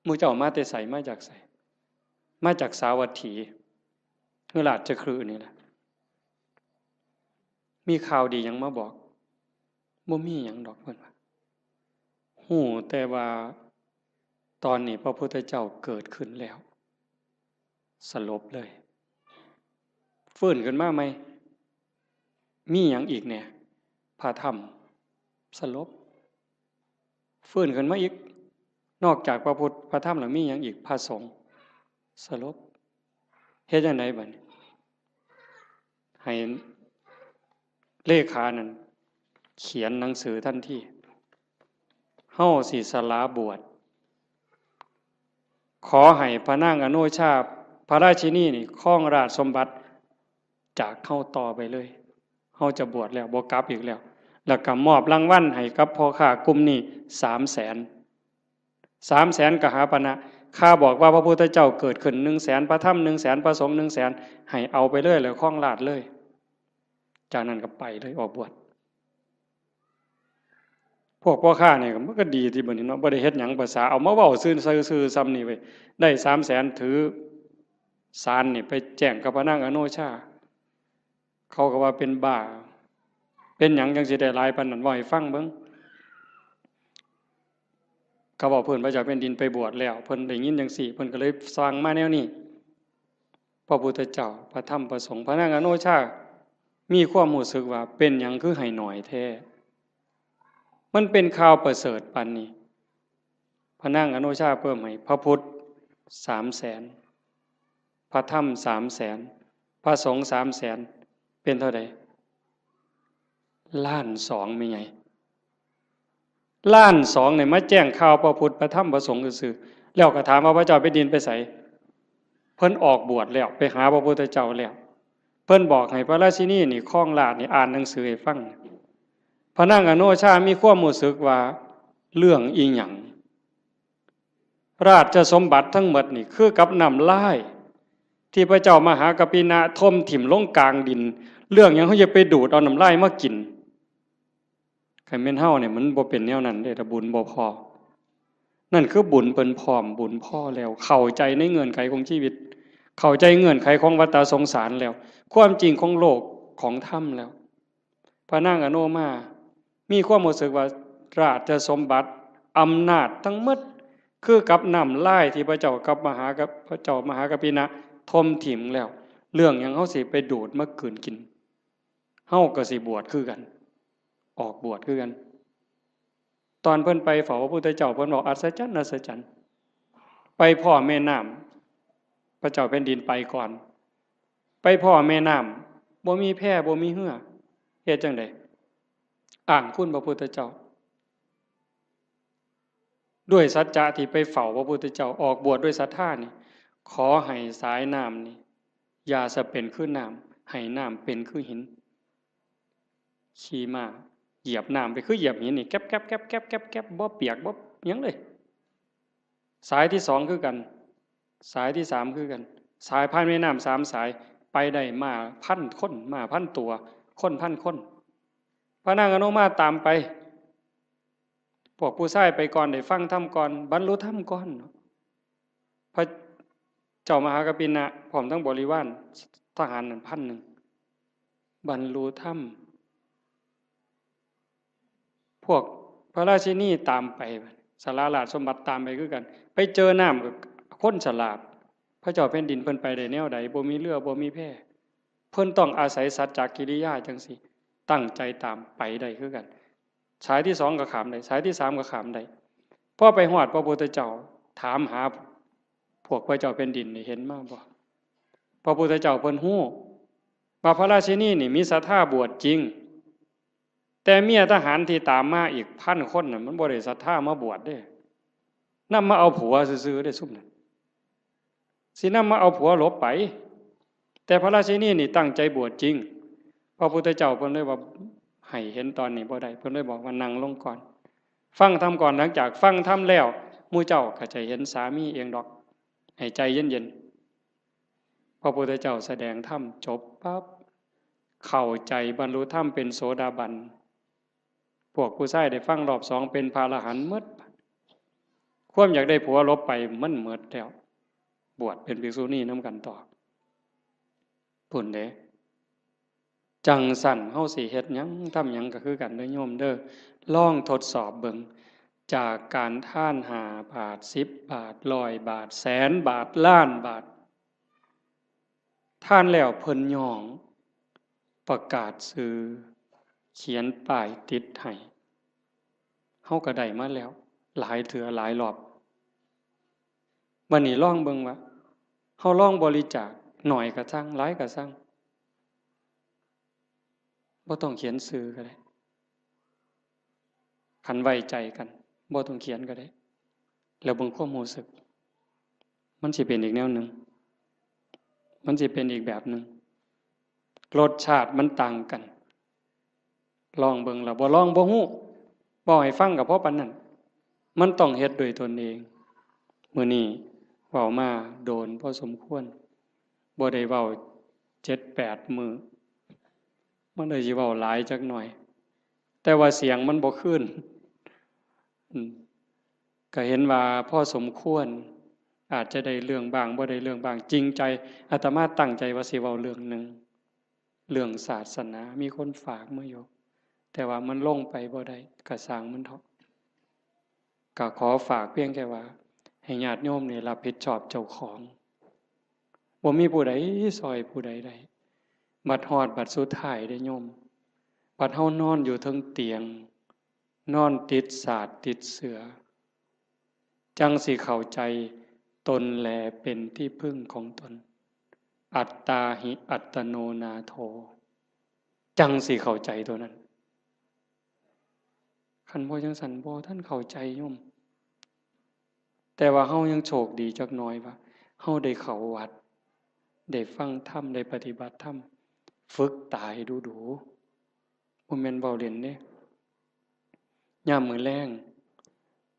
หมู่เจ้ามาแต่ไส มาจากไส มาจากสาวัตถี คือราชคฤห์นี่แหละ มีข่าวดีหยังมาบอก บ่มีหยังดอก เพิ่นว่า ฮู้แต่ว่าตอนนี้พระพุทธเจ้าเกิดขึ้นแล้ว สลบเลย ฟื้นขึ้นมาใหม่ มีหยังอีกแหน่ พระธรรม สลบ ฟื้นขึ้นมาอีก นอกจากพระพุทธ พระธรรมแล้วมีหยังอีก พระสงฆ์ สลบ เฮ็ดจั่งใดบัดนี้ ให้เลขานั่นเขียนหนังสือทันที เฮาสิสละบวช ขอให้พระนางอโนชา พระราชินีนี่ครองราชสมบัติจากเฮาต่อไปเลย เฮาจะบวชแล้ว บ่กลับอีกแล้ว แล้วก็มอบรางวัลให้กับพ่อค้ากลุ่มนี้สามแสน สามแสนกหาปณะ ข้าบอกว่าพระพุทธเจ้าเกิดขึ้นหนึ่งแสน พระธรรมหนึ่งแสน พระสงฆ์หนึ่งแสน ให้เอาไปเลย แล้วครองราชย์เลย จากนั้นก็ไปเลย ออกบวช พวกพ่อค้านี่มันก็ดีติบัดนี้เนาะ บ่ได้เฮ็ดหยัง ภาษาเอามาเว้าซื่อๆ ซื่อๆ ส่ำนี่เว้ย ได้สามแสน ถือสารนี่ไปแจ้งกับพระนางอโนชา เขาก็ว่าเป็นบ้า เป็นหยังจั่งสิได้หลายปานนั้น เว้าให้ฟังเบิ่ง เขาบอกเพิ่นพระเจ้าแผ่นดินไปบวชแล้ว เพิ่นได้ยินจั่งซี้ เพิ่นก็เลยสั่งมาแนวนี้ พระพุทธเจ้า พระธรรม พระสงฆ์ พระนางอโนชา มีความรู้สึกว่าเป็นหยังคือให้น้อยแท้ มันเป็นข่าวประเสริฐปานนี้ พระนางอโนชาเพิ่มให้ พระพุทธสามแสน พระธรรมสามแสน พระสงฆ์สามแสน เป็นเท่าใด ล้านสอง แม่ใหญ่ ล้านสอง เนี่ยมาแจ้งข่าวพระพุทธ พระธรรม พระสงฆ์ซื่อๆ แล้วก็ถามว่าพระเจ้าแผ่นดินไปไส เพิ่นออกบวชแล้ว ไปหาพระพุทธเจ้าแล้ว เพิ่นบอกให้พระราชินีนี่ครองราชย์นี่ อ่านหนังสือให้ฟัง พระนางอโนชามีความรู้สึกว่าเรื่องอีหยัง ราชสมบัติทั้งหมดนี่คือกับน้ำลาย ที่พระเจ้ามหากัปปินะถมถิ่มลงกลางดิน เรื่องหยังเฮาจะไปดูดเอาน้ำลายมากิน คันแม่นเฮาเนี่ยมันบ่เป็นแนวนั้นเด้ ถ้าบุญบ่พอ นั่นคือบุญเพิ่นพร้อม บุญพอแล้ว เข้าใจในเงื่อนไขของชีวิต เข้าใจเงื่อนไขของวัฏสงสารแล้ว ความจริงของโลกของธรรมแล้ว พระนางอโนมา มีความรู้สึกว่าราชสมบัติ อำนาจทั้งหมด คือกับน้ำลายที่พระเจ้ากับมหากับ พระเจ้ามหากัปปินะถมถิ่มแล้ว เรื่องหยังเฮาสิไปดูดมากลืนกิน เฮาก็สิบวชคือกัน ออกบวชคือกัน ตอนเพิ่นไปเฝ้าพระพุทธเจ้า เพิ่นบอกอัศจรรย์ อัศจรรย์ ไปพ้อแม่น้ำ พระเจ้าแผ่นดินไปก่อน ไปพ้อแม่น้ำ บ่มีแพ บ่มีเฮือ เฮ็ดจั่งใด อ้างคุณพระพุทธเจ้า ด้วยสัจจะที่ไปเฝ้าพระพุทธเจ้า ออกบวชด้วยศรัทธานี่ ขอให้สายน้ำนี่ อย่าสะเป็นคือน้ำ ให้น้ำเป็นคือหิน ขี่ม้าเหยียบน้ำไปคือเหยียบหินนี่ แก๊บแก๊บแก๊บแก๊บแก๊บแก๊บ บ่เปียกบ่หยังเลย สายที่สองคือกัน สายที่สามคือกัน สายผ่านแม่น้ำสามสาย ไปได้ม้าพันคน ม้าพันตัว คนพันคน พระนางอโนมาตามไป พวกผู้ชายไปก่อน ได้ฟังธรรมก่อน บรรลุธรรมก่อน พระเจ้ามหากัปปินะ พร้อมทั้งบริวารทหารนั่นพันหนึ่ง บรรลุธรรม พวกพระราชินีตามไป สาราราชสมบัติตามไปคือกัน ไปเจอน้ำก็คนฉลาด พระเจ้าแผ่นดินเพิ่นไปได้แนวใด บ่มีเฮือ บ่มีแพ เพิ่นต้องอาศัยสัจจกิริยาจั่งซี้ ตั้งใจตามไปได้คือกัน สายที่สองก็ข้ามได้ สายที่สามก็ข้ามได้ พอไปฮอดพระพุทธเจ้า ถามหาพวกพระเจ้าแผ่นดินนี่ เห็นมาบ่ พระพุทธเจ้าเพิ่นฮู้ว่าพระราชินีนี่มีศรัทธาบวชจริง แต่เมียทหารที่ตามมาอีกพันคนน่ะ มันบ่ได้ศรัทธามาบวชเด้ นำมาเอาผัวซื่อๆเด้ ซุมนั้น สินำมาเอาผัวหลบไป แต่พระราชินีนี่ตั้งใจบวชจริง พระพุทธเจ้าเพิ่นเลยว่า ให้เห็นตอนนี้บ่ได้ เพิ่นเลยบอกว่านั่งลงก่อน ฟังธรรมก่อน หลังจากฟังธรรมแล้ว หมู่เจ้าก็จะเห็นสามีเองดอก ให้ใจเย็นๆ พระพุทธเจ้าแสดงธรรมจบปั๊บ เข้าใจบรรลุธรรมเป็นโสดาบัน พวกผู้ชายได้ฟังรอบสองเป็นพระอรหันต์หมด ความอยากได้ผัวหลบไปมันหมดแล้ว บวชเป็นภิกษุณีนำกันต่อ พุ้นเด้ จั่งซั้นเฮาสิเฮ็ดหยังทำหยังก็คือกันเด้อโยมเด้อ ลองทดสอบเบิ่ง จากการทานห้าบาท สิบบาท ร้อยบาท แสนบาท ล้านบาท ทานแล้วเพิ่นย้อง ประกาศชื่อ เขียนป้ายติดให้ เฮาก็ได้มาแล้ว หลายเทื่อหลายรอบ บัดนี้ลองเบิ่งว่า เฮาลองบริจาค น้อยก็ซัง หลายก็ซัง บ่ต้องเขียนชื่อก็ได้ คันไว้ใจกัน บ่ต้องเขียนก็ได้ แล้วเบิ่งความรู้สึก มันสิเป็นอีกแนวหนึ่ง มันสิเป็นอีกแบบหนึ่ง รสชาติมันต่างกัน ลองเบิ่ง แล้วบ่ลองบ่ฮู้ เว้าให้ฟังก็พอปานนั้น มันต้องเฮ็ดด้วยตนเอง มื้อนี้เว้ามาโดนพอสมควร บ่ได้เว้าเจ็ดแปดมื้อ มันเลยสิเว้าหลายจักหน่อย แต่ว่าเสียงมันบ่คืน อืม ก็เห็นว่าพอสมควร อาจจะได้เรื่องบ้าง บ่ได้เรื่องบ้าง จริงใจ อาตมาตั้งใจว่าสิเว้าเรื่องหนึ่ง เรื่องศาสนา มีคนฝากมาอยู่ แต่ว่ามันลงไปบ่ได้ ก็ซ่างมันเถาะ ก็ขอฝากเพียงแค่ว่า ให้ญาติโยมนี่รับผิดชอบเจ้าของ บ่มีผู้ใดซ่อยผู้ใดได้ บัดฮอดบัดสุดท้ายเด้โยม บัดเฮานอนอยู่เทิงเตียง นอนติดสาดติดเสือ จั่งสิเข้าใจตนแลเป็นที่พึ่งของตน อัตตาหิอัตโนนาโถ จั่งสิเข้าใจตัวนั้น คันบ่จั่งซั้นบ่ทันเข้าใจโยม แต่ว่าเฮายังโชคดีจักหน่อยว่า เฮาได้เข้าวัด ได้ฟังธรรม ได้ปฏิบัติธรรม ฝึกตาให้ดูๆ บ่แม่นเว้าเล่นเด้ ยามมื้อแลง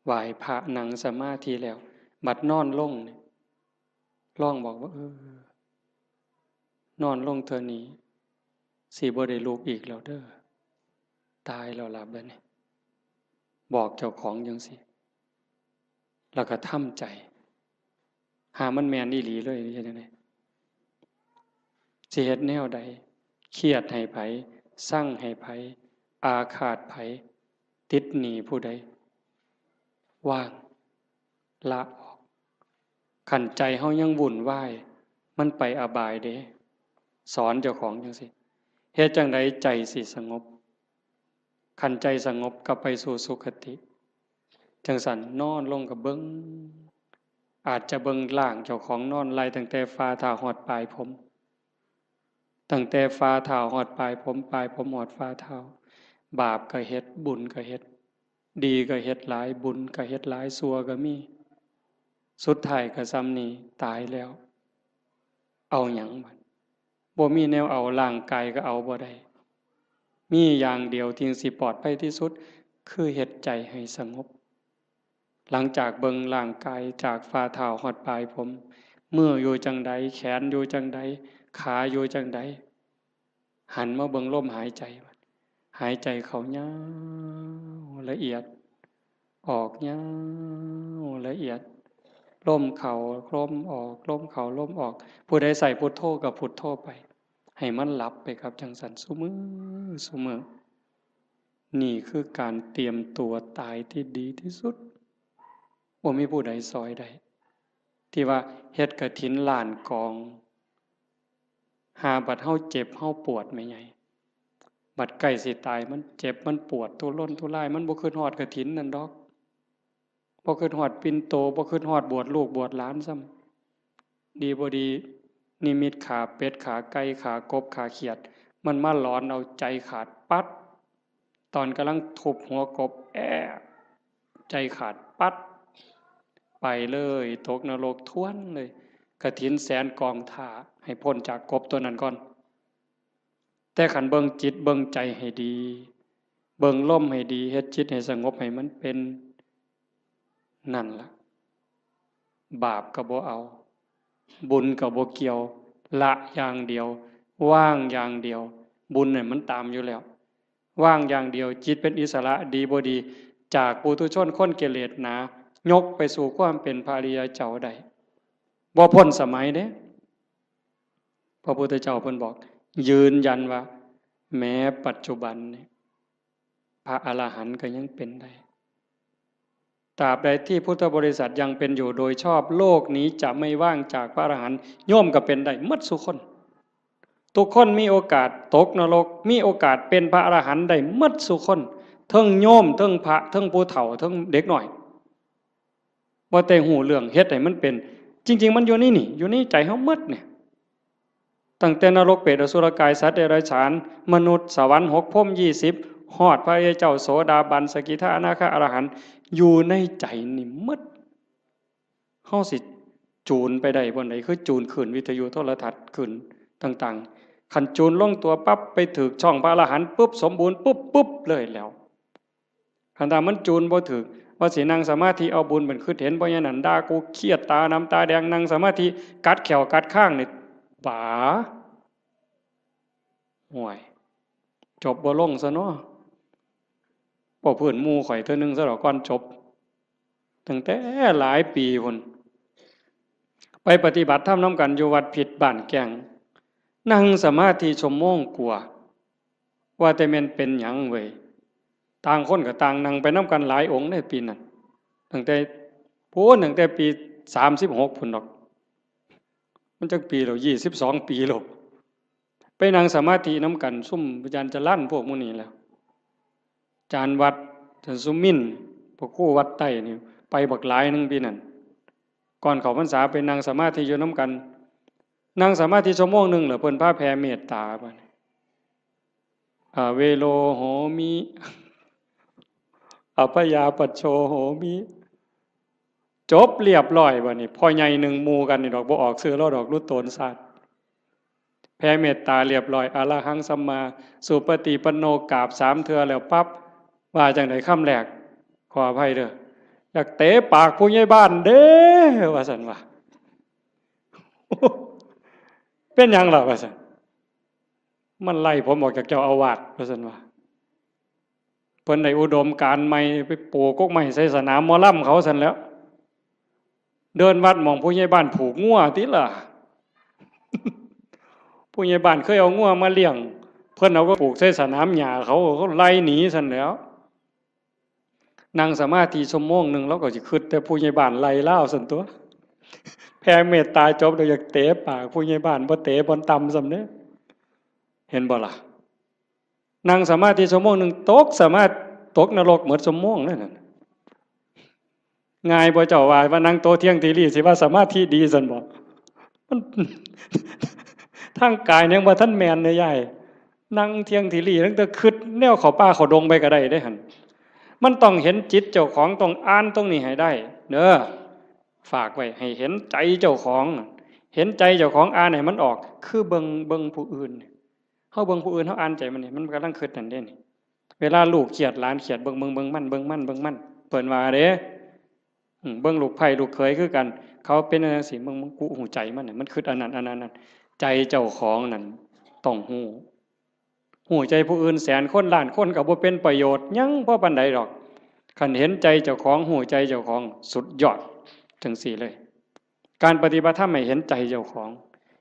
ไหว้พระนั่งสมาธิแล้ว บัดนอนลงนี่ ลองบอกว่า เออ นอนลงเทื่อนี้ สิบ่ได้ลุกอีกแล้วเด้อ ตายแล้วล่ะบัดนี้ บอกเจ้าของจั่งซี้ แล้วก็ทำใจ หามันแม่นอีหลีเลย เฮ็ดจั่งใด สิเฮ็ดแนวใด เครียดให้ไผ ซังให้ไผ อาฆาตไผ ติดหนี้ผู้ใด วาง ละออก คันใจเฮายังวุ่นวาย มันไปอบายเด้ สอนเจ้าของจั่งซี้ เฮ็ดจั่งใดใจสิสงบ คันใจสงบก็ไปสู่สุคติ จั่งซั้นนอนลงก็เบิ่ง อาจจะเบิ่งร่างเจ้าของนอนไล่ตั้งแต่ฝ่าเท้าฮอดปลายผม ตั้งแต่ฝ่าเท้าฮอดปลายผม ปลายผมฮอดฝ่าเท้า บาปก็เฮ็ด บุญก็เฮ็ด ดีก็เฮ็ดหลาย บุญก็เฮ็ดหลาย ชั่วก็มี สุดท้ายก็ส่ำนี้ ตายแล้ว เอาหยังบัด บ่มีแนวเอา ร่างกายก็เอาบ่ได้ มีอย่างเดียวที่สิปลอดภัยที่สุด คือเฮ็ดใจให้สงบ หลังจากเบิ่งร่างกายจากฝ่าเท้าฮอดปลายผม มืออยู่จั่งใด แขนอยู่จั่งใด ขาอยู่จั่งใด หันมาเบิ่งลมหายใจ หายใจเข้ายาวละเอียด ออกยาวละเอียด ลมเข้าลมออก ลมเข้าลมออก ผู้ใดใส่พุทโธก็พุทโธไป ให้มันหลับไปครับ จั่งซั้นซุมื้อซุมื้อ นี่คือการเตรียมตัวตายที่ดีที่สุด บ่มีผู้ใดซอยได้ ที่ว่าเฮ็ดกฐินล้านกอง หาบัดเฮาเจ็บเฮาปวดแม่ใหญ่ บัดใกล้สิตาย มันเจ็บมันปวดทุรนทุราย มันบ่คิดฮอดกฐินนั่นดอก บ่คิดฮอดปิ่นโต บ่คิดฮอดบวชลูกบวชหลานซ้ำ ดีบ่ดี นิมิตขาเป็ด ขาไก่ ขากบ ขาเขียด มันมาหลอนเอาใจขาดปั๊ด ตอนกำลังทุบหัวกบ แอะ ใจขาดปั๊ด ไปเลย ตกนรกถ้วนเลย กฐินแสนกองถ่า ให้พ้นจากกบตัวนั้นก่อน แต่คันเบิ่งจิตเบิ่งใจให้ดี เบิ่งลมให้ดี เฮ็ดจิตให้สงบให้มันเป็น นั่นล่ะ บาปก็บ่เอา บุญก็บ่เกี่ยว ละอย่างเดียว วางอย่างเดียว บุญเนี่ยมันตามอยู่แล้ว วางอย่างเดียว จิตเป็นอิสระ ดีบ่ดี จากปุถุชนคนกิเลสหนา ยกไปสู่ความเป็นพระอริยเจ้าได้ บ่พ้นสมัยเด้ พระพุทธเจ้าเพิ่นบอก ยืนยันว่า แม้ปัจจุบันเนี่ย พระอรหันต์ก็ยังเป็นได้ ตราบใดที่พุทธบริษัทยังเป็นอยู่โดยชอบ โลกนี้จะไม่ว่างจากพระอรหันต์ โยมก็เป็นได้หมดซุคน ทุกคนมีโอกาสตกนรก มีโอกาสเป็นพระอรหันต์ได้หมดซุคน เทิงโยม เทิงพระ เทิงผู้เฒ่า เทิงเด็กน้อย บ่แต่ฮู้เรื่อง เฮ็ดให้มันเป็น จริงๆ มันอยู่ในนี่ อยู่ในใจเฮาหมดเนี่ย ตั้งแต่นรก เปรต อสุรกาย สัตว์เดรัจฉาน มนุษย์ สวรรค์ หก พรหม ยี่สิบ ฮอดพระอริยเจ้า โสดาบัน สกิทา อนาคา อรหันต์ อยู่ในใจนี่หมด เฮาสิจูนไปได้บ่อนใด คือจูนคลื่นวิทยุโทรทัศน์คลื่นต่างๆ คันจูนลงตัวปั๊บ ไปถืกช่องพระอรหันต์ปุ๊บ สมบูรณ์ปุ๊บ ปุ๊บเลยแล้ว คันถ้ามันจูนบ่ถืก ว่าสินั่งสมาธิเอาบุญเป็นคิดเห็น เพราะอย่างนั้นด่ากูเครียด ตาดำตาแดง นั่งสมาธิกัดแข้วกัดคางนี่ ป๋า ห่วย จบบ่ลงซะเนาะ บ่พื้นหมู่ข่อยเทื่อนึงซะดอกก่อนจบ ตั้งแต่หลายปีพุ้น ไปปฏิบัติธรรมนำกันอยู่วัดพิษบ้านแก้ง นั่งสมาธิชั่วโมงกว่า ว่าแต่แม่นเป็นหยังเว้ย ต่างคนก็ต่างนั่งไปนำกันหลายองค์เด้ปีนั้น ตั้งแต่ พู้น ตั้งแต่ปีสามสิบหกพุ้นดอก มันจักปีแล้ว ยี่สิบสองปีแล้ว ไปนั่งสมาธินำกัน ซุมอาจารย์จรัญพวกหมู่นี้แหล้ว อาจารย์วัด อาจารย์สุมินทร์ พระครูวัดใต้นี่ ไปบักหลายหนึ่งปีนั้น ก่อนเข้าพรรษาไปนั่งสมาธิอยู่นำกัน นั่งสมาธิชั่วโมงหนึ่งแล้วเพิ่นพาแผ่เมตตาบัดนี้ อเวโรโหมิ อัพพยาปัชโชโหมิ จบเรียบร้อยบัดนี้ พ่อใหญ่หนึ่งหมู่กันนี่ดอก บ่ออกชื่อลาวดอก รู้ตนซาด แผ่เมตตาเรียบร้อย อะระหังสัมมาสุปฏิปันโน กราบสามเทื่อแล้วปั๊บ ว่าจั่งใดคำแรก ขออภัยเด้อ อยากเตะปากผู้ใหญ่บ้านเด้อ ว่าซั่นว่า เป็นหยังล่ะ ว่าซั่น มันไล่ผมออกจากเจ้าอาวาส ว่าซั่นว่า เพิ่นได้อุดมการณ์ใหม่ ไปปลูกกกไม้ใส่สนามหมอลำเขาซั่นแหล้ว เดินวัดหม่องผู้ใหญ่บ้านผูกงัวติล่ะ ผู้ใหญ่บ้านเคยเอางัวมาเลี้ยง เพิ่นเอาไปผูกใส่สนามหญ้าเขา เขาไล่หนีซั่นแหล้ว นั่งสมาธิชั่วโมงหนึ่ง ลาวก็สิคิดแต่ผู้ใหญ่บ้านไล่ลาวซั่นตั๊ว แผ่เมตตาจบแล้วอยากเตะปากผู้ใหญ่บ้าน บ่เตะบ่อนต่ำซ้ำเด้ เห็นบ่ล่ะ นั่งสมาธิชั่วโมงหนึ่ง ตกสมาธิ ตกนรกหมดชั่วโมงเลยนั่น ง่ายบ่เจ้าว่า ว่านั่งโตเที่ยงทีรีสิว่าสมาธิดีซั่นบ่ มัน ทางกายยังบ่ทันแม่นเลยยาย นั่งเที่ยงทีรีตั้งแต่คิดแนวเข้าป่าเข้าดงไปก็ได้เด้หั่น มันต้องเห็นจิตเจ้าของ ต้องอ่านตรงนี้ให้ได้เด้อ ฝากไว้ให้เห็นใจเจ้าของ เห็นใจเจ้าของ อ่านให้มันออก คือเบิ่ง เบิ่งผู้อื่น เฮาเบิ่งผู้อื่น เฮาอ่านใจมันนี่ มันกำลังคิดนั่นเด้นี่ เวลาลูกเครียด หลานเครียด เบิ่ง เบิ่ง เบิ่งมัน เบิ่งมัน เบิ่งมัน เพิ่นว่าเด้ อืม เบิ่งลูกไผลูกเขยคือกัน เขาเป็นจั่งซี้ เบิ่ง เบิ่ง กูฮู้ใจมันน่ะ มันคิดอันนั้น อันนั้น อันนั้น ใจเจ้าของนั่นต้องฮู้ ฮู้ใจผู้อื่นแสนคนล้านคนก็บ่เป็นประโยชน์หยังพอปานใดดอก คันเห็นใจเจ้าของ ฮู้ใจเจ้าของ สุดยอด จั่งซี้เลย การปฏิบัติธรรมให้เห็นใจเจ้าของ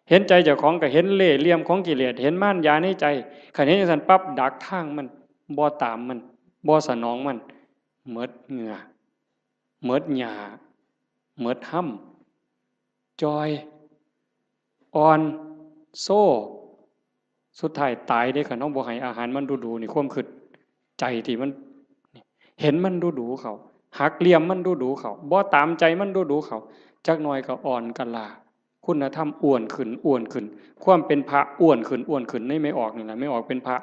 เห็นใจเจ้าของก็เห็นเล่ห์เหลี่ยมของกิเลส เห็นมารยาในใจ คันเห็นจั่งซั้นปั๊บ ดักทางมัน บ่ตามมัน บ่สนองมัน หมดเหงื่อ หมดหญ้า หมดฮ่ำ จ่อย อ่อน โซ สุดท้ายตายเด้ คันเฮาบ่ให้อาหารมันดูๆ นี่ ความคิด ใจที่มัน เห็นมันดูๆ เข้า หักเหลี่ยมมันดูๆ เข้า บ่ตามใจมันดูๆ เข้า จักหน่อยก็อ่อนกะลา คุณธรรมอ้วนขึ้น อ้วนขึ้น ความเป็นพระอ้วนขึ้น อ้วนขึ้น ในแม่ออกนี่แหละ แม่ออกเป็นพระ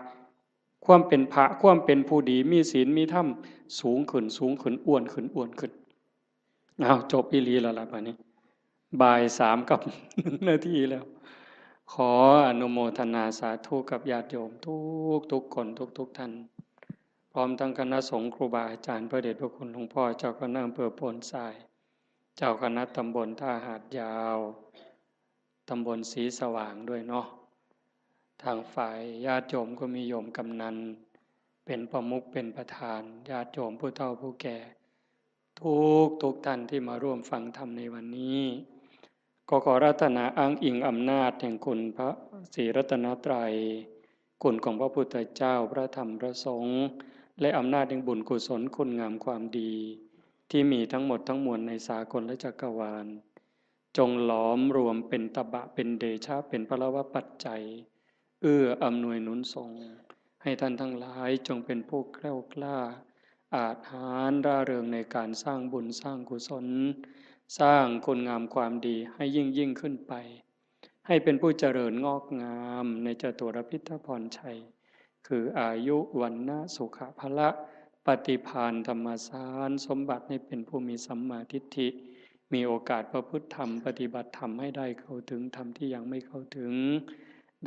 ความเป็นพระ ความเป็นผู้ดี มีศีล มีธรรม สูงขึ้น สูงขึ้น อ้วนขึ้น อ้วนขึ้น อ้าว จบอีหลีแล้วล่ะบัดนี้ บ่ายสามกับหนึ่งนาทีแล้ว ขออนุโมทนาสาธุกับญาติโยมทุกๆ คน ทุกๆ ท่าน พร้อมทั้งคณะสงฆ์ครูบาอาจารย์ พระเดชพระคุณหลวงพ่อเจ้าคณะอำเภอโพนทราย เจ้าคณะตำบลท่าหาดยาว ตำบลศรีสว่างด้วยเนาะ ทางฝ่ายญาติโยมก็มีโยมกำนันเป็นประมุขเป็นประธาน ญาติโยมผู้เฒ่าผู้แก่ ทุกๆ ท่านที่มาร่วมฟังธรรมในวันนี้ ก็ขออาราธนาอ้างอิงอำนาจแห่งคุณพระศรีรัตนตรัย คุณของพระพุทธเจ้า พระธรรม พระสงฆ์ และอำนาจแห่งบุญกุศลคุณงามความดี ที่มีทั้งหมดทั้งมวลในสากลและจักรวาล จงหลอมรวมเป็นตบะ เป็นเดชะ เป็นพลวปัจจัย เอื้ออำนวยหนุนส่ง ให้ท่านทั้งหลายจงเป็นผู้แกล้วกล้า อาจหาญร่าเริงในการสร้างบุญสร้างกุศล สร้างคุณงามความดีให้ยิ่งยิ่งขึ้นไป ให้เป็นผู้เจริญงอกงามในจตุรพิธพรชัย คืออายุ วรรณะ สุขะ พละ ปฏิภาณ ธรรมสารสมบัติ ให้เป็นผู้มีสัมมาทิฏฐิ มีโอกาสประพฤติธรรม ปฏิบัติธรรมให้ได้เข้าถึงธรรมที่ยังไม่เข้าถึง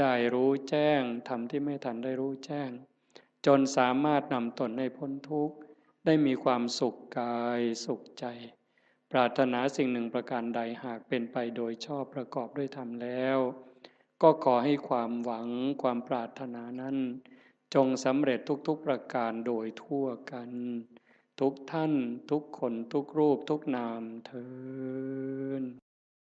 ได้รู้แจ้งธรรมที่ไม่ทันได้รู้แจ้ง จนสามารถนำตนให้พ้นทุกข์ ได้มีความสุขกายสุขใจ ปรารถนาสิ่งหนึ่งประการใด หากเป็นไปโดยชอบประกอบด้วยธรรมแล้ว ก็ขอให้ความหวังความปรารถนานั้น จงสำเร็จทุกๆ ประการโดยทั่วกัน ทุกท่าน ทุกคน ทุกรูป ทุกนามเทอญ